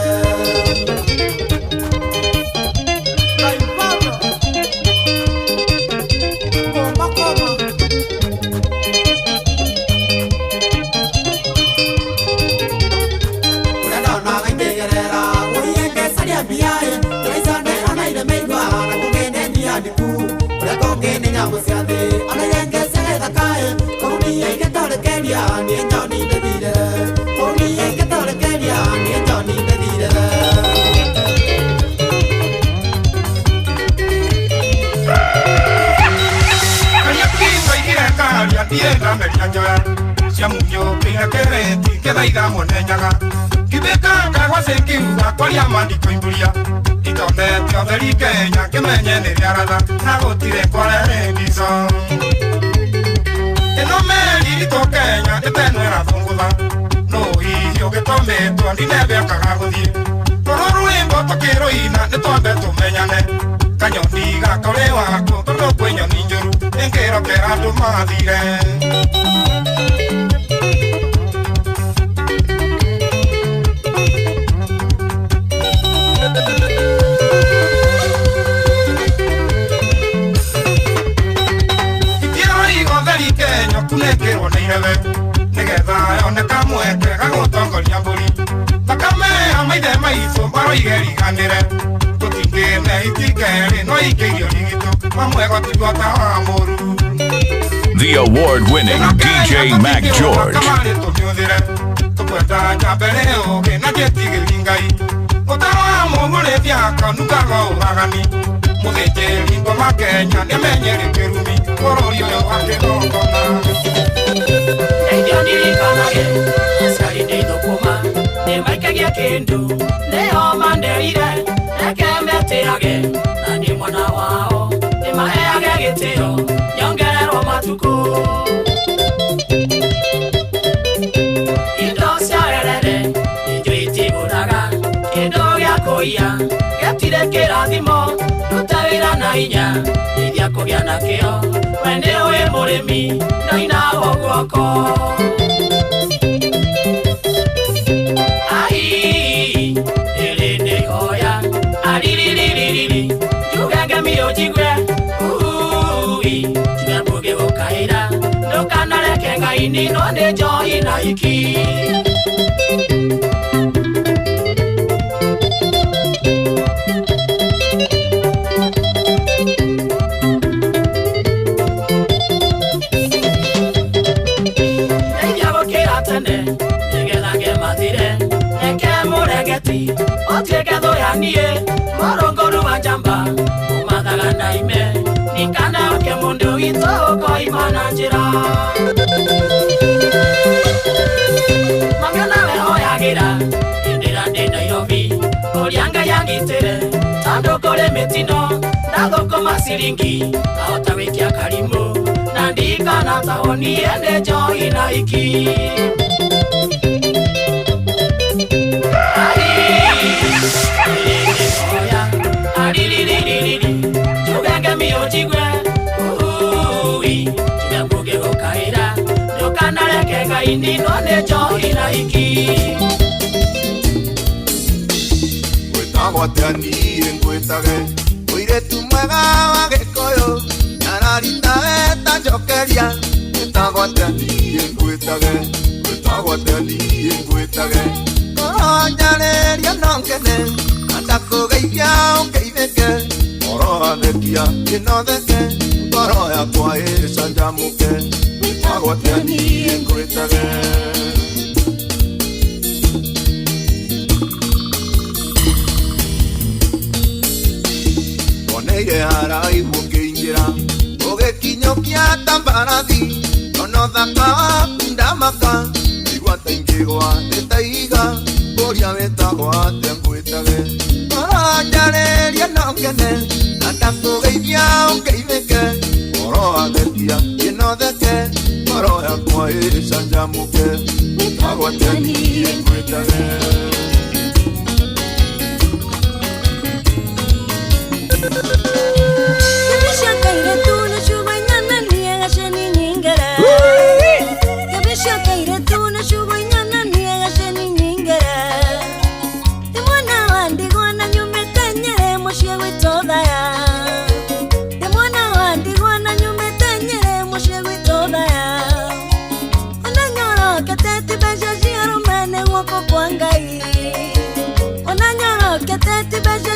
[SPEAKER 11] The award-winning DJ Mac George.
[SPEAKER 12] Gatire kĩrathimo ruta wĩra na hinya ithia kũgĩa nakĩo we nĩũĩ mũrĩmi ndoinagwo guoko. Ai ĩrĩ nĩ ihoya aririririri njuge ngemi ũnjigue ui njuge mbũgĩ gũkaĩra ndũkanareke Ngai ninwo nĩ njohi na hiki. Otieke morongoru wa njamba umathaga na ime nikana oke mundu witũ ũkoima na njĩra mami nawe hoyagĩra hĩndĩ ĩrĩa ndĩ Nairobi ũrĩa Ngai angitĩre tondũ kũrĩ mĩtino ndathũkũma ciringi ngahota gwĩkia karimũ na ndikana taũni ene njohi na hiki.
[SPEAKER 2] Gwĩtagwo atĩa niĩ ngwĩtage mũirĩtu mwega wa Gĩkũyũ nyararita weta njokeria. Gwĩtagwo atĩa niĩ ngwĩtage gwĩtagwo atĩa niĩ ngwĩtage ngoro njarĩria no ngene na ndakũgeithia ũngeithĩke ngoro athekia ĩnotheke ngoro yakwa ĩcanjamũke. Gwĩtagwo atĩa niĩ ngwĩtage. Oneire haraihu ũkĩingĩra ũgĩkinyũkia ta mbarathi ona ũthaka waku ndamaka igua ta ingĩgwa thĩ ta ihiga ũrĩa wĩtagwo atĩa ngwĩtage ngoro njarĩria no ngene na ndakũgeithia ũngeithĩke ngoro athekia ĩnotheke ngoro yakwa ĩcanjamũke. Gwĩtagwo atĩa niĩ ngwĩtage.
[SPEAKER 7] Nĩmĩcakaire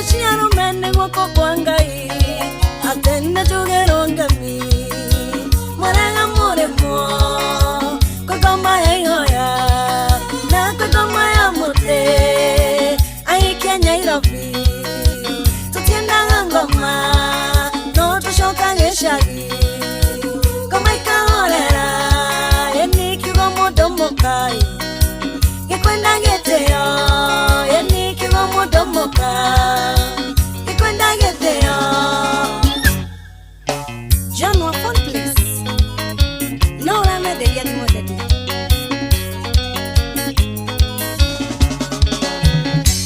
[SPEAKER 7] cia arũme nĩ guoko kwa Ngai atĩ nĩ njuge ngemi mwarega mũrĩmo kwĩ ngoma ya ihoya na kwĩ ngoma ya mũtĩ ahikia Nyairobi tũtiendaga ngoma no tũcoka gĩcagi ngoma ikahorera ĩni kiugo mũndũ mũkai gĩkwenda gĩtĩo ĩni kiugo mũndũ mũka gĩkwenda gĩtĩo. John wa phone please. No ũramenderia thimũ ndeti.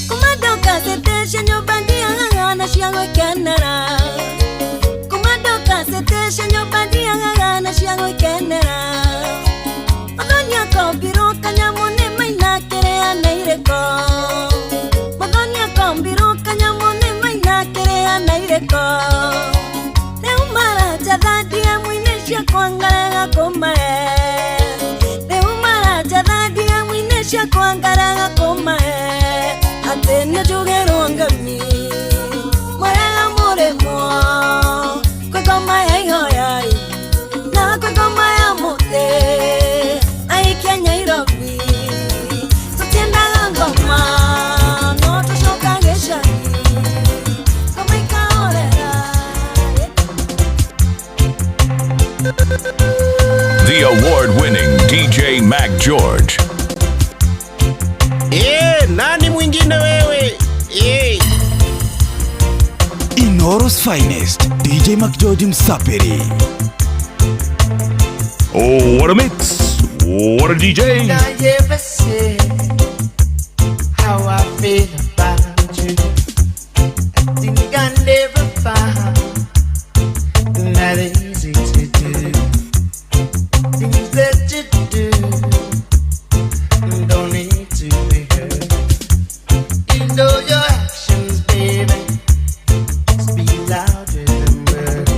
[SPEAKER 7] Kuma ndoka citĩcie nyũmba ndiagaga na cia gwĩkenera. Kuma ndoka citĩcie nyũmba ndiagaga na cia gwĩkenera. Mũthoni akombirwo kanyamũ nĩ maina kĩrĩa na irĩko. Mũthoni akombirwo kanyamũ nĩ maina kĩrĩa na irĩko. Rĩu maranjatha DM-inĩ ciakwa ngarega kũmahe. Rĩu maranjatha DM-inĩ ciakwa ngarega kũmahe. Atĩ nĩ njuge ngemi mwarega mũrĩmo kwĩ ngoma ya ihoya na kwĩ ngoma ya mũtĩ ahikia Nyairobi tũtiendaga ngoma no tũcoka gĩcagi ngoma ikahorera.
[SPEAKER 11] The award-winning DJ Mac George.
[SPEAKER 13] Nani mwingine wewe?
[SPEAKER 9] Inoro's finest, DJ Mac George Msapiri.
[SPEAKER 11] Oh, what a mix. What a DJ.
[SPEAKER 12] Did I ever say how I feel about you? I think I never found that easy to do. Things that you do don't need to be heard. You know your actions, baby, speak louder than words.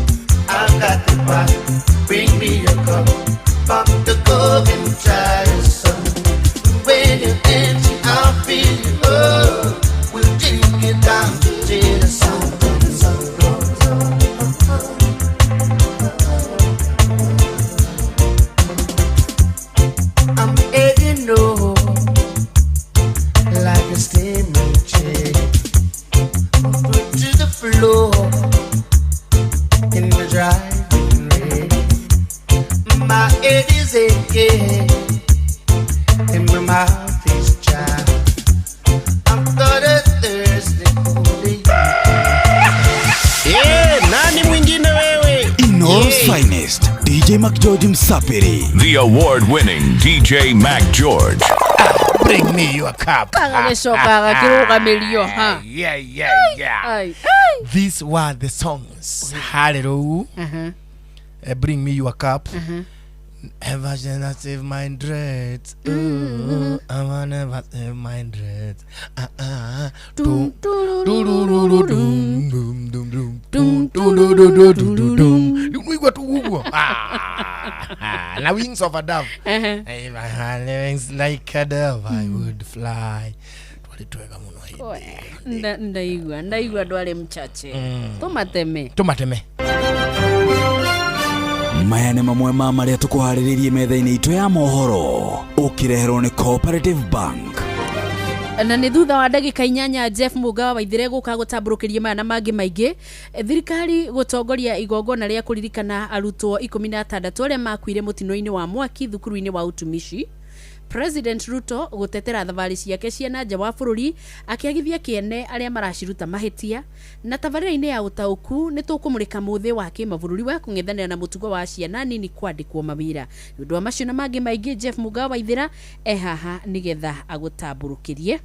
[SPEAKER 12] I've got the pot, bring me your cup. Pop the cork and try some. When you're empty, I'll fill you up. We'll drink it down till the sun comes up. I'm heading low, like a steaming chair. Put to the floor in the driving rain. My head is aching and my mouth is dry. I've got a thirsty holy.
[SPEAKER 13] Nani mwingine wewe?
[SPEAKER 9] Inoro's finest, DJ Mac George Msapiri.
[SPEAKER 11] The award-winning DJ Mac George.
[SPEAKER 21] Bring me your cup.
[SPEAKER 19] Gagĩcoka gakĩrũgamĩrio ha.
[SPEAKER 21] Yeah.
[SPEAKER 19] Ai.
[SPEAKER 21] These were the songs. Hallelujah. Bring me your cup. Ever shall I save my dreads. Ooh, I will never save my dreads. Dum, du, du, du, du, dum, dum, dum, dum, dum, du, du, du, du, du, du, dum. Nĩũigua tu ũguo. Na wings of a dove. If I had wings like a dove, I would fly. Twarĩ twega mũno hĩndĩ.
[SPEAKER 19] Ndaigua ndwarĩ mchache. Tũmateme.
[SPEAKER 9] Maya nĩ mamwe ma marĩa tũkũharĩrĩirie metha-inĩ itũ ya mohoro ũkĩreherwo nĩ Cooperative Bank.
[SPEAKER 19] Na nĩ thutha wa ndagĩka 8 Jeff Muga wa Waithĩra gũka gũtambũrũkĩria maya na mangĩ maingĩ. Thirikari gũtongoria igongona rĩa kũririkana arutwo 16 arĩa makuire mũtino-inĩ wa mwaki thukuru-inĩ wa utumishi. President Ruto gũtetera thabarĩ ciake cia na nja wa bũrũri akĩagithia kĩene arĩa maraciruta mahĩtia. Na tabarĩra-inĩ ya ũtaũku nĩ tũkũmũrĩka mũthĩ wa kĩmabũrũri wa kũng'ethanĩra na mũtugo wa ciana nini kwandĩkwo mawĩra. Nĩ ũndũ wa macio na mangĩ maingĩ Jeff Muga wa Waithĩra e haha nĩgetha agũtambũrũkĩrie.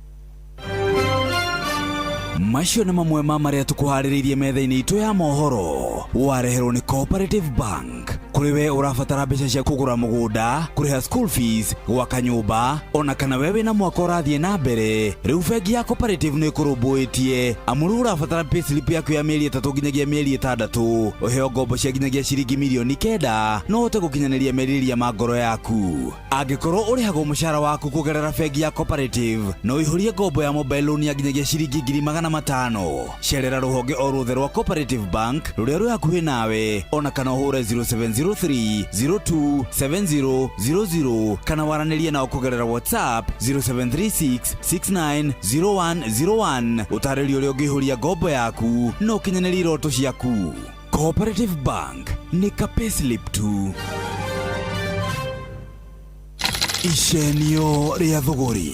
[SPEAKER 9] Macio nĩ mamwe ma marĩa tũkũharĩrĩirie metha-inĩ itũ ya mohoro wareherwo nĩ Cooperative Bank. Kũrĩ we ũrabatara mbeca cia kũgũra mũgũnda, kũrĩha school fees, gwaka nyũmba, ona kana we wĩna mwaka ũrathiĩ na mbere, rĩu bengi ya Cooperative nĩ ĩkũrũmbũĩtie. Amu rĩu ũrabatara payslip yaku ya mĩeri 3 nginyagia mĩeri 6, ũheo ngombo cia nginyagia ciringi mirioni 9 no ũhote gũkinyanĩria merirĩria ma ngoro yaku. Angĩkorwo ũrĩhagwo mũcara waku kũgerera bengi ya Cooperative, no ũihũrie ngombo ya mobile loan ya nginyagia ciringi ngiri magana 500. Cerera rũhonge o ruothe rwa Cooperative Bank rũrĩa rwĩ hakuhĩ nawe, ona kana ũhũre 0703 02 7000 kana waranĩrie nao kũgerera WhatsApp 0736 690101. Ũtarĩrio ũrĩa ũngĩihũria ngombo yaku na ũkinyanĩrie iroto ciaku. Cooperative Bank nĩ ka payslip tu. Icenio rĩa thũgũrĩ.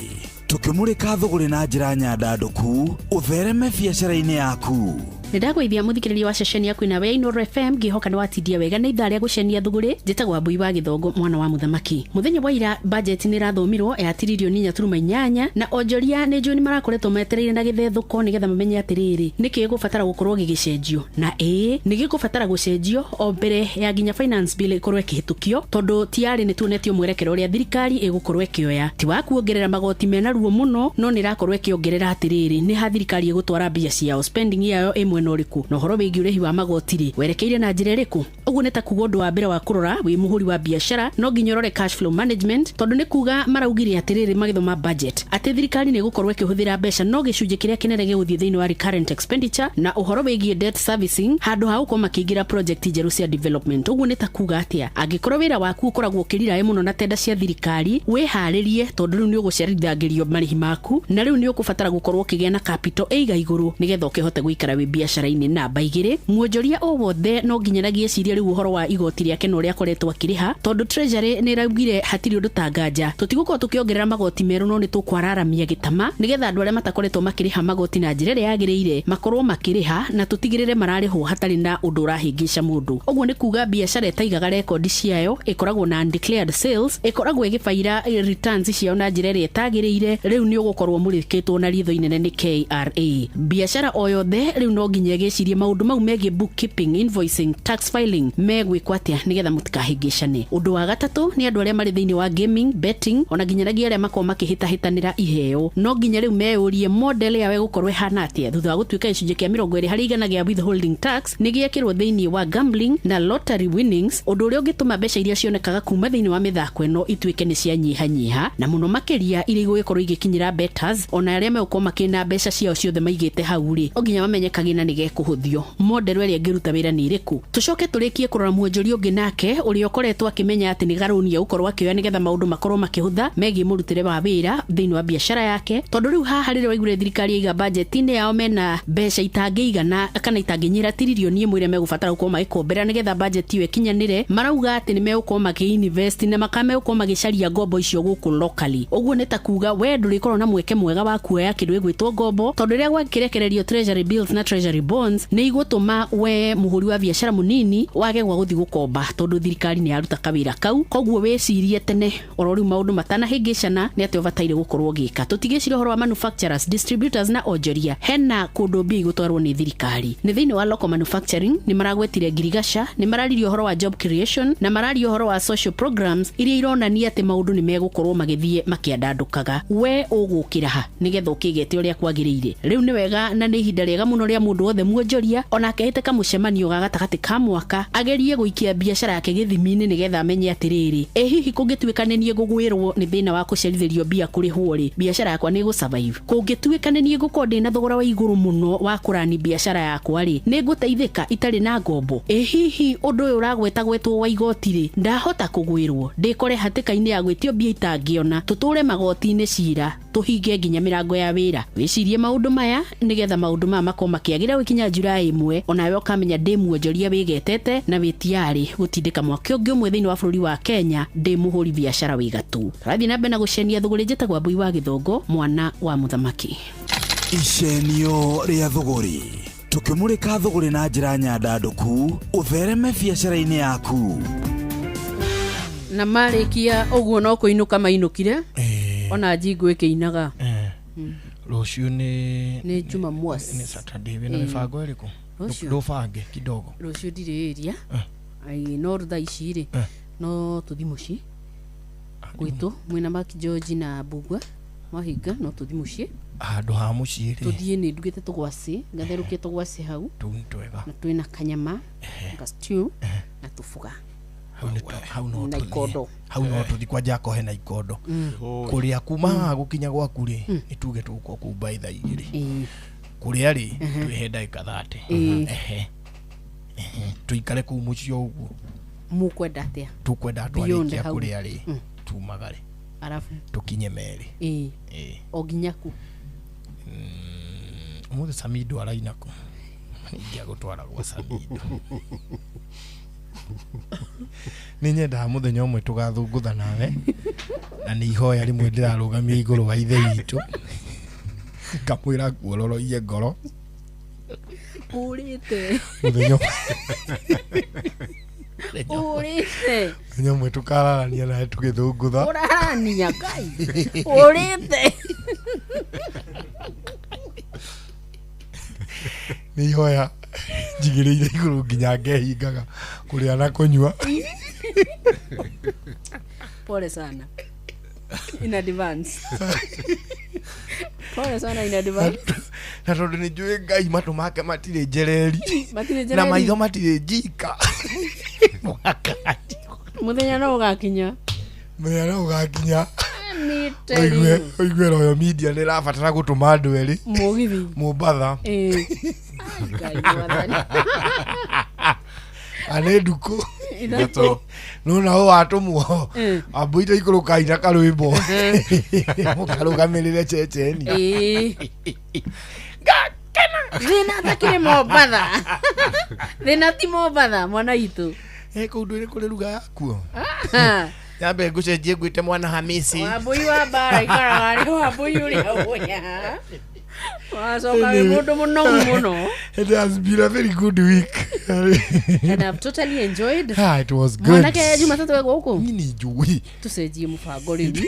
[SPEAKER 9] Tũkĩmũrĩka thũgũrĩ na njĩra nyandandũku, ũthereme biacara-inĩ yaku.
[SPEAKER 19] Nĩ ndagũithia mũthikĩrĩria wa ceceni yaku nawe ya Inooro FM, ngĩhoka nĩ watindia wega nĩ ithaa rĩa gũcenia thũgũrĩ. Njĩtagwo Wambui wa Gĩthongo, mwana wa mũthamaki. Mũthenya wa ira budget nĩ ĩrathomirwo ya tiririoni 4.8, na onjoria nĩ njũĩ nĩ marakoretwo metereire na gĩthethũko nĩgetha mamenye atĩrĩrĩ nĩkĩ gĩgũbatara gũkorwo gĩgĩcenjio, na ĩĩ nĩ gĩkũbatara gũcenjio o mbere ya nginya finance bill ĩkorwo ĩkĩhĩtũkio, tondũ tiarĩ nĩ tuonetio mwerekero ũrĩa thirikari ĩgũkorwo ĩkĩoya. Ti wa kuongerera magoti mena ruo mũno, no nĩ ĩrakorwo ĩkĩongerera atĩrĩrĩ nĩ ha thirikari ĩgũtwara mbia ciao, spending yayo ĩ mwena ũrĩkũ, na ũhoro wĩgiĩ ũrĩhi wa magoti rĩ werekeire na njĩra ĩrĩkũ. Ũguo nĩ ta kuga ũndũ wa mbere wa kũrora wĩ mũhũri wa biacara no nginya ũrore cash flow management, tondũ nĩ kuga maraugire atĩrĩrĩ magĩthoma budget atĩ thirikari nĩ ĩgũkorwo ĩkĩhũthĩra mbeca no gĩcunjĩ kĩrĩa kĩnene gĩgũthiĩ thĩinĩ wa recurrent expenditure na ũhoro wĩgiĩ debt servicing handũ ha gũkorwo makĩingĩra project njerũ cia development. Ũguo nĩ ta kuga atĩa, angĩkorwo wĩra waku ũkoragwo ũkĩriraĩ mũno na tenda cia thirikari, wĩharĩrie tondũ rĩu nĩ ũgũcerithangĩrio marĩhi maku, na rĩu nĩ ũkũbatara gũkorwo ũkĩgĩa na capital ĩiga igũrũ nĩgetha ũkĩhote gũikara wĩ biacara-inĩ. Namba 2, mwonjoria o wothe no nginyanagie cirie rĩu ũhoro wa igoti rĩake na ũrĩa akoretwo akĩrĩha, tondũ treasury nĩ ĩraugire hatirĩ ũndũ ta nganja, tũtigũkorwo tũkĩongerera magoti merũ no nĩ tũkwararamia gĩtama nĩgetha andũ arĩa matakoretwo makĩrĩha magoti na njĩra ĩrĩa yagĩrĩire makorwo makĩrĩha, na tũtigĩrĩre mararĩhwo hatarĩ na ũndũ ũrahĩngĩca mũndũ. Ũguo nĩ kuga biacara ĩtaigaga rekondi ciayo, ĩkoragwo na undeclared sales, ĩkoragwo ĩgĩbaira returns ciao na njĩra ĩrĩa ĩtagĩrĩire, rĩu nĩ ũgũkorwo mũrĩkĩtwo na ritho inene nĩ KRA. Biacara o yothe rĩu no nginya ĩgĩcirie maũndũ mau megiĩ bookkeeping, invoicing, tax filing megwĩkwo atĩa nĩgetha mũtikahĩngĩcane. Ũndũ wa gatatũ nĩ andũ arĩa marĩ thĩinĩ wa gaming, betting, ona nginyanagia arĩa makoragwo makĩhĩtahĩtanĩra iheo, no nginya rĩu meyũrie model yao ĩgũkorwo ĩhana atĩa thutha wa gũtuĩka gĩcunjĩ kĩa 20% gĩa withholding tax nĩ gĩekĩrwo thĩinĩ wa gambling na lottery winnings, ũndũ ũrĩa ũngĩtũma mbeca iria cionekaga kuma thĩinĩ wa mĩthako ĩno ituĩke nĩ cianyihanyiha, na mũno makĩria iria igũgĩkorwo igĩkinyĩra bettors, ona arĩa megũkorwo makĩna mbeca ciao ciothe maigĩte hau rĩ, o nginya mamenye kagĩna nĩ gekũhũthio. Model ĩrĩa ĩngĩruta wĩra nĩ ĩrĩkũ? Tũcoke tũrĩkie kũrora mwonjoria ũngĩ nake ũrĩa ũkoretwo akĩmenya atĩ nĩ garũni ya gũkorwo akĩoya nĩgetha maũndũ makorwo makĩhũtha megiĩ mũrutĩre wa wĩra thĩinĩ wa biacara yake, tondũ rĩu haha rĩrĩa waiguire thirikari yaiga budget-inĩ yao mena mbeca itangĩigana kana itangĩnyihĩra tiririoni 1 ĩrĩa megũbatara gũkorwo magĩkombera nĩgetha budget ĩyo ĩkinyanĩre, marauga atĩ nĩ megũkorwo makĩ-invest na makamegũkorwo magĩcaria ngombo icio gũkũ locally. Ũguo nĩ ta kuga we ndũrĩkorwo na mweke mwega wa kuoya kĩndũ gĩgwĩtwo ngombo, tondũ rĩrĩa gwakĩrekererio treasury bills na treasury bonds nĩ igũtũma we mũhũri wa biacara mũnini wage gwa gũthiĩ gũkomba, tondũ thirikari nĩ yaruta kawĩra kau. Koguo wĩcirie tene oro rĩu maũndũ matanahĩngĩcana nĩ atĩ ũbataire gũkorwo ũgĩka. Tũtigĩciria ũhoro wa manufacturers, distributors na onjoria, hena kũndũ mbia igũtwarwo nĩ thirikari. Nĩ thĩinĩ wa local manufacturing nĩ maragwetire ngirigaca, nĩ mararirie ũhoro wa job creation na mararia ũhoro wa social programs iria ironania atĩ maũndũ nĩ megũkorwo magĩthiĩ makĩandandũkaga. We ũgũkĩra ha nĩgetha ũkĩgete ũrĩa kwagĩrĩire? Rĩu nĩ wega na nĩ ihinda rĩega mũno rĩa mũndũ wothe mwonjoria onake ahĩte kamũcemanio ga gatagatĩ ka mwaka agerie gũikia biacara yake gĩthimi-inĩ nĩgetha amenye atĩrĩrĩ, ĩ hihi kũngĩtuĩka nĩ niĩ ngũgwĩrwo nĩ thĩna wa kũcerithĩrio mbia kũrĩhwo rĩ, biacara yakwa nĩ ĩgũ-survive? Kũngĩtuĩka nĩ niĩ ngũkorwo ndĩna thogora wa igũrũ mũno wa kũrani biacara yakwa rĩ, nĩ ngũteithĩka itarĩ na ngombo? Ĩ hihi ũndũ ũyũ ũragwetagwetwo wa igoti rĩ, ndahota kũgwĩrwo ndĩkore hatĩka-inĩ ya gwĩtio mbia itangĩona, tũtũre magoti-inĩ cira tũhinge nginya mĩrango ya wĩra? Wĩcirie maũndũ maya nĩgetha maũndũ maya makorwo makĩagĩra gũkinya July 1, onawe ũkamenya ndĩ mwonjoria wĩgetete na wĩtiarĩ gũtindĩka mwaka ũngĩ ũmwe thĩinĩ wa bũrũri wa Kenya ndĩ mũhũri biacara wĩ gatũ. Tũrathiĩ na mbere na gũcenia thũgũrĩ. Njĩtagwo Wambui wa Gĩthongo, mwana wa mũthamaki.
[SPEAKER 9] Icenio rĩa thũgũrĩ. Tũkĩmũrĩka thũgũrĩ na njĩra nyandandũku, ũthereme biacara-inĩ yaku.
[SPEAKER 19] Na marĩkia ũguo no kũinũka mainũkire, ona njingo ĩkĩinaga.
[SPEAKER 21] Rũciũ nĩ
[SPEAKER 19] Jumamosi,
[SPEAKER 21] nĩ Saturday. Wĩna mĩbango ĩrĩkũ? Ndũbange kidogo.
[SPEAKER 19] Rũciũ ndirĩ area, no thaa ici rĩ no tũthi mũciĩ gwitũ mwĩna Mark George na Mbugua mahinga, no tũthi mũciĩ
[SPEAKER 21] handũ ha mũciĩ rĩ
[SPEAKER 19] tũthiĩ nĩ ndugĩte tũgwacĩ, ngatherũkia tũgwacĩ hau
[SPEAKER 21] tũu nĩ twega,
[SPEAKER 19] na twĩna kanyama ga stew na tũbuga
[SPEAKER 21] hau no tũthiĩ, hau no tũthiĩ kwa Jaco hena ikondo kũrĩa kuma haha gũkinya gwaku rĩ nĩ tuge tũgũkorwo kũu by thaa 2. Kũrĩa rĩ twĩhe ndagĩka 30. Ehe. Tuikare kũu mũciĩ o ũguo.
[SPEAKER 19] Mukwenda atia?
[SPEAKER 21] Tukwenda
[SPEAKER 19] Beyond
[SPEAKER 21] twarĩkia
[SPEAKER 19] hau.
[SPEAKER 21] kũrĩa rĩ tumagare.
[SPEAKER 19] Arafu
[SPEAKER 21] Tukinye merĩ.
[SPEAKER 19] Ĩĩ.
[SPEAKER 21] Ĩĩ.
[SPEAKER 19] O nginya ku.
[SPEAKER 21] Ũmũthĩ Samido araina kũ? Ingĩagũtwara gwa Samido. Nĩ nyendaga mũthenya ũmwe tũgathũngũtha nawe na nĩ ihoya rĩmwe ndĩrarũgamia igũrũ wa ithe witũ ngamwĩra nguororoie ngoro
[SPEAKER 19] Urite.
[SPEAKER 21] mũthenya
[SPEAKER 19] Urite.
[SPEAKER 21] mũthenya ũmwe tũkararania nawe tũgĩthũngũtha.
[SPEAKER 19] Urarania Ngai. Urite.
[SPEAKER 21] Nĩ ihoya njigĩrĩire igũrũ nginya ngehingaga kũrĩa na kũnyua.
[SPEAKER 19] Pole sana. In advance. Pole sana in advance.
[SPEAKER 21] Na tondũ nĩ njũĩ Ngai matũ make matirĩ njereri
[SPEAKER 19] Matirĩ
[SPEAKER 21] na
[SPEAKER 19] njereri.
[SPEAKER 21] maitho matirĩ njika.
[SPEAKER 19] Muthenya no ũgakinya.
[SPEAKER 21] Mũthenya no ũgakinya.
[SPEAKER 19] Me tell
[SPEAKER 21] Ũigue
[SPEAKER 19] you.
[SPEAKER 21] ũigue Royal Media nĩ ĩrabatara gũtũma andũ erĩ
[SPEAKER 19] Mũgithi.
[SPEAKER 21] Mombatha.
[SPEAKER 19] Ĩĩ. Ngai mwathani.
[SPEAKER 21] Na nĩ ndukũ
[SPEAKER 19] Ithatũ.
[SPEAKER 21] Nona ũũ watũmwo ambũire ikũrũkai na karwĩmbo mũkarũgamĩrĩre ceceni.
[SPEAKER 19] Ĩĩ. Thĩna takĩrĩ Mombatha. Thĩna ti Mombatha mwana witũ.
[SPEAKER 21] Kũu ndwĩrĩ kũrĩ ruga yakuo. Nyambe ngũcenjie ngwĩte mwana Hamisi.
[SPEAKER 19] Wambũi wa mbara ikaraga arĩ wambũi ũrĩa ũya. Wacoka wĩ mũndũ mũnogu mũno.
[SPEAKER 21] It has been a very good week.
[SPEAKER 19] And I've totally enjoyed.
[SPEAKER 21] Ah, it was good.
[SPEAKER 19] Mwanake Jumatatũ e gũkũ?
[SPEAKER 21] Nini njũĩ.
[SPEAKER 19] Tũcenjie mũbango rĩu.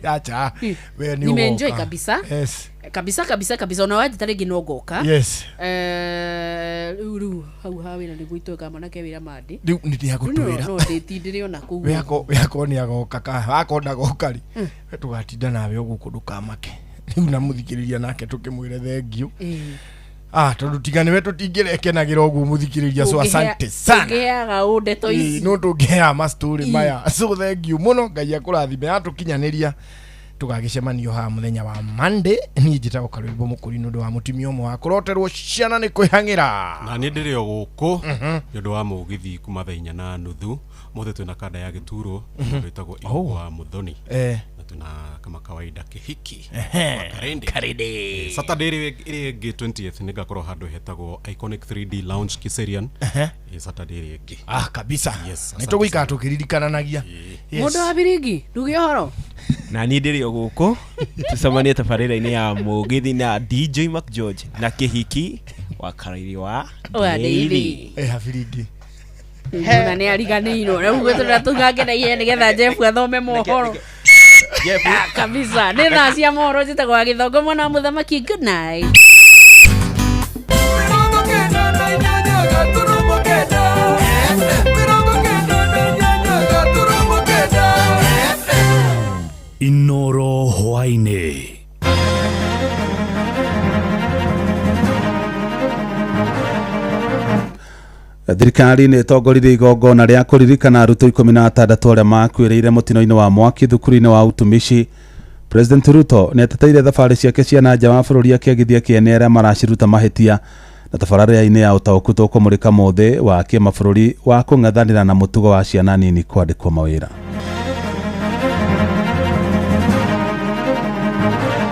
[SPEAKER 21] Acha. We nĩ
[SPEAKER 19] Nimeenjoy
[SPEAKER 21] ũgoka.
[SPEAKER 19] kabisa.
[SPEAKER 21] Yes.
[SPEAKER 19] Kabisa kabisa kabisa ona wanjĩta rĩngĩ no ngoka.
[SPEAKER 21] Yes.
[SPEAKER 19] Rĩu rĩu hau ha wĩra nĩguo itwĩka mwanake wĩra mandĩ.
[SPEAKER 21] Rĩu nĩ ndĩagũtwĩra.
[SPEAKER 19] No ndĩtindĩre ona kũu.
[SPEAKER 21] We ako we ako nĩ agoka ka wako ndagoka rĩ. We tũgatinda nawe o gũkũ ndũkamake. Rĩu na mũthikĩrĩria nake tũkĩmwĩre thengiũ. Ah, tondũ tiga nĩwe tũtingĩrekenagĩra ũguo mũthikĩrĩria, so asante sana.
[SPEAKER 19] Ũngĩheaga ũ ndeto
[SPEAKER 21] Ĩĩ,
[SPEAKER 19] ici.
[SPEAKER 21] no tũngĩheaga mastori maya, so thank you mũno, Ngai akũrathime yatũkinyanĩria tũgagĩcemanio haha mũthenya wa Monday. Niĩ njĩtagwo Karwĩmbo Mũkũri nĩ ũndũ wa mũtumia ũmwe wa kũroterwo ciana nĩ kwĩhang'ĩra.
[SPEAKER 4] Na niĩ ndĩrĩ o gũkũ nĩ ũndũ wa mũgithi kuma thaa 4:30 mũthĩ twĩna kanda ya gĩturwo wĩtagwo
[SPEAKER 21] Oh.
[SPEAKER 4] wa Mũthoni na twĩna kama kawaida kĩhiki wa Karende.
[SPEAKER 21] Karende.
[SPEAKER 4] Saturday ĩrĩa ĩngĩ 20th nĩ ngakorwo handũ hetagwo Iconic 3D Lounge Kiserian. Saturday ĩrĩa ĩngĩ.
[SPEAKER 21] Ah, kabisa.
[SPEAKER 4] Yes,
[SPEAKER 21] nĩ tũgũikara tũkĩririkananagia. Yes.
[SPEAKER 19] Mũndũ wa biringi nduge ũhoro.
[SPEAKER 5] Na niĩ ndĩrĩ o gũkũ tũcemanie tabarĩra-inĩ ya mũgithi na DJ Mac George na kĩhiki wa Kariri wa
[SPEAKER 19] Wa Daily.
[SPEAKER 21] Habiringi.
[SPEAKER 19] Ona nĩ ariganĩirwo rĩu gwĩtũra tũgange na ihenya nĩgetha Jeff athome mohoro. Ah, kabisa nĩ thaa cia mohoro njĩtagwo wa gĩthongo mwana wa mũthamaki. Good night.
[SPEAKER 6] Inoro hwaini.
[SPEAKER 8] Thirikari nĩ ĩtongoririe igongona rĩa kũririkana arutwo 16 arĩa makuĩrĩire mũtino-inĩ wa mwaki thukuru-inĩ wa utumishi. President Ruto nĩ ateteire thabarĩ ciake cia na nja wa bũrũri akĩagithia kĩene arĩa maraciruta mahĩtia. Na tabarĩra-inĩ ya ũtaũku tũkũmũrĩka mũthĩ wa kĩmabũrũri wa kũng'ethanĩra na mũtugo wa ciana nini kwandĩkwo mawĩra.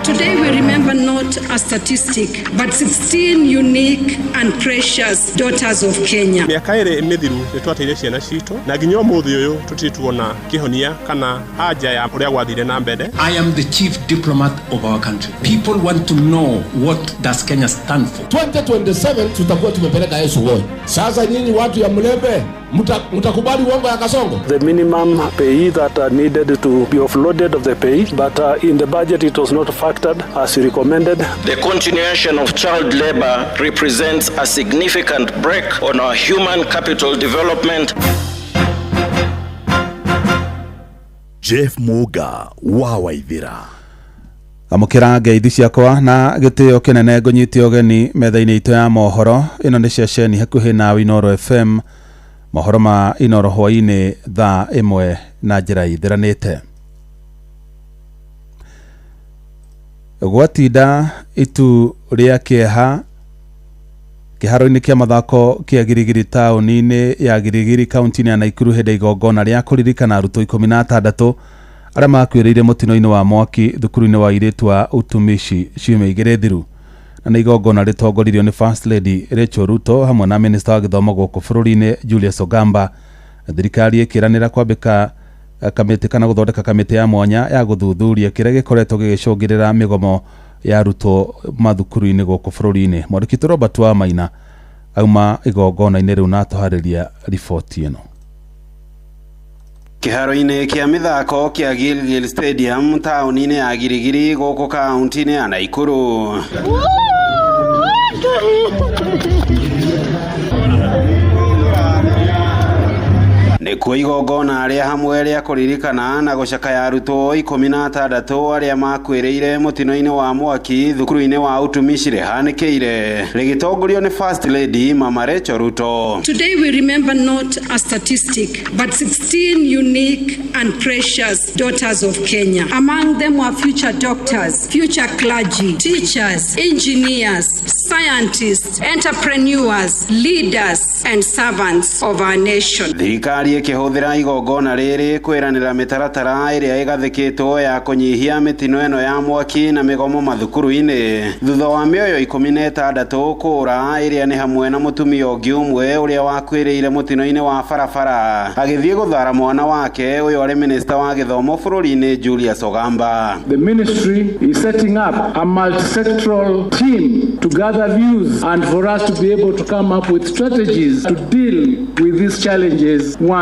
[SPEAKER 25] Today we remember not a statistic, but 16 unique and precious daughters of Kenya.
[SPEAKER 26] Mĩaka ĩrĩ mĩthiru nĩ twateire ciana citũ na nginya ũmũthĩ ũyũ tũtirĩ tuona kĩhonia kana anja ya ũrĩa gwathire na mbere.
[SPEAKER 27] I am the chief diplomat of our country. People want to know what does Kenya stand for.
[SPEAKER 28] 2027 tutakuwa tumepeleka Yesu Woi. Sasa nyinyi watu ya Mlembe mtakubali uongo ya Kasongo?
[SPEAKER 29] The minimum pay that are needed to be offloaded of the pay, but in the budget it was not factored as recommended.
[SPEAKER 30] The continuation of child labor represents a significant break on our human capital development.
[SPEAKER 6] Jeff Muga wa Waithira.
[SPEAKER 8] Amũkĩra ngeithi ciakwa na gĩtĩo kĩnene ngũnyite ũgeni metha-inĩ itũ ya mohoro. Ĩno nĩ ceceni hakuhĩ na Inooro FM. Mohoro ma Inooro hwainĩ thaa 1 na njĩra ithiranĩte. Gwatinda itu rĩa kĩeha kĩharo-inĩ kĩa mathako kĩa Girigiri taũni-inĩ ya Girigiri kaunti-inĩ ya Naikuru hĩndĩ ya igongona rĩa kũririkana arutwo 16 arĩa makuĩrĩire mũtino-inĩ wa mwaki thukuru-inĩ wa airĩtu wa Utumishi ciumia igĩrĩ thiru. Na nĩ igongona rĩtongoririo nĩ First Lady Rachel Ruto hamwe na Minista wa gĩthomo gũkũ bũrũri-inĩ Julius Ogamba. Thirikari ĩkĩranĩra kwambĩka kamĩtĩ kana gũthondeka kamĩtĩ ya mwanya ya gũthuthuria kĩrĩa gĩkoretwo gĩgĩcũngĩrĩra mĩgomo ya arutwo mathukuru-inĩ gũkũ bũrũri-inĩ. Mwandĩki witũ Robert Wamaina auma igongona-inĩ rĩu na atũharĩria riboti ĩno.
[SPEAKER 10] Kĩharo-inĩ kĩa mĩthako kĩa Gilgil Stadium taũni-inĩ ya Girigiri gũkũ kaunti-inĩ ya Naikuru. Nĩkuo igongona rĩa hamwe rĩa kũririkana na gũcakaya arutwo 16 arĩa makuĩrĩire mũtino-inĩ wa mwaki thukuru-inĩ wa Utumishi rĩhanĩkĩire rĩgĩtongorio nĩ First Lady Mama Rachel Ruto.
[SPEAKER 25] Today we remember not a statistic, but 16 unique and precious daughters of Kenya. Among them were future doctors, future clergy, teachers, engineers, scientists, entrepreneurs, leaders, and servants of our nation.
[SPEAKER 10] Thirikari ĩkĩhũthĩra igongona rĩrĩ kwĩranĩra mĩtaratara ĩrĩa ĩgathĩkĩtwo ya kũnyihia mĩtino ĩno ya mwaki na mĩgomo mathukuru-inĩ thutha wa mĩoyo 16 kũũra ĩrĩa nĩ hamwe na mũtumia ũngĩ ũmwe ũrĩa wakuĩrĩire mũtino-inĩ wa barabara agĩthiĩ gũthara mwana wake ũyũ arĩ minista wa gĩthomo bũrũri-inĩ Julius Ogamba.
[SPEAKER 14] The ministry is setting up a multi-sectoral team to gather views and for us to be able to come up with strategies to deal with these challenges once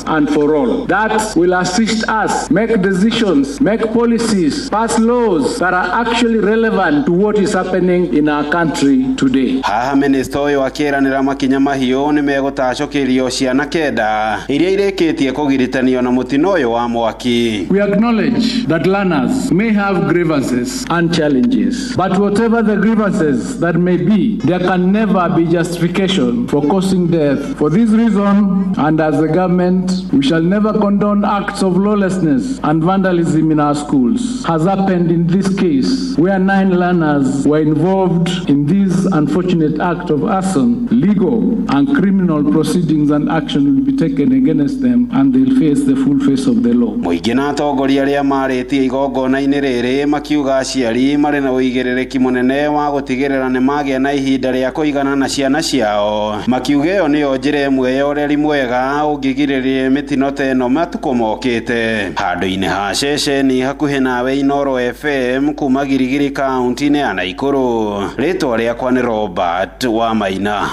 [SPEAKER 14] and for all. That will assist us make decisions, make policies, pass laws that are actually relevant to what is happening in our country today.
[SPEAKER 10] Haha minista ũyũ akĩranĩra makinya mahiũ nĩ megũtacũkĩrio ciana 9 iria irĩkĩtie kũgiritanio na mũtino ũyũ wa mwaki.
[SPEAKER 14] We acknowledge that learners may have grievances and challenges, but whatever the grievances that may be, there can never be justification for causing death. For this reason, and as a government, we shall never condone acts of lawlessness and vandalism in our schools. Has happened in this case, where 9 learners were involved in this unfortunate act of arson. Legal and criminal proceedings and action will be taken against them, and they'll face the full face of the law.
[SPEAKER 10] Mũingĩ na atongoria arĩa marĩtie igongona-inĩ rĩrĩ makiuga aciari marĩ na ũigĩrĩrĩki mũnene wa gũtigĩrĩra nĩ magĩa na ihinda rĩa kũigana na ciana ciao, makiuga ĩyo nĩyo njĩra ĩmwe ya ũreri mwega ũngĩgirĩrĩria mĩtino ta ĩno matukũ mokĩte. Handũ-inĩ ha ceceni hakuhĩ nawe Inooro FM kuma Girigiri kaunti-inĩ ya Naikuru, rĩtwa rĩakwa nĩ Robert Wamaina.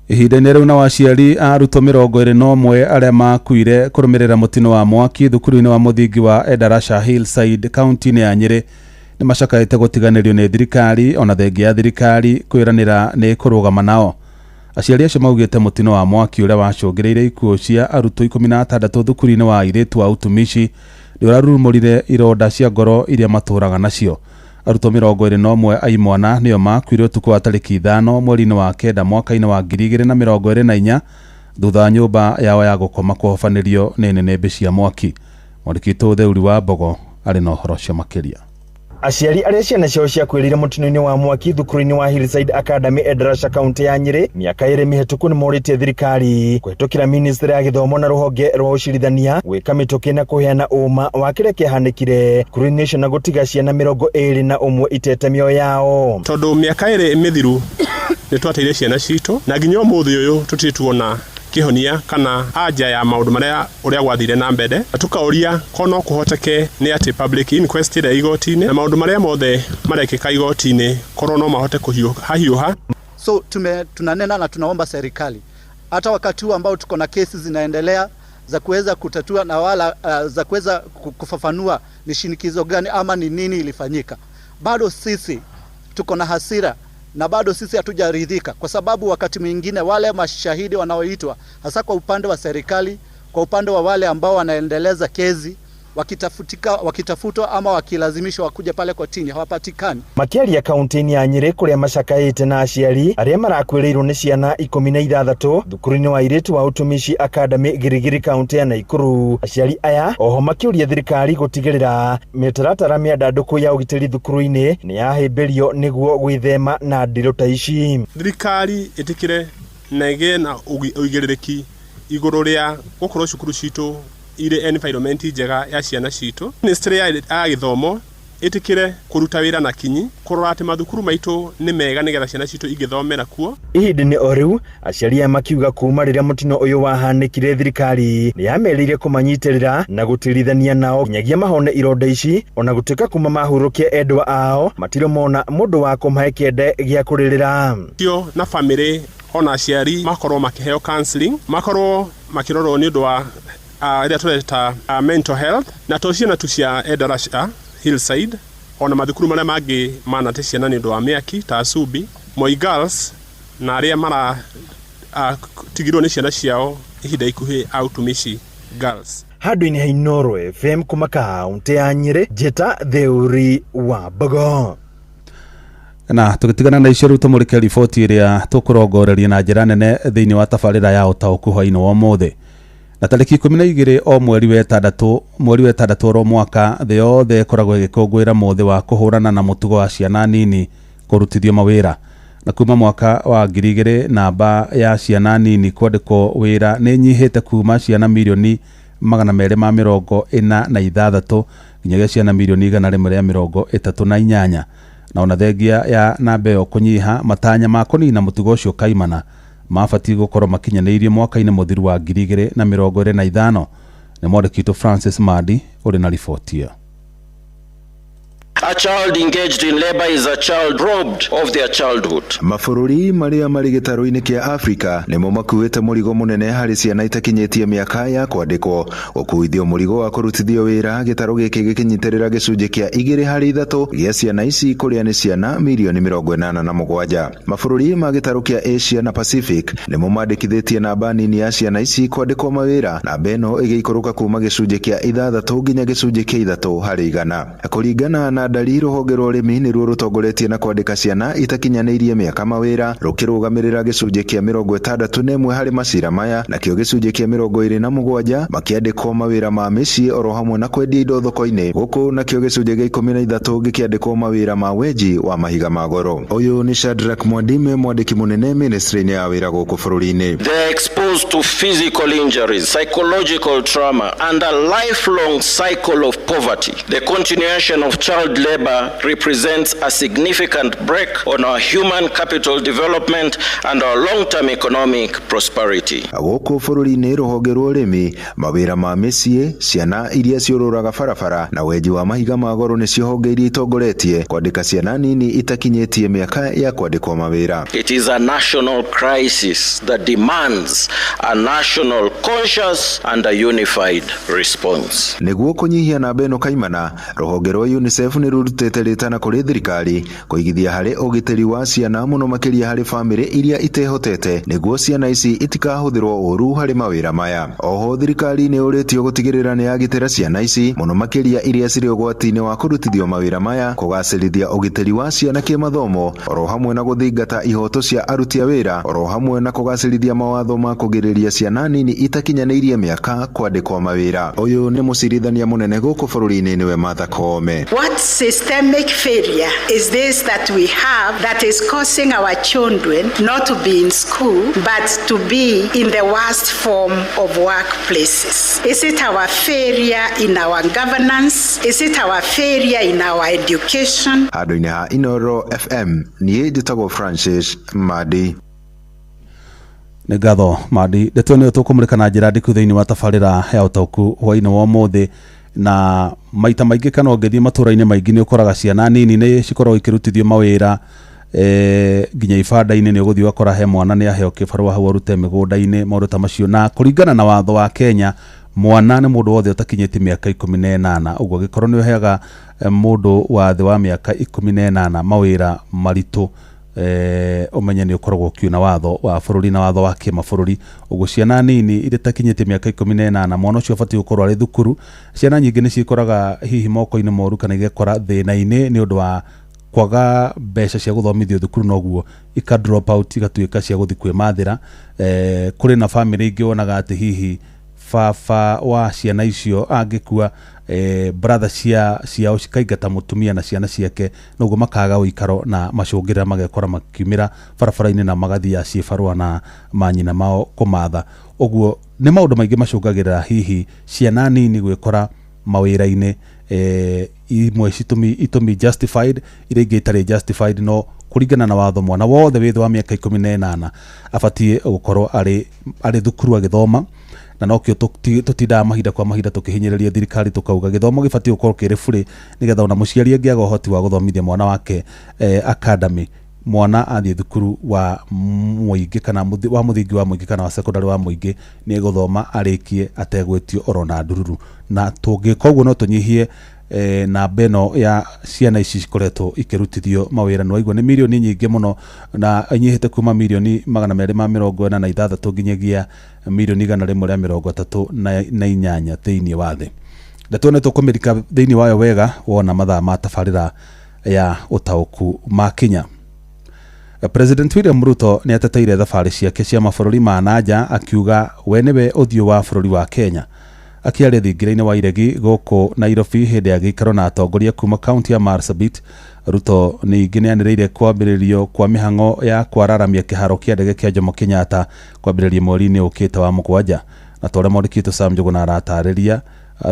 [SPEAKER 8] Ihinda-inĩ rĩu na aciari a arutwo 21 arĩa makuire kũrũmĩrĩra mũtino wa mwaki thukuru-inĩ wa mũthingi wa Endarasha Hillside kaunti-inĩ ya Nyĩrĩ nĩ macakaĩte gũtiganĩrio nĩ thirikari ona thengia ya thirikari kwĩranĩra nĩ kũrũgama nao. Aciari acio maugĩte mũtino wa mwaki ũrĩa wacũngĩrĩire ikuũ cia arutwo 16 thukuru-inĩ wa airĩtu wa Utumishi nĩ ũrarurumũrire ironda cia ngoro iria matũraga nacio. Arutwo 21 a imwana nĩo makuire ũtukũ wa tarĩki 5 mweri-inĩ wa 9 mwaka-inĩ wa 2024 thutha wa nyũmba yao ya gũkoma kũhobanĩrio nĩ nĩnĩmbĩ cia mwaki. Mwandĩki witũ Theuri wa Mbogo arĩ na ũhoro ũcio makĩria.
[SPEAKER 15] Aciari arĩa ciana ciao ciakuĩrĩire mũtino-inĩ wa mwaki thukuru-inĩ wa Hillside Academy Endarasha kaunti ya Nyĩrĩ mĩaka 2 mĩhĩtũku nĩ morĩtie thirikari kũhĩtũkĩra ministry ya gĩthomo na rũhonge rwa ũcirithania gwĩka mĩtũkĩ na kũheana ũma wa kĩrĩa kĩahanĩkire thukuru-inĩ ũcio na gũtiga ciana 21 itete mĩoyo yao.
[SPEAKER 26] Tondũ mĩaka 2 mĩthiru nĩ twateire ciana citũ na nginya ũmũthĩ ũyũ tũtirĩ tuona kĩhonia kana anja ya maũndũ marĩa ũrĩa gwathire na mbere, na tũkaũria ko no kũhoteke nĩ atĩ public inquest ĩrĩa igoti-inĩ na maũndũ marĩa mothe marekĩka igoti-inĩ korwo no mahote kũhiũha.
[SPEAKER 16] So tunanena na tunaomba serikali hata wakati huu ambao tuko na kesi zinaendelea za kuweza kutatua na wala za kuweza kufafanua ni shinikizo gani ama ni nini ilifanyika, bado sisi tuko na hasira na bado sisi hatujaridhika, kwa sababu wakati mwingine wale mashahidi wanaoitwa hasa kwa upande wa serikali, kwa upande wa wale ambao wanaendeleza kesi, Wakitafutika, wakitafutwa ama wakilazimishwa wakuja pale kotini hawapatikani.
[SPEAKER 15] Makĩaria kaunti-inĩ ya Nyĩrĩ kũrĩa macakaĩte na aciari arĩa marakuĩrĩirwo nĩ ciana 16 thukuru-inĩ wa airĩtu wa Utumishi Academy Girigiri kaunti ya Naikuru. Aciari aya oho makĩũria thirikari gũtigĩrĩra mĩtaratara mĩandandũku ya ũgitĩri thukuru-inĩ nĩ yahĩmbĩrio nĩguo gwĩthema na ndirũ ta ici.
[SPEAKER 26] Thirikari ĩtĩkĩre na ĩgĩe na ũigĩrĩrĩki igũrũ rĩa gũkorwo cukuru citũ irĩ environment njega ya ciana citũ. Ministry ya gĩthomo ĩtĩkĩre kũruta wĩra na kinyi kũrora atĩ mathukuru maitũ nĩ mega nĩgetha ciana citũ ingĩthomera kuo.
[SPEAKER 15] Ihinda-inĩ o rĩu aciari aya makiuga kuma rĩrĩa mũtino ũyũ wahanĩkire thirikari nĩ yamerĩire kũmanyitĩrĩra na gũtirithania nao nginyagia mahone ironda ici, ona gũtuĩka kuma mahurũkia endwa ao matirĩ mona mũndũ wa kũmahe kĩende gĩa kũrĩrĩra.
[SPEAKER 26] Cio na famĩlĩ ona aciari makorwo makĩheo counseling, makorwo makĩrorwo nĩ ũndũ wa ĩrĩa tũreta mental health, na to ciana tu cia Endarasha Hillside, ona mathukuru marĩa mangĩ manate ciana nĩ ũndũ wa mĩaki ta Asubi, Moi Girls na arĩa mara tigirwo nĩ ciana ciao ihinda ikuhĩ a Utumishi Girls.
[SPEAKER 15] Handũ-inĩ ha Inooro FM kuma kaunti ya Nyĩrĩ, Njĩta Theuri wa Mbogo.
[SPEAKER 8] Na tũgĩtigana na icio rĩu tũmũrĩke riboti ĩrĩa tũkũrongoreria na njĩra nene thĩinĩ wa tabarĩra ya ũtaũku hwaĩ-inĩ wa ũmũthĩ. Na tarĩki 12 o mweri wa ĩtandatũ oro mwaka thĩ yothe ĩkoragwo ĩgĩkũngũĩra mũthĩ wa kũhũrana na mũtugo wa ciana nini kũrutithio mawĩra. Na kuma mwaka wa 2000 namba ya ciana nini kwandĩkwo wĩra nĩ ĩnyihĩte kuma ciana mirioni 246 nginyagia ciana mirioni 138. Na ona thengia ya namba ĩyo kũnyiha, matanya ma kũnina mũtugo ũcio kaimana mabatiĩ gũkorwo makinyanĩirie mwaka-inĩ mũthiru wa 2025. Nĩ mwandĩki witũ Francis Mandi ũrĩ na riboti ĩyo.
[SPEAKER 30] A child engaged in labor is a child robbed of their childhood.
[SPEAKER 9] Mabũrũri marĩa marĩ gĩtarũ-inĩ kĩa Afrika nĩmo makuĩte mũrigo mũnene harĩ ciana itakinyĩtie mĩaka ya kwandĩkwo. Gũkuithio mũrigo wa kũrutithio wĩra gĩtarũ gĩkĩ gĩkĩnyitĩrĩra gĩcunjĩ kĩa 2 harĩ 3 gĩa ciana ici kũrĩa nĩ ciana mirioni 87. Mabũrũri ma gĩtarũ kĩa Asia na Pacific nĩmo mandĩkithĩtie namba nini ya ciana ici kwandĩkwo mawĩra, namba ĩno ĩgĩikũrũka kuma gĩcunjĩ kĩa 6 nginya gĩcunjĩ kĩa 3 harĩ 100. Kũringana na ndari, rũhonge rwa ũrĩmi nĩruo rũtongoretie na kwandĩka ciana itakinyanĩirie mĩaka mawĩra, rũkĩrũgamĩrĩra gĩcunjĩ kĩa 61 harĩ macira maya, nakĩo gĩcunjĩ kĩa 27 makĩandĩkwo mawĩra ma mĩciĩ oro hamwe na kwendia indo thoko-inĩ, gũkũ nakĩo gĩcunjĩ gĩa 13 gĩkĩandĩkwo mawĩra ma wenji wa mahiga ma goro. Ũyũ nĩ Shadrack Mwandime, mwandĩki mũnene ministry-inĩ ya wĩra gũkũ bũrũri-inĩ.
[SPEAKER 30] They are exposed to physical injuries, psychological trauma and a lifelong cycle of poverty. The continuation of child labor represents a significant break on our human capital development and our long-term economic prosperity.
[SPEAKER 9] Gũkũ bũrũri-inĩ rũhonge rwa ũrĩmi, mawĩra ma mĩciĩ, ciana iria ciũrũraga barabara na wenji wa mahiga ma goro nĩcio honge iria itongoretie kwandĩka ciana nini itakinyĩtie mĩaka ya kwandĩkwo mawĩra.
[SPEAKER 30] It is a national crisis that demands a national conscious and a unified response.
[SPEAKER 9] Nĩguo kũnyihia namba ĩno kaimana, rũhonge rwa UNICEF nĩ rũrutĩte rĩtana kũrĩ thirikari kũigithia harĩ ũgitĩri wa ciana mũno makĩria harĩ famĩlĩ iria itehotete nĩguo ciana ici itikahũthĩrwo ũru harĩ mawĩra maya. Oho thirikari nĩ ũrĩtio gũtigĩrĩra nĩ yagitĩra ciana ici mũno makĩria iria cirĩ ũgwati-inĩ wa kũrutithio mawĩra maya, kũgacĩrithia ũgitĩri wa ciana kĩmathomo oro hamwe na gũthingata ihoto cia aruti a wĩra oro hamwe na kũgacĩrithia mawatho ma kũgirĩrĩria ciana nini itakinyanĩirie mĩaka kwandĩkwo mawĩra. Ũyũ nĩ mũcirithania mũnene gũkũ bũrũri-inĩ nĩwe Martha Koome.
[SPEAKER 1] What systemic failure is this that we have that is causing our children not to be in school but to be in the worst form of workplaces? Is it our failure in our governance? Is it our failure in our education?
[SPEAKER 9] Handũ-inĩ ha Inooro FM, niĩ njĩtagwo Francis Madi.
[SPEAKER 8] Nĩ ngatho Madi. Ndeto nĩyo tũkũmũrĩka na njĩra ndiku thĩinĩ wa tabarĩra ya ũtaũku hwaĩ-inĩ wa ũmũthĩ. Na maita maingĩ kana ũngĩthiĩ matũra-inĩ maingĩ nĩ ũkoraga ciana nini nĩ cikoragwo ikĩrutithio mawĩra, nginya ibanda-inĩ nĩ ũgũthiĩ ũgakora he mwana nĩ aheo kĩbarũa hau arute mĩgũnda-inĩ, maũndũ ta macio. Na kũringana na watho wa Kenya, mwana nĩ mũndũ wothe ũtakinyĩtie mĩaka 18. Ũguo angĩkorwo nĩ ũheaga mũndũ wa thĩ wa mĩaka 18 mawĩra maritũ, Ũmenye nĩ ũkoragwo ũkiuna watho wa bũrũri na watho wa kĩmabũrũri. Ũguo ciana nini iria itakinyĩtie mĩaka 18, mwana ũcio abatiĩ gũkorwo arĩ thukuru. Ciana nyingĩ nĩ ciĩkoraga hihi moko-inĩ moru kana igekora thĩna-inĩ nĩ ũndũ wa kwaga mbeca cia gũthomithio thukuru, noguo ika drop out, igatuĩka cia gũthiĩ kwĩmathĩra. Kũrĩ na bamĩrĩ ingĩ wonaga atĩ hihi baba wa ciana icio angĩkua, brother ciao cikaingata mũtumia na ciana ciake, noguo makaga ũikaro na macũngĩrĩra magekora makiumĩra barabara-inĩ na magathiaga ciĩbarũa na manyina mao kũmatha. Ũguo nĩ maũndũ maingĩ macũngagĩrĩra hihi ciana nini gwĩkora mawĩra-inĩ, imwe itũmi justified, iria ingĩ itarĩ justified, no kũringana na watho mwana wothe wĩ thĩ wa mĩaka 18 abatiĩ gũkorwo arĩ thukuru agĩthoma. Na nokĩo tũtindaga mahinda kwa mahinda tũkĩhinyĩrĩria thirikari tũkauga gĩthomo gĩbatiĩ gũkorwo kĩrĩ burĩ, nĩgetha ona mũciari angĩaga ũhoti wa gũthomithia mwana wake academy, mwana athiĩ thukuru wa mũingĩ kana wa mũthingi wa mũingĩ kana wa secondary wa mũingĩ, nĩ egũthoma arĩkie ategwĩtio oro na ndururu. Na tũngĩka ũguo no tũnyihie namba ĩno ya ciana ici cikoretwo ikĩrutithio mawĩra. Nĩ waigua nĩ mirioni nyingĩ mũno, na inyihĩte kuma mirioni 246 nginyagia mirioni 138 thĩinĩ wa thĩ. Ndeto nĩ tũkũmĩrika thĩinĩ wayo wega wona mathaa ma tabarĩra ya ũtaũku makinya. President William Ruto nĩ ateteire thabarĩ ciake cia mabũrũri ma nanja, akiuga we nĩwe ũthiũ wa bũrũri wa Kenya. Akĩaria thingira-inĩ wa Iregi gũkũ Nairobi hĩndĩ ya gĩikaro na atongoria kuma kaunti ya Marsabit, Ruto ningĩ nĩanĩrĩire kwambĩrĩrio kwa mĩhang'o ya kwararamia kĩharo kĩa ndege kĩa Jomo Kenyatta kwambĩrĩria mweri-inĩ ũkĩte wa 7. Na ta ũrĩa mwandĩki witũ Sam Njuguna aratarĩria,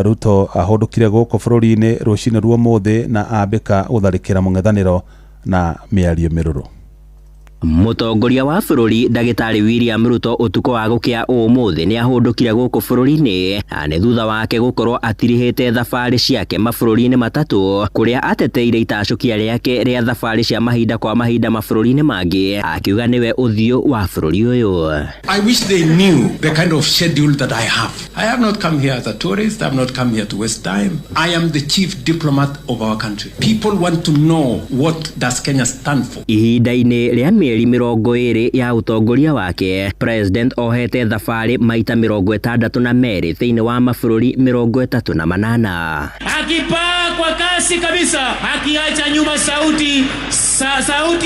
[SPEAKER 8] Ruto ahũndũkire gũkũ bũrũri-inĩ rũcinĩ rwa ũmũthĩ na ambĩka gũtharĩkĩra mũng'ethanĩro na mĩario mĩrũrũ.
[SPEAKER 2] Mũtongoria wa bũrũri ndagĩtarĩ William Ruto ũtukũ wa gũkĩa ũmũthĩ nĩ ahũndũkire gũkũ bũrũri-inĩ, na nĩ thutha wake gũkorwo atirihĩte thabarĩ ciake mabũrũri-inĩ matatũ kũrĩa ateteire itacũkia rĩake rĩa thabarĩ cia mahinda kwa mahinda mabũrũri-inĩ mangĩ, akiuga nĩwe ũthiũ wa bũrũri ũyũ.
[SPEAKER 27] I wish they knew the kind of schedule that I have. I have not come here as a tourist. I have not come here to waste time. I am the chief diplomat of our country. People want to know what does Kenya stand for.
[SPEAKER 2] Ihinda-inĩ rĩa mĩeri 20 ya ũtongoria wake, President ohete thabarĩ maita 62 thĩinĩ wa mabũrũri 38.
[SPEAKER 3] Akipaa kwa kasi kabisa, akiacha nyuma sauti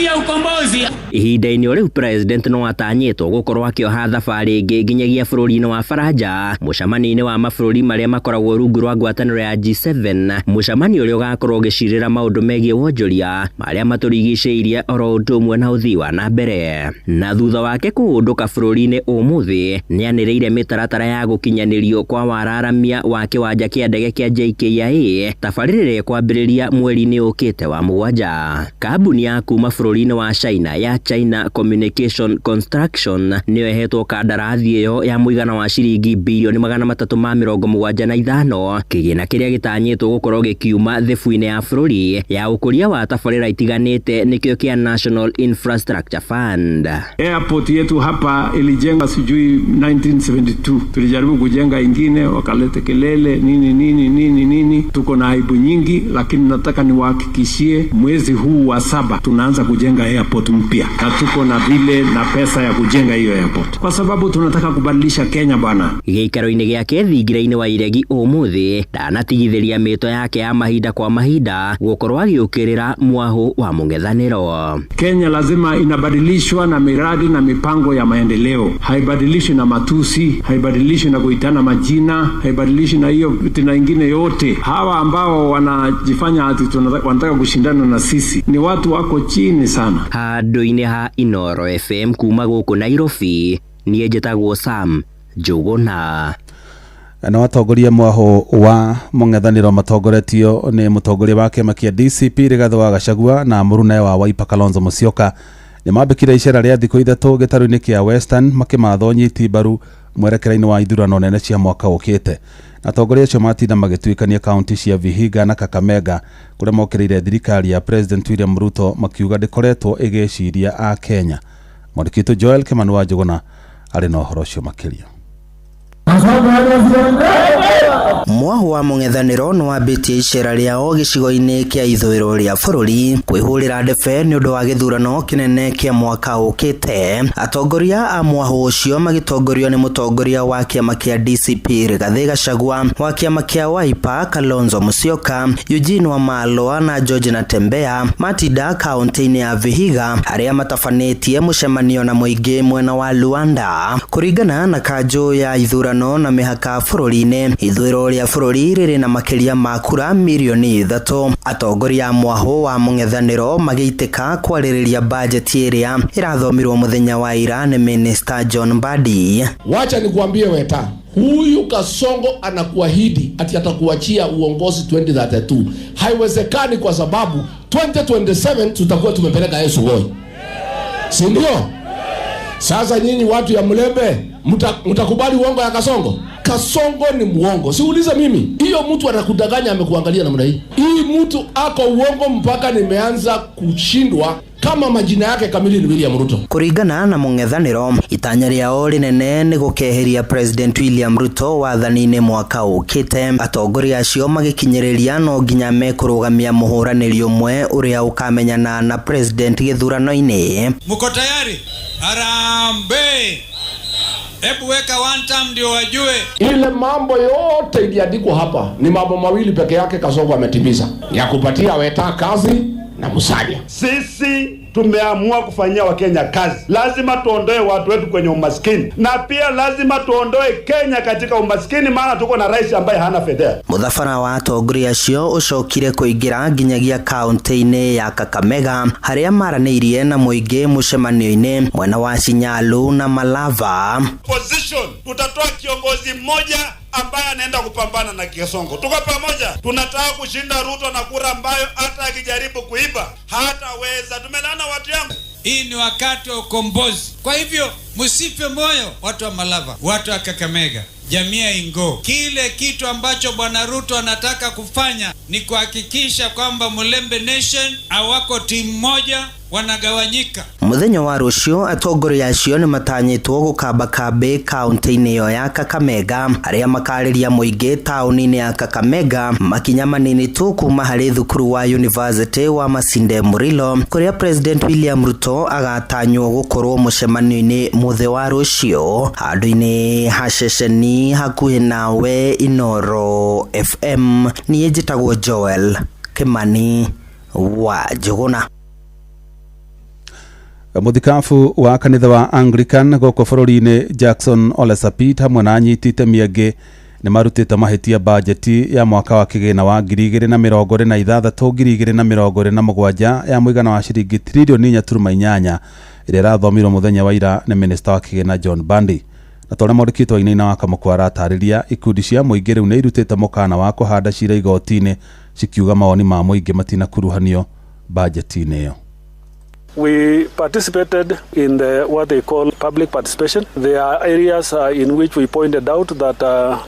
[SPEAKER 3] ya ukombozi.
[SPEAKER 2] Ihinda-inĩ o rĩu President no atanyĩtwo gũkorwo akĩoha thabarĩ ĩngĩ nginyagia bũrũri-inĩ wa Faranja, mũcemanio-inĩ wa mabũrũri marĩa makoragwo rungu rwa ngwatanĩro ya G7, mũcemanio ũrĩa ũgakorwo ũgĩcirĩra maũndũ megiĩ wonjoria marĩa matũrigicĩirie oro ũndũ ũmwe na ũthii wa na mbere. Na thutha wake kũhũndũka bũrũri-inĩ ũmũthĩ, nĩanĩrĩire mĩtaratara ya gũkinyanĩrio kwa wararamia wa kĩwanja kĩa ndege kĩa JKIA tabarĩra ĩrĩa ĩkwambĩrĩria mweri-inĩ ũkĩte wa 7. Kambuni ya kuma bũrũri-inĩ wa China ya China Communication Construction nĩyo ĩhetwo kandarathi ĩyo ya mũigana wa ciringi bilioni 375, kĩgĩna kĩrĩa gĩtanyĩtwo gũkorwo gĩkiuma thĩbu-inĩ ya bũrũri ya ũkũria wa tabarĩra itiganĩte nĩkĩo kĩa National Infrastructure Fund.
[SPEAKER 14] Airport yetu hapa ilijengwa sijui 1972. Tulijaribu kujenga ingine wakaleta kelele nini nini nini nini. Tuko na aibu nyingi, lakini nataka niwahakikishie mwezi huu wa 7 tunaanza kujenga airport mpya, na tuko na vile na pesa ya kujenga hiyo airport kwa sababu tunataka kubadilisha Kenya bana.
[SPEAKER 2] Gĩikaro-inĩ gĩake thingira-inĩ wa Iregi ũmũthĩ ndanatigithĩria mĩto yake ya mahinda kwa mahinda gũkorwo agĩũkĩrĩra mwahũ wa mũng'ethanĩro.
[SPEAKER 14] Kenya lazima inabadilishwa na miradi na mipango ya maendeleo, haibadilishwi na matusi, haibadilishwi na kuitana majina, haibadilishwi na hiyo tina ingine yote. Hawa ambao wanajifanya ati wanataka kushindana na sisi ni watu wako chini sana.
[SPEAKER 2] Handũ-inĩ ha Inoro FM kuma gũkũ Nairobi, niĩ njĩtagwo Sam Njuguna.
[SPEAKER 8] Na watongoria mwaho wa mũng'ethanĩro matongoretio nĩ mũtongoria wa kĩama kĩa DCP Rigathĩ wa Gachagua na mũrune wa Wiper Kalonzo Musyoka nĩ mambĩkire icera rĩa thikũ 3 gĩtarũ-inĩ kĩa Western makĩmatha ũnyiti mbaru mwerekera-inĩ wa ithurano nene cia mwaka ũkĩte. Atongoria acio matinda magĩtuĩkania kaunti cia Vihiga na Kakamega kũrĩa mokĩrĩire thirikari ya President William Ruto makiuga ndĩkoretwo ĩgĩciria a Kenya. Mwandĩki witũ Joel Kimani wa Njuguna arĩ na ũhoro ũcio makĩria.
[SPEAKER 2] Mwahu wa mũng'ethanĩro nĩ wambĩtie icera rĩao gĩcigo-inĩ kĩa ithũĩro rĩa bũrũri kwĩhũrĩra ndebe nĩ ũndũ wa gĩthurano kĩnene kĩa mwaka ũkĩte. Atongoria a mwahu ũcio magĩtongorio nĩ mũtongoria wa kĩama kĩa DCP Rigathĩ Gachagua, wa kĩama kĩa Wiper Kalonzo Musyoka, Eugene Wamalwa na George Natembeya matinda kaunti-inĩ ya Vihiga harĩa matabanĩtie mũcemanio na mũingĩ mwena wa Luanda. Kũringana na kanjũ ya ithurano na mĩhaka bũrũri-inĩ, ithũĩro rĩa bũrũri rĩrĩ na makĩria ma kura mirioni 3. Atongoria a mwahu wa mũng'ethanĩro magĩitĩka kwarĩrĩria bajeti ĩrĩa ĩrathomirwo mũthenya wa ira nĩ Minister John Mbadi.
[SPEAKER 28] Wacha nikuambie Weta, huyu Kasongo anakuahidi ati atakuachia uongozi 2032. Haiwezekani kwa sababu 2027 tutakuwa tumepeleka Yesu Woi, si ndio? Sasa nyinyi watu ya Mlembe mtakubali uongo ya Kasongo? Kasongo ni muongo. Siulize mimi. Hiyo mtu anakudanganya, amekuangalia namna hii. Hii mtu ako uongo mpaka nimeanza kushindwa kama majina yake kamili ni William Ruto.
[SPEAKER 2] Kuringana na mũng'ethanĩro, itanya rĩao rĩnene nĩ gũkeheria President William Ruto wathani-inĩ mwaka ũkĩte. Atongoria acio magĩkinyĩrĩria no nginya mekũrũgamia mũhũranĩri ũmwe ũrĩa ũkamenyana na President gĩthurano-inĩ.
[SPEAKER 7] Mko tayari? Harambee! Hebu weka one time ndio wajue.
[SPEAKER 28] Ile mambo yote iliandikwa hapa ni mambo mawili peke yake Kasongo ametimiza, ya kupatia Weta kazi na Musalia.
[SPEAKER 11] Sisi tumeamua kufanyia Wakenya kazi. Lazima tuondoe watu wetu kwenye umaskini, na pia lazima tuondoe Kenya katika umaskini, maana tuko na rais ambaye hana fedha.
[SPEAKER 2] Mũthabara wa atongoria acio ũcokire kũingĩra nginyagia kaunti-inĩ ya Kakamega harĩa maranĩirie na mũingĩ mũcemanio-inĩ mwena wa Shinyalu na Malava.
[SPEAKER 11] Position, tutatoa kiongozi mmoja ambaye anaenda kupambana na Kasongo. Tuko pamoja, tunataka kushinda Ruto na kura ambayo hata akijaribu kuiba hataweza. Tumelana watu yangu.
[SPEAKER 7] Hii ni wakati wa ukombozi. Kwa hivyo msife moyo, watu wa Malava, watu wa Kakamega, jamii ya Ingo. Kile kitu ambacho Bwana Ruto anataka kufanya ni kuhakikisha kwamba Mulembe Nation hawako timu moja, wanagawanyika.
[SPEAKER 2] Mũthenya wa rũciũ atongoria acio nĩ matanyĩtwo gũkamba kambĩ kaunti-inĩ ĩyo ya Kakamega arĩa makarĩria mũingĩ taũni-inĩ ya Kakamega makinya manini tu kuma harĩ thukuru wa University wa Masinde Muliro kũrĩa President William Ruto agatanywo gũkorwo mũcemanio-inĩ mũthĩ wa rũciũ handũ-inĩ ha ceceni hakuhĩ nawe Inoro FM. Niĩ njĩtagwo Joel Kimani wa Njũgũna.
[SPEAKER 8] Mũthikabu wa kanitha wa Anglican gũkũ bũrũri-inĩ Jackson Ole Sapit hamwe na anyiti itemi angĩ nĩ marutĩte mahĩtia bajeti ya mwaka wa kĩgĩna wa 2026 2027 ya mũigana wa ciringi tririoni 4.8 ĩrĩa ĩrathomirwo mũthenya wa ira nĩ minista wa kĩgĩna John Mbadi. Na ta ũrĩa mwandĩki Wainaina wa Kamũkwa aratarĩria, ikundi cia mũingĩ rĩu nĩ irutĩte mũkana wa kũhanda cira igoti-inĩ cikiuga mawoni ma mũingĩ matinakuruhanio bajeti-inĩ ĩyo.
[SPEAKER 29] We participated in the what they call public participation. There are areas in which we pointed out that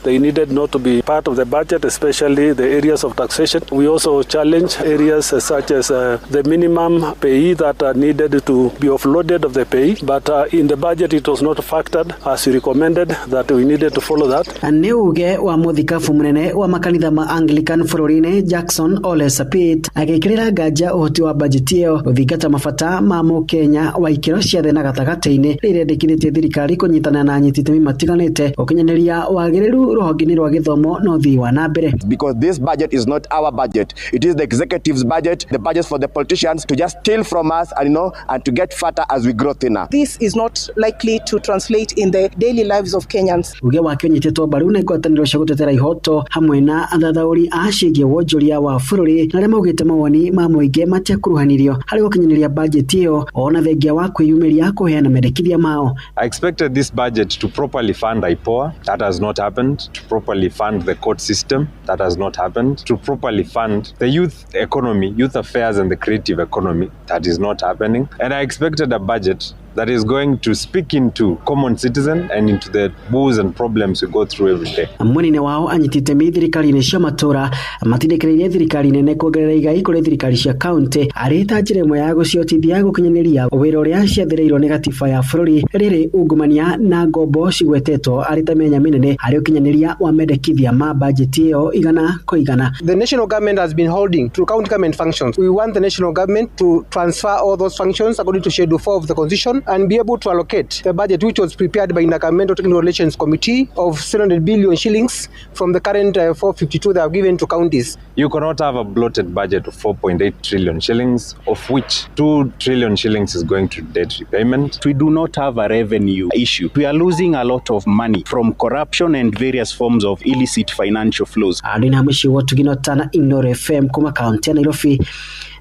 [SPEAKER 29] they needed not to be part of the budget, especially the areas of taxation. We also challenged areas such as the minimum pay that needed to be offloaded of the pay, but in the budget it was not factored as we recommended that we needed to follow that.
[SPEAKER 12] Nĩ uge wa mũthikabu mũnene wa makanitha ma Anglican bũrũri-inĩ Jackson Ole Sapit agĩkĩrĩra nganja ũhoti wa bajeti ĩyo gũthingata mabata ma mũkenya wa ikĩro cia thĩ na gatagatĩ-inĩ rĩrĩa rĩendekithĩtie thirikari kũnyitana na anyiti itemi matiganĩte gũkinyanĩria wagĩrĩru rũhonge-inĩ rwa gĩthomo na ũthii wa na mbere.
[SPEAKER 13] Because this budget is not our budget, it is the executive's budget, the budget for the politicians to just steal from us and, you know, and to get fatter as we grow thinner.
[SPEAKER 1] This is not likely to translate in the daily lives of Kenyans.
[SPEAKER 12] Uge wake ũnyitĩtwo mbaru nĩ ngwatanĩro cia gũtetera ihoto hamwe na athathaũri a ciĩgiĩ wonjoria wa bũrũri na arĩa maugĩte mawoni ma mũingĩ matiakuruhanirio harĩ gũkinyanĩria bajeti ĩyo ona thengia wa kwĩyumĩria kũheana mendekithia mao.
[SPEAKER 17] I expected this budget to properly fund IPOA. That has not happened. To properly fund the court system. That has not happened. To properly fund the youth economy, youth affairs and the creative economy. That is not happening. And I expected a budget that is going to speak into common citizen and into the woes and problems we go through every day.
[SPEAKER 12] Munene wao anyiti itemi thirikari-inĩ cia matũra matindĩkĩrĩirie thirikari nene kuongerera igai kũrĩ thirikari cia kaunti arĩ ta njĩra ĩmwe ya gũciotithia gũkinyanĩria wĩra ũrĩa ciathĩrĩirwo nĩ gatiba ya bũrũri rĩrĩ ungumania na ngombo cigwetetwo arĩ ta mĩanya mĩnene harĩ ũkinyanĩria wa mendekithia ma bajeti ĩyo igana kwa igana.
[SPEAKER 4] The national government has been holding to county government functions. We want the national government to transfer all those functions according to Schedule 4 of the Constitution and be able to allocate the budget which was prepared by Intergovernmental Technical Relations Committee of 700 billion shillings from the current 452 they have given to counties.
[SPEAKER 17] You cannot have a bloated budget of 4.8 trillion shillings, of which 2 trillion shillings is going to debt repayment.
[SPEAKER 5] We do not have a revenue issue. We are losing a lot of money from corruption and various forms of illicit financial flows.
[SPEAKER 12] Arina mũciĩ wa Tugino Tana Inooro FM kuma kaunti ya Nairobi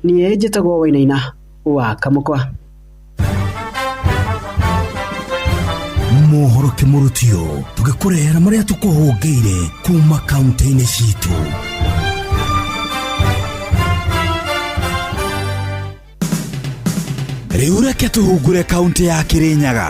[SPEAKER 12] niĩ njĩtagwo Wainaina wa Kamũkwa.
[SPEAKER 6] Mohoro kĩmũrutio tũgĩkũrehera marĩa tũkũhũngĩire kuma kaunti-inĩ citũ.
[SPEAKER 9] Rĩu reke tũhungure kaunti ya Kirinyaga.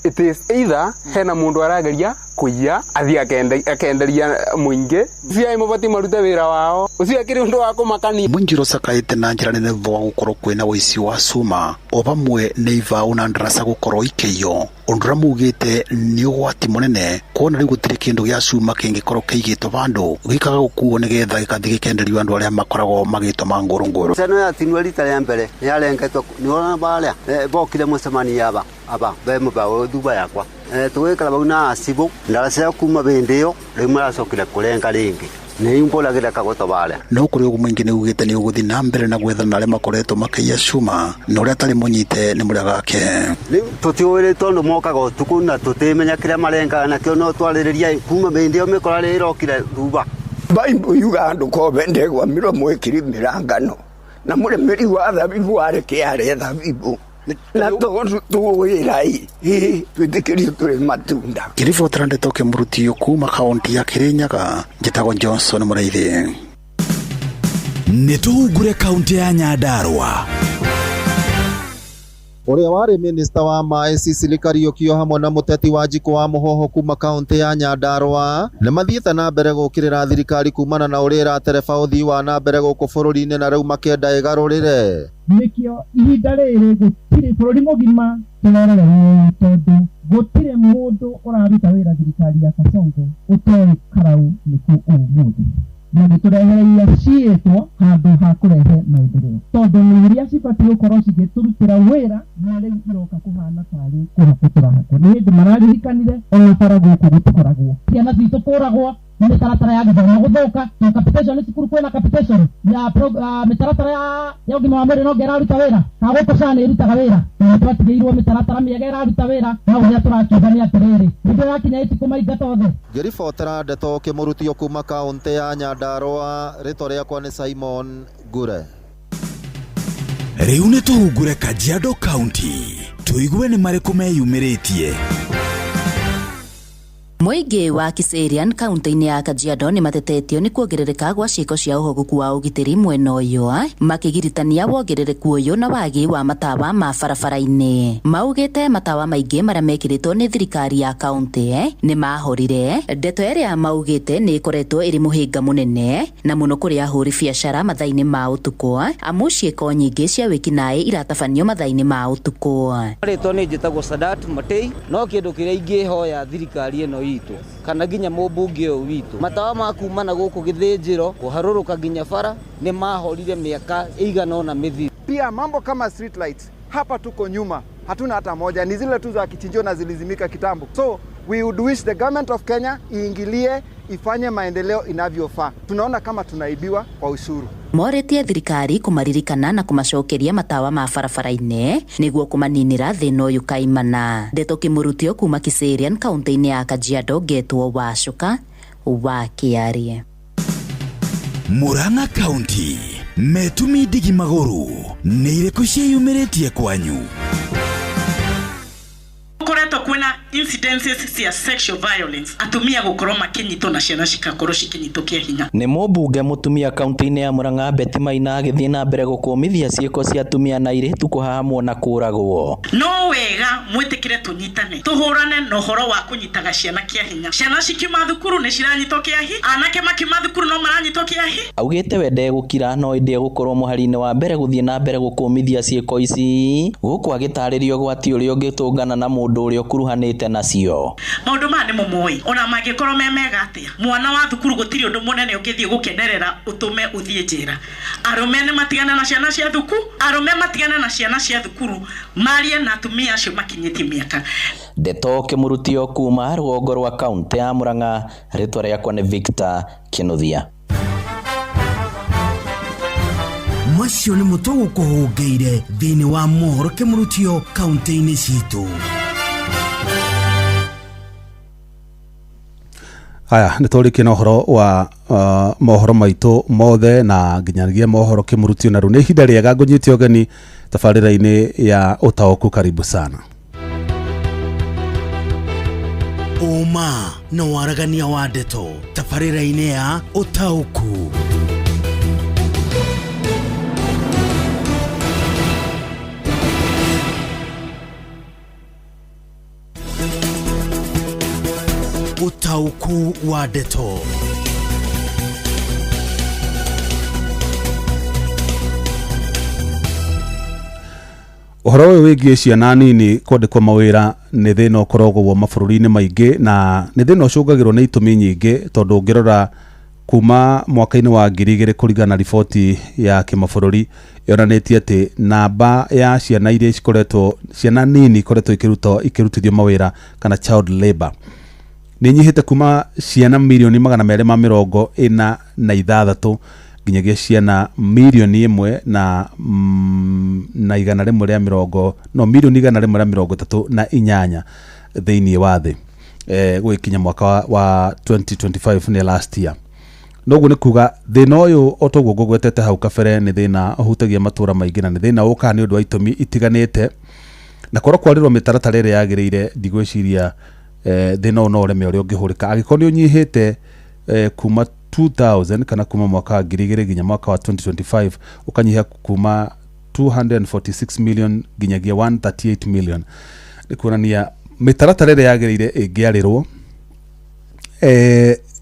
[SPEAKER 18] It is either hena mundu arageria kuiya athie akenderia muingi cia mabati marute wira wao ucio akiri undu wa kumakania.
[SPEAKER 19] Mũinjiro cakaĩte na njĩra nene thutha wa gũkorwo kwĩna ũici wa cuma o vamwe nĩ ibaũ na ndaraca gũkorwo ikĩiywo ũndũ ũrĩa maugĩte nĩ ũgwati mũnene kuona rĩu gũtirĩ kĩndũ gĩa cuma kĩngĩkorwo kĩigĩtwo vandũ gĩkaga gũkuo nĩgetha gĩgathiĩ gĩkenderio andũ arĩa makoragwo magĩtũma ngũrũngũrũ.
[SPEAKER 20] Cano yatinwo rita rĩa mbere yarengetwo nĩwona barĩa bokire mũcemanio aba aba be mũbaũ thuba yakwa tũgĩikara bau na acibũ ndaraca kuma bĩndĩ ĩyo rĩu maracokire kũrenga rĩngĩ nĩimbũragĩra kagoto barĩa.
[SPEAKER 19] No kũrĩ ũguo mũingĩ nĩ ugĩte nĩ ũgũthiĩ na mbere na gwethana na arĩa makoretwo makĩiya cuma na ũrĩa atarĩ mũnyite nĩ mũrĩa gake.
[SPEAKER 20] Rĩu tũtiũĩ tondũ mokaga ũtukũ na tũtimenya kĩrĩa marengaga nakĩo no twarĩrĩria kuma bĩndĩ ĩyo mĩkora rĩ ĩrokire thuba.
[SPEAKER 21] Baimbu yuga andũ kobe ndegwa mĩromo ĩkiri mĩrangano na mũrĩmĩri wa thabibu warĩ arĩa thabibu na tondu tuwirai twitikirio turi matunda.
[SPEAKER 19] Ngĩribotera ndeto kĩmũrutio kuma kaunti ya Kirinyaga njĩtagwo Johnson Mũraithi.
[SPEAKER 9] Nĩ tũhungure kaunti ya Nyandarua.
[SPEAKER 22] Ũrĩa warĩ minista wa maĩ Sicily Kariũki o hamwe na mũteti wa Njikũ wa Mũhoho kuma kaunti ya Nyandarua nĩ mathiĩte na mbere gũkĩrĩra thirikari kumana na ũrĩa ĩratereba ũthii wa na mbere gũkũ bũrũri-inĩ na rĩu makĩenda ĩgarũrĩre.
[SPEAKER 25] Nĩkĩo ihinda rĩrĩ gũtirĩ bũrũri mũgima tũrarorerwo tondũ gũtirĩ mũndũ ũraruta wĩra thirikari ya Kasongo ũtoĩ karau nĩkũ ũmũthĩ na nĩtũrehereire ciĩtwo handũ ha kũrehe maendeleo tondũ nĩ iria cibatiĩ gũkorwo cigĩtũrutĩra wĩra na rĩu iroka kũhana tarĩ kũhakwo tũrahakwo. Nĩ hĩndĩ mararirikanire ona bara gũkũ gũtikoragwo ciana citũ kũragwo na mĩtaratara ya gĩthomo gũthũka to capitation nĩ cukuru kwĩna capitation ya mĩtaratara ya ũgima wa mwĩrĩ no nge ĩraruta wĩra kana gũkũ SHA nĩ ĩrutaga wĩra na nĩtwatigĩirwo mĩtaratara mĩega ĩraruta wĩra na ũrĩa tũrakiuga nĩ atĩrĩrĩ hĩndĩ yakinya ĩtikũmaingata othe.
[SPEAKER 22] Ngĩribotera ndeto kĩmũrutio kuma kaunti ya Nyandarua rĩtwa rĩakwa nĩ Simon Ngure.
[SPEAKER 9] Rĩu nĩ tũhungure Kajiado County tũigue nĩ marĩkũ meyumĩrĩtie.
[SPEAKER 26] Mũingĩ wa Kiserian kaunti-inĩ ya Kajiado nĩ matetetio nĩ kuongerereka gwa ciĩko cia ũhogoku wa ũgitĩri mwena ũyũ makĩgiritania wongerereku ũyũ na wagi wa matawa ma barabara-inĩ. Maugĩte matawa maingĩ marĩa mekĩrĩtwo nĩ thirikari ya kaunti nĩ mahorire, ndeto ĩrĩa maugĩte nĩ ĩkoretwo ĩrĩ mũhĩnga mũnene na mũno kũrĩ ahũri biacara mathaa-inĩ ma ũtukũ amu ciĩko nyingĩ cia wĩkinaĩ iratabanio mathaa-inĩ ma ũtukũ.
[SPEAKER 27] Rĩtwa nĩ njĩtagwo Sadat Matei no kĩndũ kĩrĩa ingĩhoya thirikari ĩno witũ kana nginya mũmbunge ũyũ witũ matawa ma kuma na gũkũ gĩthĩnjĩro kũharũrũka nginya bara nĩ mahorire mĩaka ĩigana ũna mĩthiru.
[SPEAKER 28] Pia mambo kama street lights hapa tuko nyuma, hatuna hata moja, ni zile tu za kichinjio na zilizimika kitambo. So we would wish the government of Kenya iingilie ifanye maendeleo inavyofaa. Tunaona kama tunaibiwa kwa ushuru.
[SPEAKER 26] Moretie thirikari kũmaririkana na kũmacokeria matawa ma barabara-inĩ nĩguo kũmaninĩra thĩna ũyũ kaimana. Ndeto kĩmũrutio kuma Kiserian kaunti-inĩ ya Kajiado ngetwo Wacuka wa Kĩarie.
[SPEAKER 9] Murang'a County metumi ndigi magũrũ nĩ irĩkũ ciĩyumĩrĩtie kwanyu?
[SPEAKER 29] Koretwo kwĩna
[SPEAKER 3] incidences cia sexual violence, atumia gukorwo makinyitwo na ciana cikakorwo cikinyitwo kia hinya.
[SPEAKER 7] Nĩ mũmbunge mũtumia kaunti-inĩ ya Murang'a Betty Maina agĩthiĩ na mbere gũkũmithia ciĩko cia atumia na airĩtu kũhahamwo na kũragwo.
[SPEAKER 3] No wega mwitikire tunyitane tuhurane na uhoro wa kunyitaga ciana kia hinya. Ciana cikiuma thukuru nĩ ciranyitwo kia hinya, anake makiuma thukuru no maranyitwo kia hinya.
[SPEAKER 7] Augĩte we ndegũkira no ĩndĩ egũkorwo mũhari-inĩ wa mbere gũthiĩ na mbere gũkũmithia ciĩko ici, gũkũ agĩtarĩria ũgwati ũrĩa ũngĩtũngana na mũndũ ũrĩa ũkuruhanĩte nacio.
[SPEAKER 3] Maũndũ maya nĩ mũmoĩ, ona mangĩkorwo me mega atĩa, mwana wa thukuru gũtirĩ ũndũ mũnene ũngĩthiĩ gũkenerera ũtũme ũthiĩ njera. Arũme nĩ matigane na ciana cia thukuru, arũme matigane na ciana cia thukuru, marie na atumia acio makinyĩtie mĩaka.
[SPEAKER 7] Ndeto kĩmũrutio kuma rũgongo rwa kaunti ya Murang'a, rĩtwa rĩakwa nĩ Victor Kinuthia.
[SPEAKER 6] Macio nĩ mũtũ gũkũhũngĩire thĩinĩ wa mohoro kĩmũrutio kaunti-inĩ citũ.
[SPEAKER 8] Haya, nĩ tũrĩkie na ũhoro wa mohoro maitũ mothe na nginyagia mohoro kĩmũrutio, na rĩu nĩ ihinda rĩega ngũnyite ũgeni tabarĩra-inĩ ya ũtaũku. Karibu sana.
[SPEAKER 6] Ũma na waragania wa ndeto tabarĩra-inĩ ya ũtaũku. Ũtaũku wa ndeto.
[SPEAKER 8] Ũhoro ũyũ wĩgiĩ ciana nini kwandĩkwo mawĩra nĩ thĩna ũkoragwo mabũrũri-inĩ maingĩ, na nĩ thĩna ũcũngagĩrwo nĩ itũmi nyingĩ, tondũ ũngĩrora kuma mwaka-inĩ wa 2000 kũringana na riboti ya kĩmabũrũri yonanĩtie atĩ namba ya ciana iria cikoretwo, ciana nini ikoretwo ikĩrutithio mawĩra kana child labor nĩ inyihĩte kuma ciana mirioni 246 nginyagia ciana mirioni 1 na 100 no mirioni 138 thĩinĩ wa thĩ gũgĩkinya mwaka wa 2025 nĩ last year. Noguo nĩ kuga thĩna ũyũ o toguo ngũgwetete hau kabere nĩ thĩna ũhutagia matũra maingĩ, na nĩ thĩna ũkaga nĩ ũndũ wa itũmi itiganĩte, na korwo kwarĩrwo mĩtaratara ĩrĩa yagĩrĩire ndigwĩciria thĩna ũyũ no ũreme ũrĩa ũngĩhũrĩka angĩkorwo nĩ ũnyihĩte kuma 2000 kana kuma mwaka wa 2000 nginya mwaka wa 2025 ũkanyiha kuma 246 million nginyagia 138 million. Nĩ kuonania mĩtaratara ĩrĩa yagĩrĩire ĩngĩarĩrwo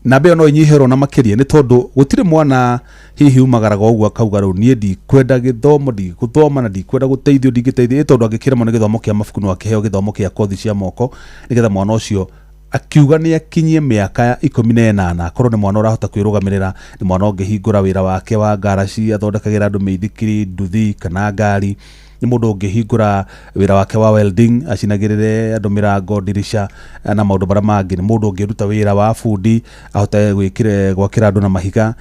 [SPEAKER 8] namba ĩyo no ĩnyihĩrwo na makĩria, nĩ tondũ gũtirĩ mwana hihi umagaraga ũguo akauga rĩu niĩ ndikwenda gĩthomo, ndigũthoma na ndikwenda gũteithio, ndingĩteithio, tondũ angĩkĩremwo nĩ gĩthomo kĩa mabuku no akĩheo gĩthomo kĩa kothi cia moko, nĩgetha mwana ũcio akiuga nĩ akinyie mĩaka 18 akorwo nĩ mwana ũrahota kwĩrũgamĩrĩra, nĩ mwana ũngĩhingũra wĩra wake wa ngaraci athondekagĩra andũ mĩithikiri, nduthi kana ngari, nĩ mũndũ ũngĩhingũra wĩra wake wa welding acinagĩrĩre andũ mĩrango, ndirisha na maũndũ marĩa mangĩ, nĩ mũndũ ũngĩruta wĩra wa bundi ahote gwakĩra andũ na mahiga,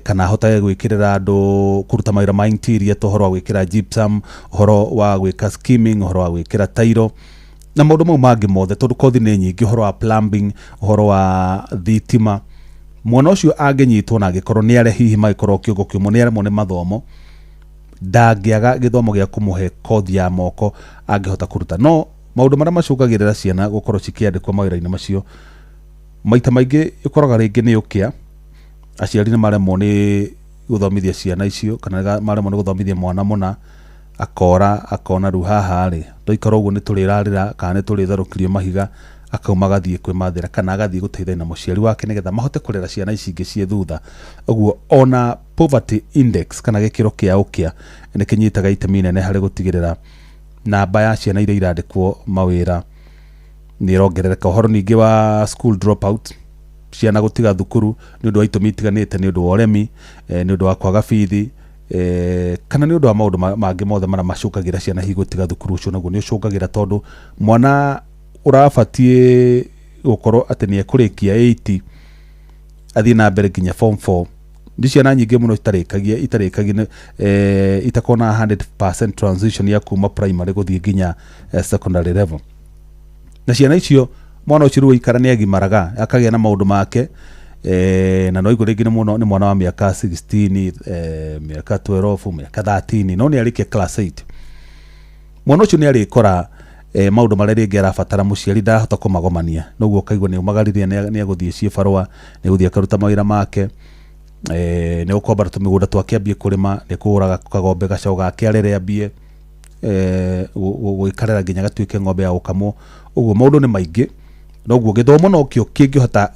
[SPEAKER 8] kana ahote gwĩkĩrĩra andũ kũruta mawĩra ma interior, ta ũhoro wa gwĩkĩra gypsum, ũhoro wa gwĩka skimming, ũhoro wa gwĩkĩra tairo na maũndũ mau mangĩ mothe, tondũ kothi nĩ nyingĩ, ũhoro wa plumbing, ũhoro wa thitima. Mwana ũcio angĩnyitwo na angĩkorwo nĩ arĩa hihi magĩkorwo kĩongo kĩũmũ nĩ aremwo nĩ mathomo, ndangĩaga gĩthomo gĩa kũmũhe kothi ya moko angĩhota kũruta. No maũndũ marĩa macũngagĩrĩra ciana gũkorwo cikĩandĩkwo mawĩra-inĩ macio maita maingĩ ũkoraga rĩngĩ nĩ ũkĩa, aciari nĩ maremwo nĩ gũthomithia ciana icio, kana maremwo nĩ gũthomithia mwana mũna, akora akona rĩu haha rĩ twaikara ũguo nĩ tũrĩrarĩra kana nĩ tũrĩtharũkirio mahiga, akauma agathiĩ kwĩmathĩra kana agathiĩ gũteithania na mũciari wake nĩgetha mahote kũrera ciana ici ingĩ ciĩ thutha. Ũguo ona poverty index kana gĩkĩro kĩa ũkĩa nĩ kĩnyitaga itemi inene harĩ gũtigĩrĩra namba ya ciana iria irandĩkwo mawĩra nĩ ĩrongerereka. Ũhoro ningĩ wa school dropout, ciana gũtiga thukuru nĩ ũndũ wa itũmi itiganĩte, nĩ ũndũ wa ũremi, nĩ ũndũ wa kwaga bithi, kana nĩ ũndũ wa maũndũ mangĩ mothe marĩa macũngagĩra ciana hihi gũtiga thukuru. Ũcio naguo nĩ ũcũngagĩra tondũ mwana ũrabatiĩ gũkorwo atĩ nĩ ekũrĩkia 80 athiĩ na mbere nginya form 4, nĩ ciana nyingĩ mũno itarĩkagia itakorwo na 100% transition ya kuma primary gũthiĩ nginya secondary level. Na ciana icio mwana ũcio rĩu aikara nĩ agimaraga akagĩa na maũndũ make, na no igũ rĩngĩ nĩ mwana wa mĩaka 16, mĩaka 12, mĩaka 13, no nĩ arĩkia class 8. Mwana ũcio nĩ arĩkora Maũndũ marĩa rĩngĩ arabatara mũciari ndarahota kũmagomania, noguo ũkaigua nĩ ũmagaririe, nĩ egũthiĩ ciĩbarũa, nĩ egũthiĩ akaruta mawĩra make, nĩ gũkombara tũmĩgũnda twake ambie kũrĩma, nĩ kũgũraga kagombe gacaũ gake arere, ambie gwĩkarĩra nginya gatuĩke ng'ombe ya gũkamwo. Ũguo maũndũ nĩ maingĩ, noguo gĩthomo nokĩo kĩngĩhota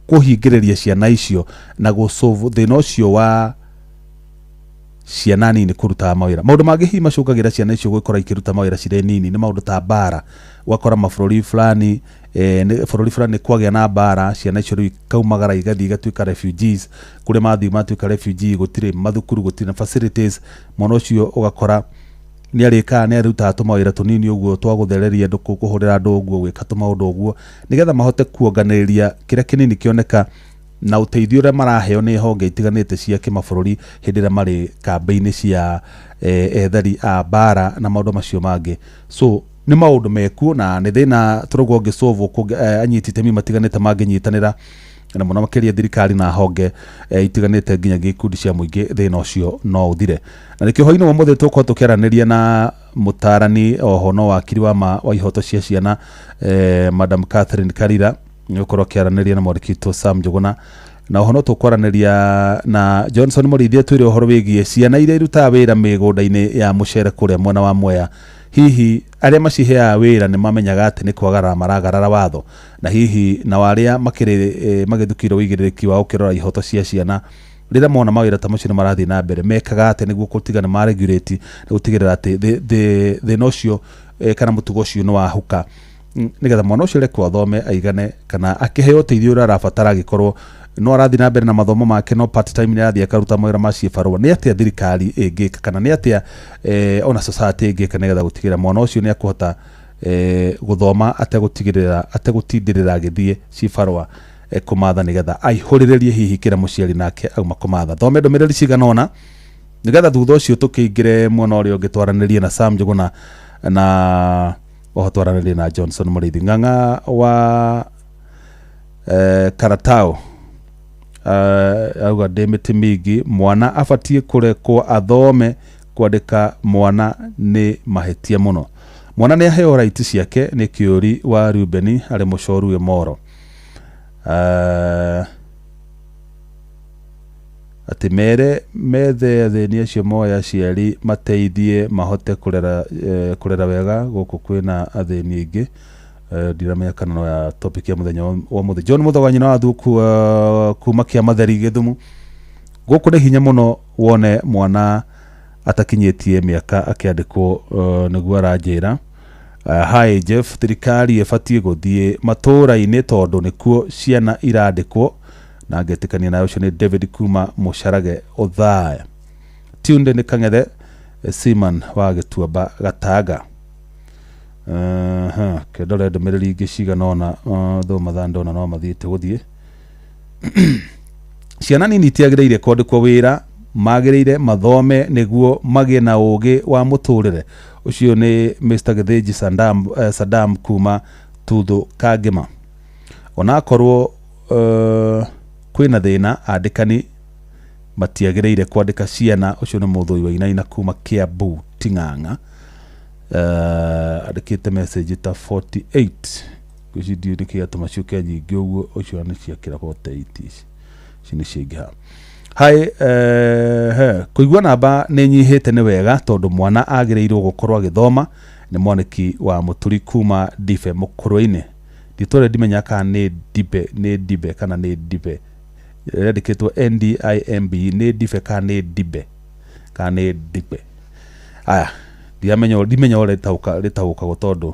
[SPEAKER 8] kũhingĩrĩria ciana icio na gũsolve thĩna ũcio wa ciana nini kũrutaga mawĩra. Maũndũ mangĩ hihi macũngagĩra ciana icio gwĩkora ikĩruta mawĩra cirĩ nini nĩ maũndũ ta mbara. Ũgakora mabũrũri fulani, bũrũri fulani kwagĩa na mbara, ciana icio rĩu ikaumagara igathiĩ igatuĩka refugees. Kũrĩa mathiĩ matuĩka refugee, gũtirĩ mathukuru, gũtirĩ na facilities. Mwana ũcio ũgakora nĩ arĩkaga, nĩ arutaga tũmawĩra tũnini ũguo twa gũthereria andũ, kũhũrĩra andũ ũguo, gwĩka tũmaũndũ ũguo, nĩgetha mahote kuonganĩrĩria kĩrĩa kĩnini kĩoneka na ũteithio ũrĩa maraheo nĩ honge itiganĩte cia kĩmabũrũri hĩndĩ ĩrĩa marĩ kambĩ-inĩ cia ethari a mbara na maũndũ macio mangĩ. So nĩ maũndũ mekuo na nĩ thĩna tũrauga ũngĩsolve anyiti itemi matiganĩte mangĩnyitanĩra, na mũno makĩria thirikari na honge itiganĩte nginyagia ikundi cia mũingĩ, thĩna ũcio no ũthire. Na nĩkĩo hwainĩ wa ũmũthĩ tũgũkorwo tũkĩaranĩria na mũtarani oho no wakiri wa ma wa ihoto cia ciana, Madam Catherine Karira, nĩ gũkorwo akĩaranĩria na mwandĩki witũ Sam Njuguna. Na oho no tũkwaranĩria na Johnson Mũrĩithi atwĩre ũhoro wĩgiĩ ciana iria irutaga wĩra mĩgũnda-inĩ ya mũcere kũrĩa mwena wa Mwea. Hihi arĩa maciheaga wĩra nĩ mamenyaga atĩ nĩ kwagarara maragarara watho? Na hihi nao arĩa makĩrĩ magĩthukĩirwo ũigĩrĩrĩki wa gũkĩrora ihoto cia ciana, rĩrĩa mona mawĩra ta macio nĩ marathiĩ na mbere, mekaga atĩa nĩguo gũtiga nĩ maregulate na gũtigĩrĩra atĩ thĩna ũcio kana mũtugo ũcio nĩ wahuka, nĩgetha mwana ũcio arekwo athome aigane kana akĩheo ũteithio ũrĩa arabatara, angĩkorwo no arathiĩ na mbere na mathomo make no part time nĩ arathiĩ akaruta mawĩra ma ciĩbarũa? Nĩ atĩa thirikari ĩngĩka, kana nĩ atĩa ona society ĩngĩka nĩgetha gũtigĩrĩra mwana ũcio nĩ akũhota gũthoma ategũtigĩrĩra, ategũtindĩrĩra agĩthiĩ cibarũa kũmatha, nĩgetha aihũrĩrĩrie hihi kĩrĩa mũciari nake auma kũmatha? Thome ndũmĩrĩri cigana ũna nĩgetha thutha ũcio tũkĩingĩre mwena ũrĩa ũngĩ, twaranĩrie na Sam Njuguna na oho twaranĩrie na Johnson Mũrĩithi Ng'ang'a wa Karatao. Auga ndĩ mĩtĩ mĩingĩ, mwana abatiĩ kũrekwo athome, kwandĩka mwana nĩ mahĩtia mũno, mwana nĩ aheo right ciake. Nĩ kĩũri wa Rubeni arĩ mũcoru Moro. Atĩ mere methe athĩni acio moe aciari mateithie mahote kũrera, kũrera wega, gũkũ kwĩna athĩni aingĩ. Ndiramenya kana no ya topic ya mũthenya wa mũthĩ. John Mũthoga nyina wa thuku kuma kĩa Matheri Gĩthumu, gũkũ nĩ hinya mũno wone mwana atakinyĩtie mĩaka akĩandĩkwo, nĩguo aranjĩra. Hi Jeff, thirikari ĩbatiĩ gũthiĩ matũũra-inĩ tondũ nĩkuo ciana irandĩkwo, na ngetĩkania nayo. Ũcio nĩ David kuma Mũcarage Ũthaya. Tunde nĩ Kang'ethe Siman wa Gĩtuamba Gatanga. Kĩndore ndũmĩrĩri ingĩ cigana ũna, thũ mathaa ndona no mathiĩte gũthiĩ. Ciana nini itiagĩrĩire kwandĩkwo wĩra, magĩrĩire mathome nĩguo magĩe na ũgĩ wa mũtũrĩre. Ũcio nĩ Mr Gĩthĩnji Saddam, Saddam kuma Tuthu Kangĩma. Onakorwo kwĩna thĩna, andĩkani matiagĩrĩire kwandĩka ciana. Ũcio nĩ Mũthũi wa Inaina kuma Kiambu Ting'ang'a, andĩkĩte message ta 48. Ngwĩciria ndiũĩ nĩkĩ gĩatũma ciũke nyingĩ ũguo. Ũcio nĩ ciakĩra 48, ici ici nĩ ciaingĩha. Hai, he kũigua namba nĩ nyihĩte nĩ wega tondũ mwana agĩrĩirwo gũkorwo agĩthoma. Nĩ mwanĩki wa Mũturi kuma Ndibe Mũkũrwe-inĩ. Nditũre ndimenya kana nĩ Ndibe, nĩ Ndibe kana nĩ Ndibe, rĩandĩkĩtwo Ndimb, nĩ Ndibe kana nĩ Ndibe kana nĩ Ndibe. Aya, ndiramenya, ndimenya ũrĩa rĩtaũkagwo, tondũ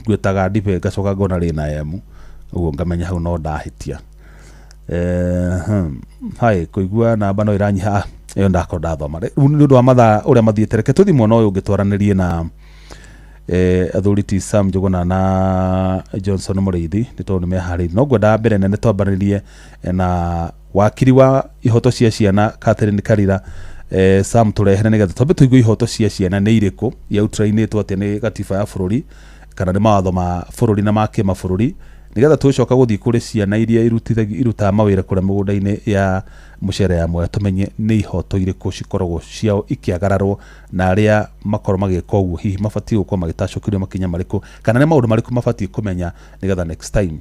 [SPEAKER 8] ngwĩtaga Ndibe ngacoka ngona rĩna M, ũguo ngamenya hau no ndahĩtia. Hai, kũigua namba no iranyiha. Ĩyo ndakorwo ndathoma. Rĩu nĩ ũndũ wa mathaa ũrĩa mathiĩte, reke tũthiĩ mwena ũyũ ũngĩ twaranĩrie na athuri ti Sam Njuguna na Johnson Mũrĩithi, nĩ tondũ nĩ meharĩirie. No ngwendaga mbere nene twambanĩrie na wakiri wa ihoto cia ciana Catherine Karira. Sam, tũrehere nĩgetha twambe tũigue ihoto cia ciana nĩ irĩkũ, iautĩrainĩtwo atĩa nĩ gatiba ya bũrũri kana nĩ mawatho ma bũrũri na ma kĩmabũrũri. Nĩgetha tũgĩcoka gũthiĩ kũrĩ ciana iria irutaga mawĩra kũrĩa mĩgũnda-inĩ ya mũcere ya Mwea, tũmenye nĩ ihoto irĩkũ cikoragwo ciao ikĩagararwo, na arĩa makorwo magĩka ũguo hihi mabatiĩ gũkorwo magĩtacũkĩrio makinya marĩkũ, kana nĩ maũndũ marĩkũ mabatiĩ kũmenya nĩgetha next time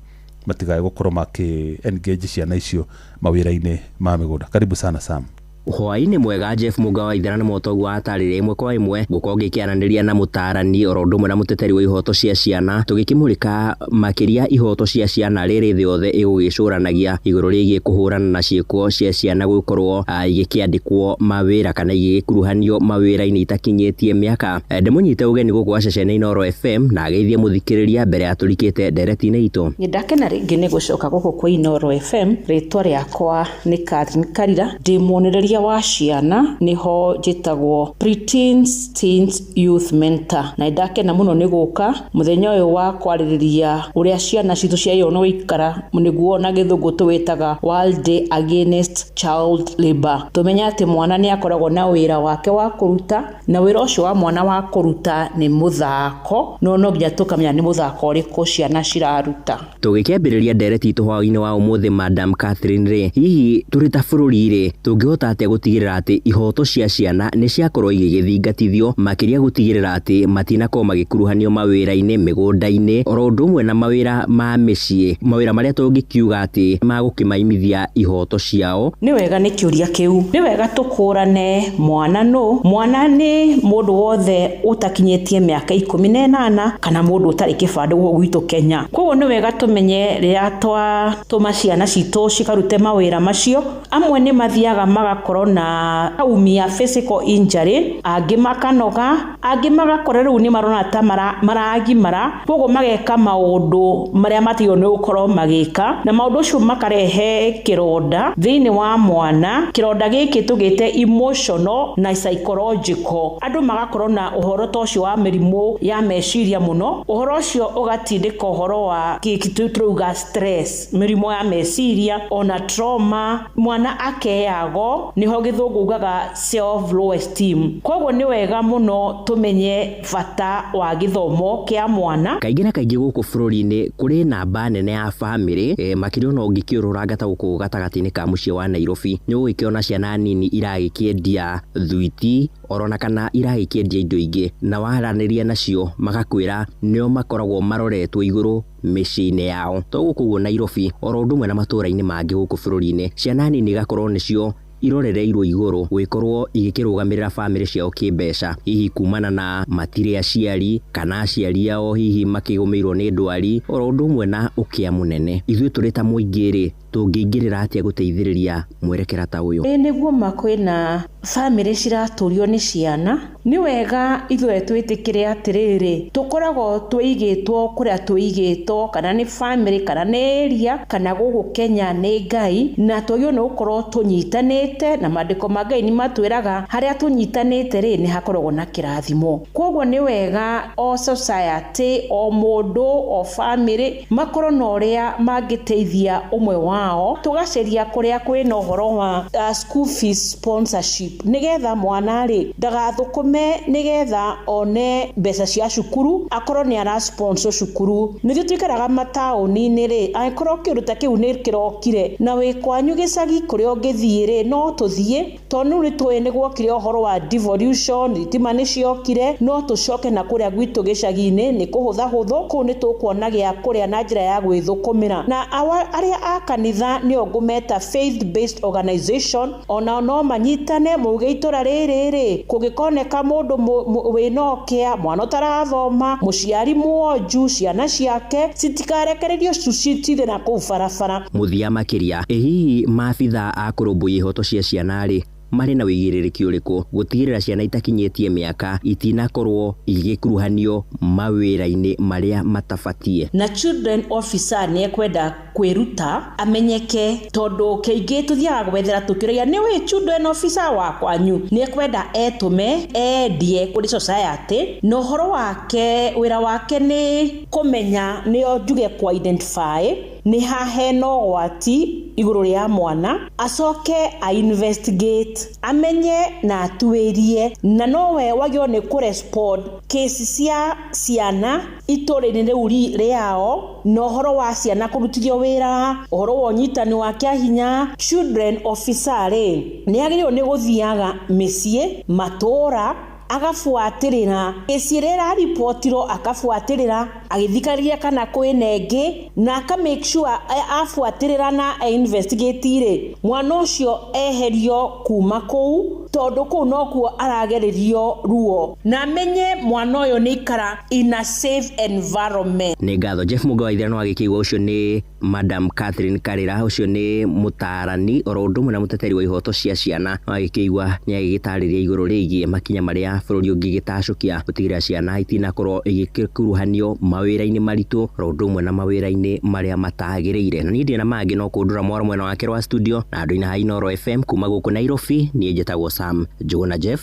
[SPEAKER 8] matigae gũkorwo makĩ engage ciana icio mawĩra-inĩ ma mĩgũnda. Karibu sana, Sam.
[SPEAKER 2] Hwaĩ-inĩ mwega, Jeff Mũga wa Ithera, na motoguo atarĩria ĩmwe kwa ĩmwe ngũkorwo ngĩkĩaranĩria na mũtarani oro ũndũ ũmwe na mũteteri wa ihoto cia ciana, tũgĩkĩmũrĩka makĩria ihoto cia ciana rĩrĩ thĩ yothe ĩgũgĩcũranagia igũrũ rĩgiĩ kũhũrana na ciĩko cia ciana gũkorwo igĩkĩandĩkwo mawĩra kana igĩgĩkuruhanio mawĩra-inĩ itakinyĩtie mĩaka. Ndĩmũnyite ũgeni gũkũ wa ceceni Inooro FM na ageithie mũthikĩrĩria mbere ya tũrikĩte ndereti-inĩ itũ.
[SPEAKER 10] Nĩndakena rĩngĩ nĩ gũcoka gũkũ kwa Inooro FM. Rĩtwa rĩakwa nĩ Catherine Karira, ndĩ muonereria wa ciana, nĩho njĩtagwo preteens teens youth mentor, na nĩndakena mũno nĩ gũka mũthenya ũyũ wa kwarĩrĩria ũrĩa ciana citũ ciagĩrĩirwo nĩ gũikara, nĩguo na gĩthũngũ tũwĩtaga World Day Against Child Labour. Tũmenye atĩ mwana nĩ akoragwo na wĩra wake wa kũruta, na wĩra ũcio wa mwana wa kũruta nĩ mũthako, no no nginya tũkamenya nĩ mũthako ũrĩkũ ciana ciraruta.
[SPEAKER 2] Tũgĩkĩambĩrĩria ndereti itũ hwaĩ-inĩ wa ũmũthĩ, Madam Catherine rĩ, hihi tũrĩ ta bũrũri rĩ, tũngĩhota atĩa gũtigĩrĩra atĩ ihoto cia ciana nĩ ciakorwo igĩgĩthingatithio, makĩria gũtigĩrĩra atĩ matinakorwo magĩkuruhanio mawĩra-inĩ, mĩgũnda-inĩ, oro ũndũ ũmwe na mawĩra ma mĩciĩ, mawĩra marĩa tũngĩkiuga atĩ magũkĩmaimithia ihoto ciao?
[SPEAKER 10] Nĩ wega nĩ kĩũria kĩu. Nĩ wega tũkũrane mwana nũ. Mwana nĩ mũndũ wothe ũtakinyĩtie mĩaka 18 kana mũndũ ũtarĩ kĩbandĩ gũkũ gwitũ Kenya. Koguo nĩ wega tũmenye rĩrĩa twatũma ciana citũ cikarute mawĩra macio, amwe nĩ mathiaga magakorwo na aumia physical injury, angĩ makanoga, angĩ magakora rĩu nĩ marona ta maragimara, koguo mageka maũndũ marĩa matigĩrĩirwo nĩ gũkorwo magĩka, na maũndũ ũcio makarehe kĩronda thĩinĩ wa mwana. Kĩronda gĩkĩ tũgĩte emotional na psychological. Andũ magakorwo na ũhoro ta ũcio wa mĩrimũ ya meciria mũno, ũhoro ũcio ũgatindĩka ũhoro wa gĩkĩ tũrauga stress, mĩrimũ ya meciria ona trauma, mwana akeyago, nĩho gĩthũngũ ugaga self low esteem. Koguo nĩ wega mũno tũmenye bata wa gĩthomo kĩa mwana.
[SPEAKER 2] Kaingĩ na kaingĩ gũkũ bũrũri-inĩ kũrĩ namba nene ya bamĩrĩ, makĩria ona ũngĩkĩũrũranga ta gũkũ gatagatĩ-inĩ ka mũciĩ wa Nairobi, nĩ ũgũgĩkĩona ciana nini iragĩkĩendia thwiti orona kana iragĩkĩendia indo ingĩ, na waranĩria nacio magakwĩra nĩo makoragwo maroretwo igũrũ mĩciĩ-inĩ yao. To gũkũ ũguo Nairobi, oro ũndũ ũmwe na matũũra-inĩ mangĩ gũkũ bũrũri-inĩ, ciana nini igakorwo nĩcio irorereirwo igũrũ gũgĩkorwo igĩkĩrũgamĩrĩra bamĩrĩ ciao kĩmbeca, hihi kumana na matirĩ aciari kana aciari ao hihi makĩgũmĩirwo nĩ ndwari, oro ũndũ ũmwe na ũkĩa mũnene. Ithuĩ tũrĩ ta mũingĩ rĩ, tũngĩingĩrĩra atĩa gũteithĩrĩria mwerekera ta ũyũ?
[SPEAKER 10] Ĩĩ nĩguo ma kwĩna bamĩrĩ ciratũrio nĩ ciana. Nĩ wega ithuĩ twĩtĩkĩre atĩrĩrĩ, tũkoragwo tũigĩtwo kũrĩa tũigĩtwo, kana nĩ bamĩrĩ kana nĩ area kana gũkũ Kenya nĩ Ngai, na twagĩrĩirwo nĩ gũkorwo tũnyitanĩte, na maandĩko ma Ngai nĩ matwĩraga harĩa tũnyitanĩte rĩ nĩ hakoragwo na kĩrathimo. Koguo nĩ wega o society, o mũndũ, o bamĩrĩ makorwo na ũrĩa mangĩteithia ũmwe wao, tũgacaria kũrĩa kwĩna ũhoro wa school fees sponsorship, nĩgetha mwana rĩ ndagathũkũme nĩgetha one mbeca cia cukuru, akorwo nĩ ara sponsor cukuru. Nĩthuĩ tũikaraga mataũni-inĩ rĩ, angĩkorwo kĩũndũ ta kĩu nĩ kĩrokire na wĩ kwanyu gĩcagi kũrĩa ũngĩthiĩ rĩ, no tũthiĩ, tondũ nĩ tũĩ nĩ gwokire ũhoro wa devolution, thitima nĩ ciokire, no tũcoke na kũrĩa gwitũ gĩcagi-inĩ nĩ kũhũthahũthũ, kũu nĩ tũkuona gĩa kũrĩa na njĩra ya gwĩthũkũmĩra. Na arĩa a kanitha nĩo ngũmeta faith based organization, onao no manyitane mauge itũra rĩrĩ rĩ, kũngĩkoneka mũndũ wĩna ũkĩa, mwana ũtarathoma, mũciari mwonju, ciana ciake citikarekererio citinde na kũu barabara.
[SPEAKER 2] Mũthia makĩria, ĩ hihi maabitha a kũrũmbũiya ihoto cia ciana rĩ, marĩ na wĩigĩrĩrĩki ũrĩkũ gũtigĩrĩra ciana itakinyĩtie mĩaka itinakorwo igĩkuruhanio mawĩra-inĩ marĩa matabatiĩ?
[SPEAKER 10] Na children officer nĩ ekwenda kwĩruta amenyeke, tondũ kaingĩ tũthiaga gwethera tũkĩũragia nĩ wĩ children officer wa kwanyu, nĩ ekwenda etũme endie kũrĩ society, na ũhoro wake wĩra wake nĩ kũmenya, nĩo njuge kũ identify nĩ ha hena ũgwati igũrũ rĩa mwana, acoke a investigate, amenye na atuĩrie, na nowe wagĩrĩirwo nĩ kũrespond kesi cia ciana itũũra-inĩ rĩu rĩao, na ũhoro wa ciana kũrutithio wĩra, ũhoro wa ũnyitani wa kĩa hinya. Children officer rĩ, nĩ agĩrĩirwo nĩ gũthiaga mĩciĩ, matũũra, agabuatĩrĩra kesi ĩrĩa ĩraripotirwo, akabuatĩrĩra agĩthikagĩrĩria kana kwĩna ĩngĩ, na aka make sure abuatĩrĩra na e investigate rĩ, mwana ũcio eherio kuma kũu, tondũ kũu nokuo aragererio ruo, na amenye mwana ũyũ nĩ ikara in a safe environment.
[SPEAKER 2] Nĩ ngatho Jeff Mũga wa Ithirano. Agĩkĩigua ũcio nĩ Madam Catherine Karĩra, ũcio nĩ mũtaarani oro ũndũ ũmwe na mũteteri wa ihoto cia ciana. Agĩkĩigua nĩ agĩgĩtarĩria igũrũ rĩgiĩ makinya marĩa bũrũri ũngĩgĩtacũkia gũtigĩrĩra ciana itinakorwo igĩkuruhanio mawĩra-inĩ maritũ oro ũndũ ũmwe na mawĩra-inĩ marĩa matagĩrĩire. Na niĩ ndirĩ na mangĩ no kũndũra mwaro mwena wake wa studio na andũ-inĩ ha Inooro FM kuma gũkũ Nairobi. Niĩ njĩtagwo Sam Njũgũna Jeff.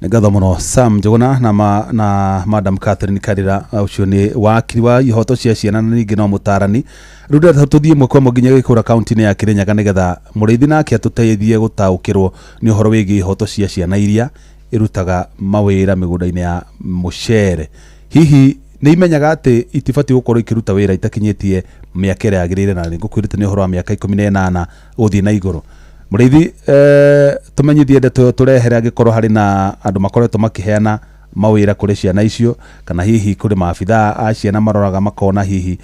[SPEAKER 8] Nĩ ngatho mũno Sam Njũgũna na Madam Catherine Karĩra, ũcio nĩ wakiri wa ihoto cia ciana na ningĩ no mũtaarani. Rĩu ndĩrenda tũthiĩ ĩmwe kwa ĩmwe nginya gĩkũra kaunti-inĩ ya Kĩrĩnyaga, nĩgetha mũrĩithi nake atũteithie gũtaũkĩrwo nĩ ũhoro wĩgiĩ ihoto cia ciana iria irutaga mawĩra mĩgũnda-inĩ ya mũcere. Hihi nĩ imenyaga atĩ itibatiĩ gũkorwo ikĩruta wĩra itakinyĩtie mĩaka ĩrĩa yagĩrĩire? Na nĩ ngũkwĩrĩte nĩ ũhoro wa mĩaka 18 gũthiĩ na igũrũ. Mũrĩithi, tũmenyithie ndeto ĩyo, tũrehere angĩkorwo harĩ na andũ makoretwo makĩheana mawĩra kũrĩ ciana icio, kana hihi kũrĩ maabithaa a ciana maroraga makona hihi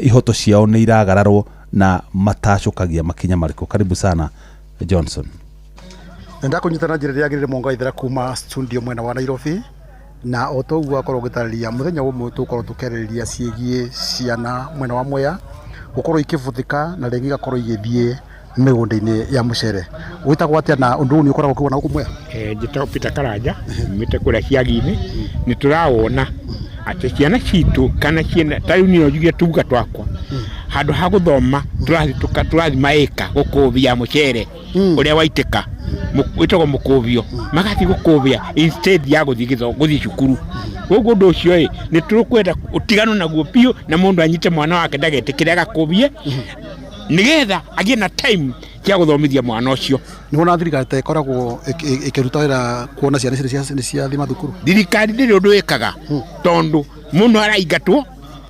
[SPEAKER 8] ihoto ciao nĩ iragararwo na matacũkagia makinya marĩkũ. Karibu sana, Johnson.
[SPEAKER 19] Ndakũnyita na njĩra ĩrĩa yagĩrĩire, Mwongo Ithera, kuma studio mwena wa Nairobi. Na o ta ũguo akorwo ũgĩtarĩria, mũthenya ũmwe tũgũkorwo tũkĩarĩrĩria ciĩgiĩ ciana mwena wa Mwea gũkorwo ikĩbũthĩka na rĩngĩ igakorwo igĩthiĩ mĩgũnda-inĩ ya mũcere. Wĩtagwo atĩa, na ũndũ ũyũ nĩ ũkoragwo ũkĩwona gũkũ Mwea?
[SPEAKER 1] Njĩtagwo Peter Karanja, mĩte kũrĩa Ciagi-inĩ. Nĩ tũrawona atĩ ciana citũ kana ciana ta rĩu niĩ no njuge tuga twakwa, handũ ha gũthoma tũrathiĩ maĩka gũkũbia mũcere ũrĩa waitĩka, wĩtagwo mũkũbio, magathiĩ gũkũbia instead ya gũthiĩ gũthiĩ cukuru. Koguo ũndũ ũcio ĩ nĩ tũkwenda ũtigano naguo biũ, na mũndũ anyite mwana wake ndagetĩkĩre agakũbie, nĩgetha agĩe na time cia gũthomithia mwana ũcio.
[SPEAKER 19] Nĩ wona thirikari ta ĩkoragwo ĩkĩruta wĩra kuona ciana ici nĩ ciathiĩ mathukuru?
[SPEAKER 1] Thirikari ndĩrĩ ũndũ ĩkaga, tondũ mũndũ araingatwo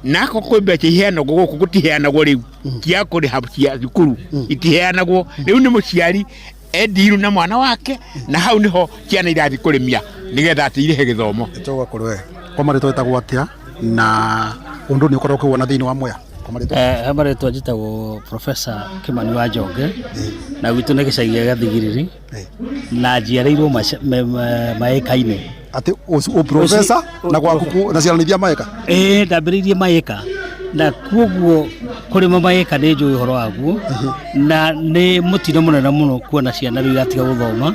[SPEAKER 1] nako kwĩ mbeca iheanagwo gũkũ, gũtiheanagwo rĩu cia kũrĩha cia thukuru, itiheanagwo. Rĩu nĩ mũciari endiru na mwana wake, na hau niho ciana irathiĩ kũrĩmia nĩgetha atĩ irĩhe gĩthomo.
[SPEAKER 19] Njoga kũrĩ we, kwa marĩtwa wĩtagwo atĩa, na ũndũ nĩ ũkoragwo ũkĩwona thĩinĩ wa Mwea, kwa marĩtwa?
[SPEAKER 4] He marĩtwa njĩtagwo Professor Kimani wa Njonge, na gwitũ nĩ gĩcagi gĩa Gathigiriri, na njiarĩirwo maĩka-inĩ.
[SPEAKER 19] Atĩ ũ professor na gwaku na ciana nĩ maĩka?
[SPEAKER 4] Ĩĩ, ndambĩrĩirie maĩka, na kuoguo kũrĩma maĩka nĩ njũĩ ũhoro waguo, na nĩ mũtino mũnene mũno kuona ciana rĩu iratiga gũthoma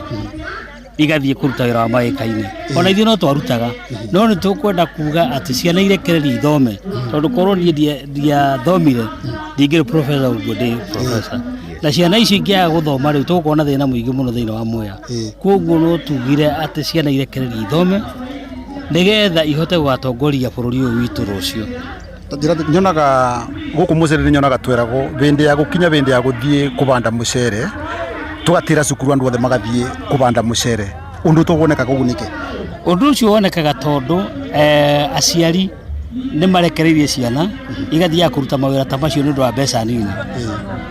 [SPEAKER 4] igathiĩ kũruta wĩra wa maĩka-inĩ. Ona ithuĩ no twarutaga, no nĩ tũkwenda kuga atĩ ciana irekererio ithome, tondũ korwo niĩ ndiathomire ndingĩrĩ professor ũguo ndĩ professor. Na ciana icio ingĩaga gũthoma rĩu, tũgũkorwo na thĩna mũingĩ mũno thĩinĩ wa Mwea. Koguo no tugire atĩ ciana irekererio ithome, nĩgetha ihote gũgatongoria bũrũri ũyũ witũ rũciũ.
[SPEAKER 19] Njĩra nyonaga gũkũ mũcere, nĩ nyonaga tweragwo bĩndĩ ya gũkinya bĩndĩ ya gũthiĩ kũbanda mũcere, tũgatĩra cukuru, andũ othe magathiĩ kũbanda mũcere. Ũndũ tũwonekaga ũguo nĩkĩ?
[SPEAKER 4] Ũndũ ũcio wonekaga tondũ aciari nĩ marekereirie ciana igathiaga kũruta mawĩra ta macio nĩ ũndũ wa mbeca nini.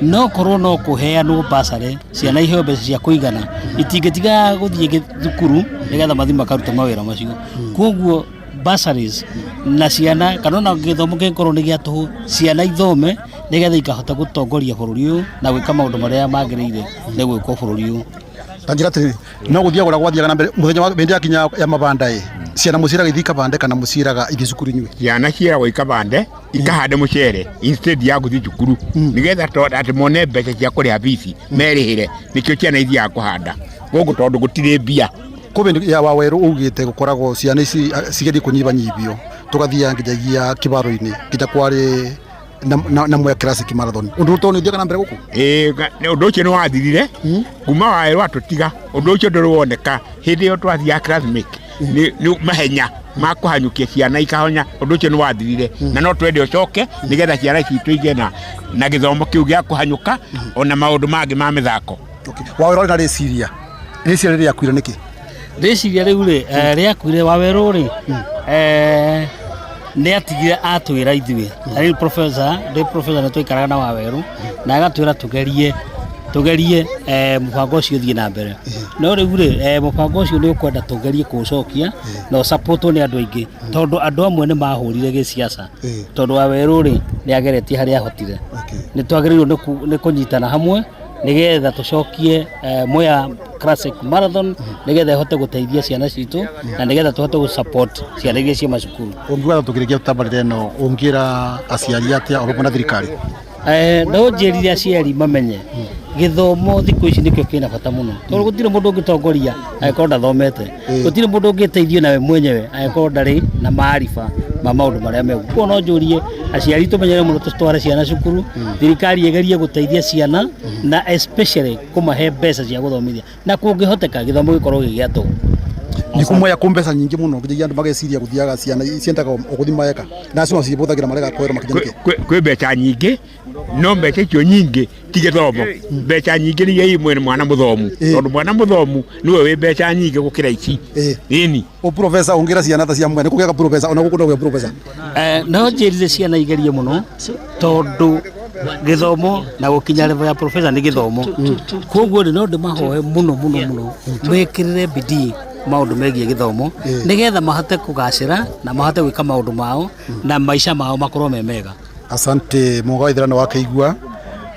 [SPEAKER 4] No korwo no kũheanwo basarĩ, ciana iheo mbeca cia kũigana, itingĩtiga gũthiĩ thukuru nĩgetha mathiĩ makarute mawĩra macio. Koguo bursaries na ciana, kana ona gĩthomo kĩngĩkorwo nĩ gĩa tũhũ, ciana ithome nĩgetha ikahota gũtongoria bũrũri ũyũ na gwĩka maũndũ marĩa magĩrĩire nĩ gwĩkwo bũrũri ũyũ.
[SPEAKER 19] Ta njĩra atĩrĩrĩ, no gũthiaga ũrĩa gwathiaga na mbere, mũthenya wa bĩndĩ yakinya ya mabanda ĩ, ciana mũciĩraga ithiĩ ikabande kana mũciĩraga ithiĩ cukuru inyuĩ?
[SPEAKER 1] Ciana ciĩragwo ikabande, ikahande mũcere instead ya gũthiĩ cukuru, nĩgetha atĩ mone mbeca cia kũrĩha bici merĩhĩre. Nĩkĩo ciana ithiaga kũhanda gũkũ, tondũ gũtirĩ mbia.
[SPEAKER 19] Kũ bĩndĩ ya Wawerũ ugĩte gũkoragwo ciana ici cigerie kũnyibanyibio, tũgathiaga nginyagia kĩbaro-inĩ nginya kwarĩ na Mwea Classic Marathon. Ũndũ ũyũ nĩ ũthiaga na mbere gũkũ?
[SPEAKER 1] Ĩĩ, ũndũ ũcio nĩ wathirire kuma Wawerũ atũtiga. Ũndũ ũcio ndũrĩ woneka. Hĩndĩ ĩyo twathiaga classmate nĩ mahenya. Ma kũhanyũkia ciana ikahonya, ũndũ ũcio nĩ wathirire, na no twende ũcoke nĩgetha ciana citũ igĩe na gĩthomo kĩu gĩa kũhanyũka, ona maũndũ mangĩ ma mĩthako.
[SPEAKER 19] Wawerũ arĩ na rĩciria, rĩciria rĩrĩ rĩakuire nĩkĩ?
[SPEAKER 4] Rĩciria rĩu rĩ, rĩakuire Wawerũ rĩ, nĩ atigire atwĩra ithuĩ na rĩu professor, ndĩ professor, nĩ twaikaraga na Wawerũ na agatwĩra tũgerie mũbango ũcio ũthiĩ na mbere. No rĩu rĩ, mũbango ũcio nĩ ũkwenda tũgerie kũũcokia na ũsupportwo nĩ andũ aingĩ, tondũ andũ amwe nĩ mahũrire gĩciaca, tondũ Wawerũ rĩ, nĩ ageretie harĩa ahotire. Nĩ twagĩrĩirwo nĩ kũnyitana hamwe nĩgetha tũcokie Mwea Classic Marathon, nĩgetha ĩhote gũteithia ciana citũ na nĩgetha tũhote gũ support ciana iria ciĩ macukuru.
[SPEAKER 19] Ũngiuga tũkĩrĩkia tabarĩra ĩno, ũngĩra aciari atĩa o hamwe na thirikari?
[SPEAKER 4] No njĩrire aciari mamenye gĩthomo thikũ ici nĩkĩo kĩna bata mũno, tondũ gũtirĩ mũndũ ũngĩtongoria angĩkorwo ndathomete, gũtirĩ mũndũ ũngĩteithio nawe mwenyewe angĩkorwo ndarĩ na maariba ma maũndũ marĩa megu. Koguo no njũrie aciari tũmenyere mũno tũtware ciana cukuru, thirikari ĩgerie gũteithia ciana na especially kũmahe mbeca cia gũthomithia, na kũngĩhoteka gĩthomo gĩkorwo gĩ gĩa tũhũ.
[SPEAKER 19] Nĩ kũmoya kũ mbeca nyingĩ mũno nginyagia andũ mageciria gũthiaga ciana ciendaga ũgũthi maeka na acio cibũthagĩra marega kwĩrwo makinya nĩkĩ?
[SPEAKER 1] Kwĩ mbeca nyingĩ, no mbeca icio nyingĩ ti gĩthomo. Mbeca nyingĩ nĩ iria imwe mwana mũthomu, tondũ mwana mũthomu nĩwe wĩ mbeca nyingĩ gũkĩra ici ĩni.
[SPEAKER 19] O professor, ũngĩra ciana ta cia mwene kũgĩaga professor ona gũkũ no gĩa professor?
[SPEAKER 4] No njĩrire ciana igerie mũno, tondũ gĩthomo na gũkinya level ya professor nĩ gĩthomo. Koguo rĩ, no ndĩmahoe mũno mũno mũno mekĩrĩre bidii maũndũ megiĩ gĩthomo, nĩgetha mahote kũgacĩra na mahote gwĩka maũndũ mao na maica mao makorwo me mega.
[SPEAKER 19] Asante. Mũga wa ithirano wakĩigua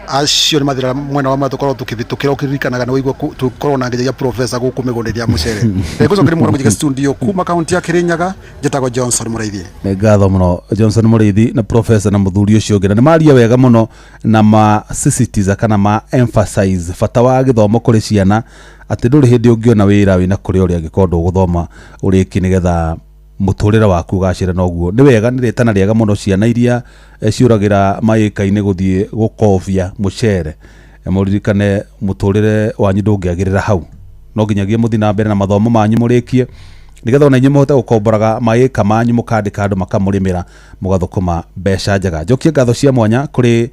[SPEAKER 19] acio nĩ mathira mwena wa tũkorwo tũkĩbĩtũkĩra ũkĩririkanaga nĩ waigua tũkorwo na nginyagia professor gũkũ mĩgũnda-inĩ ya mũcere. Ngũcokeria mũhoro mũnjige studio kuma kaunti ya Kirinyaga. Njĩtagwo Johnson Mũraithi.
[SPEAKER 8] Nĩ ngatho mũno, Johnson Mũrĩithi, na professor na mũthuri ũcio ũngĩ, na nĩ maria wega mũno na ma sisitiza kana ma emphasize bata wa gĩthomo kũrĩ ciana, atĩ ndũrĩ hĩndĩ ũngĩona wĩra wĩna kũrĩ ũrĩa angĩkorwo ndũgũthoma ũrĩki nĩgetha mũtũrĩre waku ũgacĩre. Noguo nĩ wega, nĩ rĩtana rĩega mũno. Ciana iria ciũragĩra maĩka-inĩ gũthiĩ gũkobia mũcere, mũririkane mũtũrĩre wanyu ndũngĩagĩrĩra hau. No nginyagia mũthiĩ na mbere na mathomo manyu mũrĩkie, nĩgetha ona inyuĩ mũhote gũkomboraga maĩka manyu, mũkandĩka andũ makamũrĩmĩra, mũgathũkũma mbeca njega. Njokie ngatho cia mwanya kũrĩ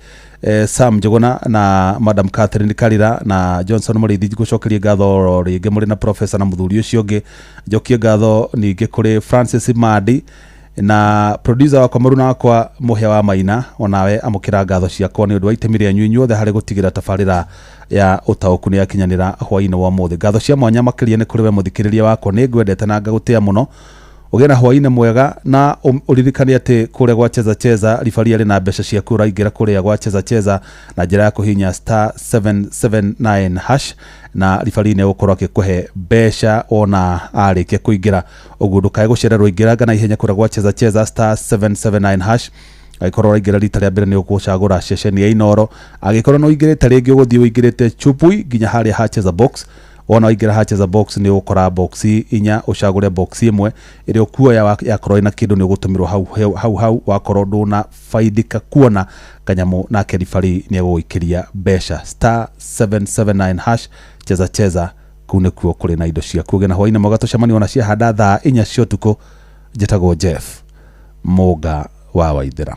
[SPEAKER 8] Sam Njũgũna na Madam Catherine Karira na Johnson Mũrĩithi. Ngũcokerie ngatho oro rĩngĩ mũrĩ na professor na mũthuri ũcio ũngĩ. Njokie ngatho ningĩ kũrĩ Francis Mandi na producer wakwa, mũruna wakwa Mũhĩa wa Maina. Onawe amũkĩra ngatho ciakwa nĩ ũndũ wa itemi rĩanyu inyuothe harĩ gũtigĩra tabarĩra ya ũtaũku nĩ yakinyanĩra hwaĩ-inĩ wa ũmũthĩ. Ngatho cia mwanya makĩria nĩ kũrĩ we mũthikĩrĩria wakwa. Nĩ ngwendete na ngagũtĩa mũno. Ũgĩe na hwaĩ-inĩ mwega, na ũririkane atĩ kũrĩa gwa Cheza Cheza ribari arĩ na mbeca ciaku. Ũraingĩra kũrĩa gwa Cheza Cheza na njĩra ya kũhihinya *779# na ribari nĩ egũkorwo akĩkũhe mbeca wona arĩkia kũingĩra. Ũguo ndũkae gũcererwo, ingĩranga na ihenya kũrĩa gwa Cheza Cheza *779#. Angĩkorwo ũraingĩra rita rĩa mbere, nĩ ũgũcagũra ceceni ya Inoro. Angĩkorwo nĩ ũingĩrĩte rĩngĩ, ũgũthiĩ ũingĩrĩte chupui nginya harĩa ha Cheza Box. Wona waingĩra ha Cheza Box, nĩ ũgũkora box inya, ũcagũre box ĩmwe ĩrĩa ũkuoya yakorwo ĩna kĩndũ, nĩ ũgũtũmĩrwo hau hau hau. Wakorwo ndũna faidika kuona kanyamũ, nake ribari nĩ egũgũikĩria mbeca. *779#, Cheza Cheza, kũu nĩkuo kũrĩ na indo ciaku. Ũgĩe na hwaĩ-inĩ mwega, tũcemanie ona ciahanda thaa 4 cia ũtukũ. Njĩtagwo Jeff Mũnga wa Waithĩra.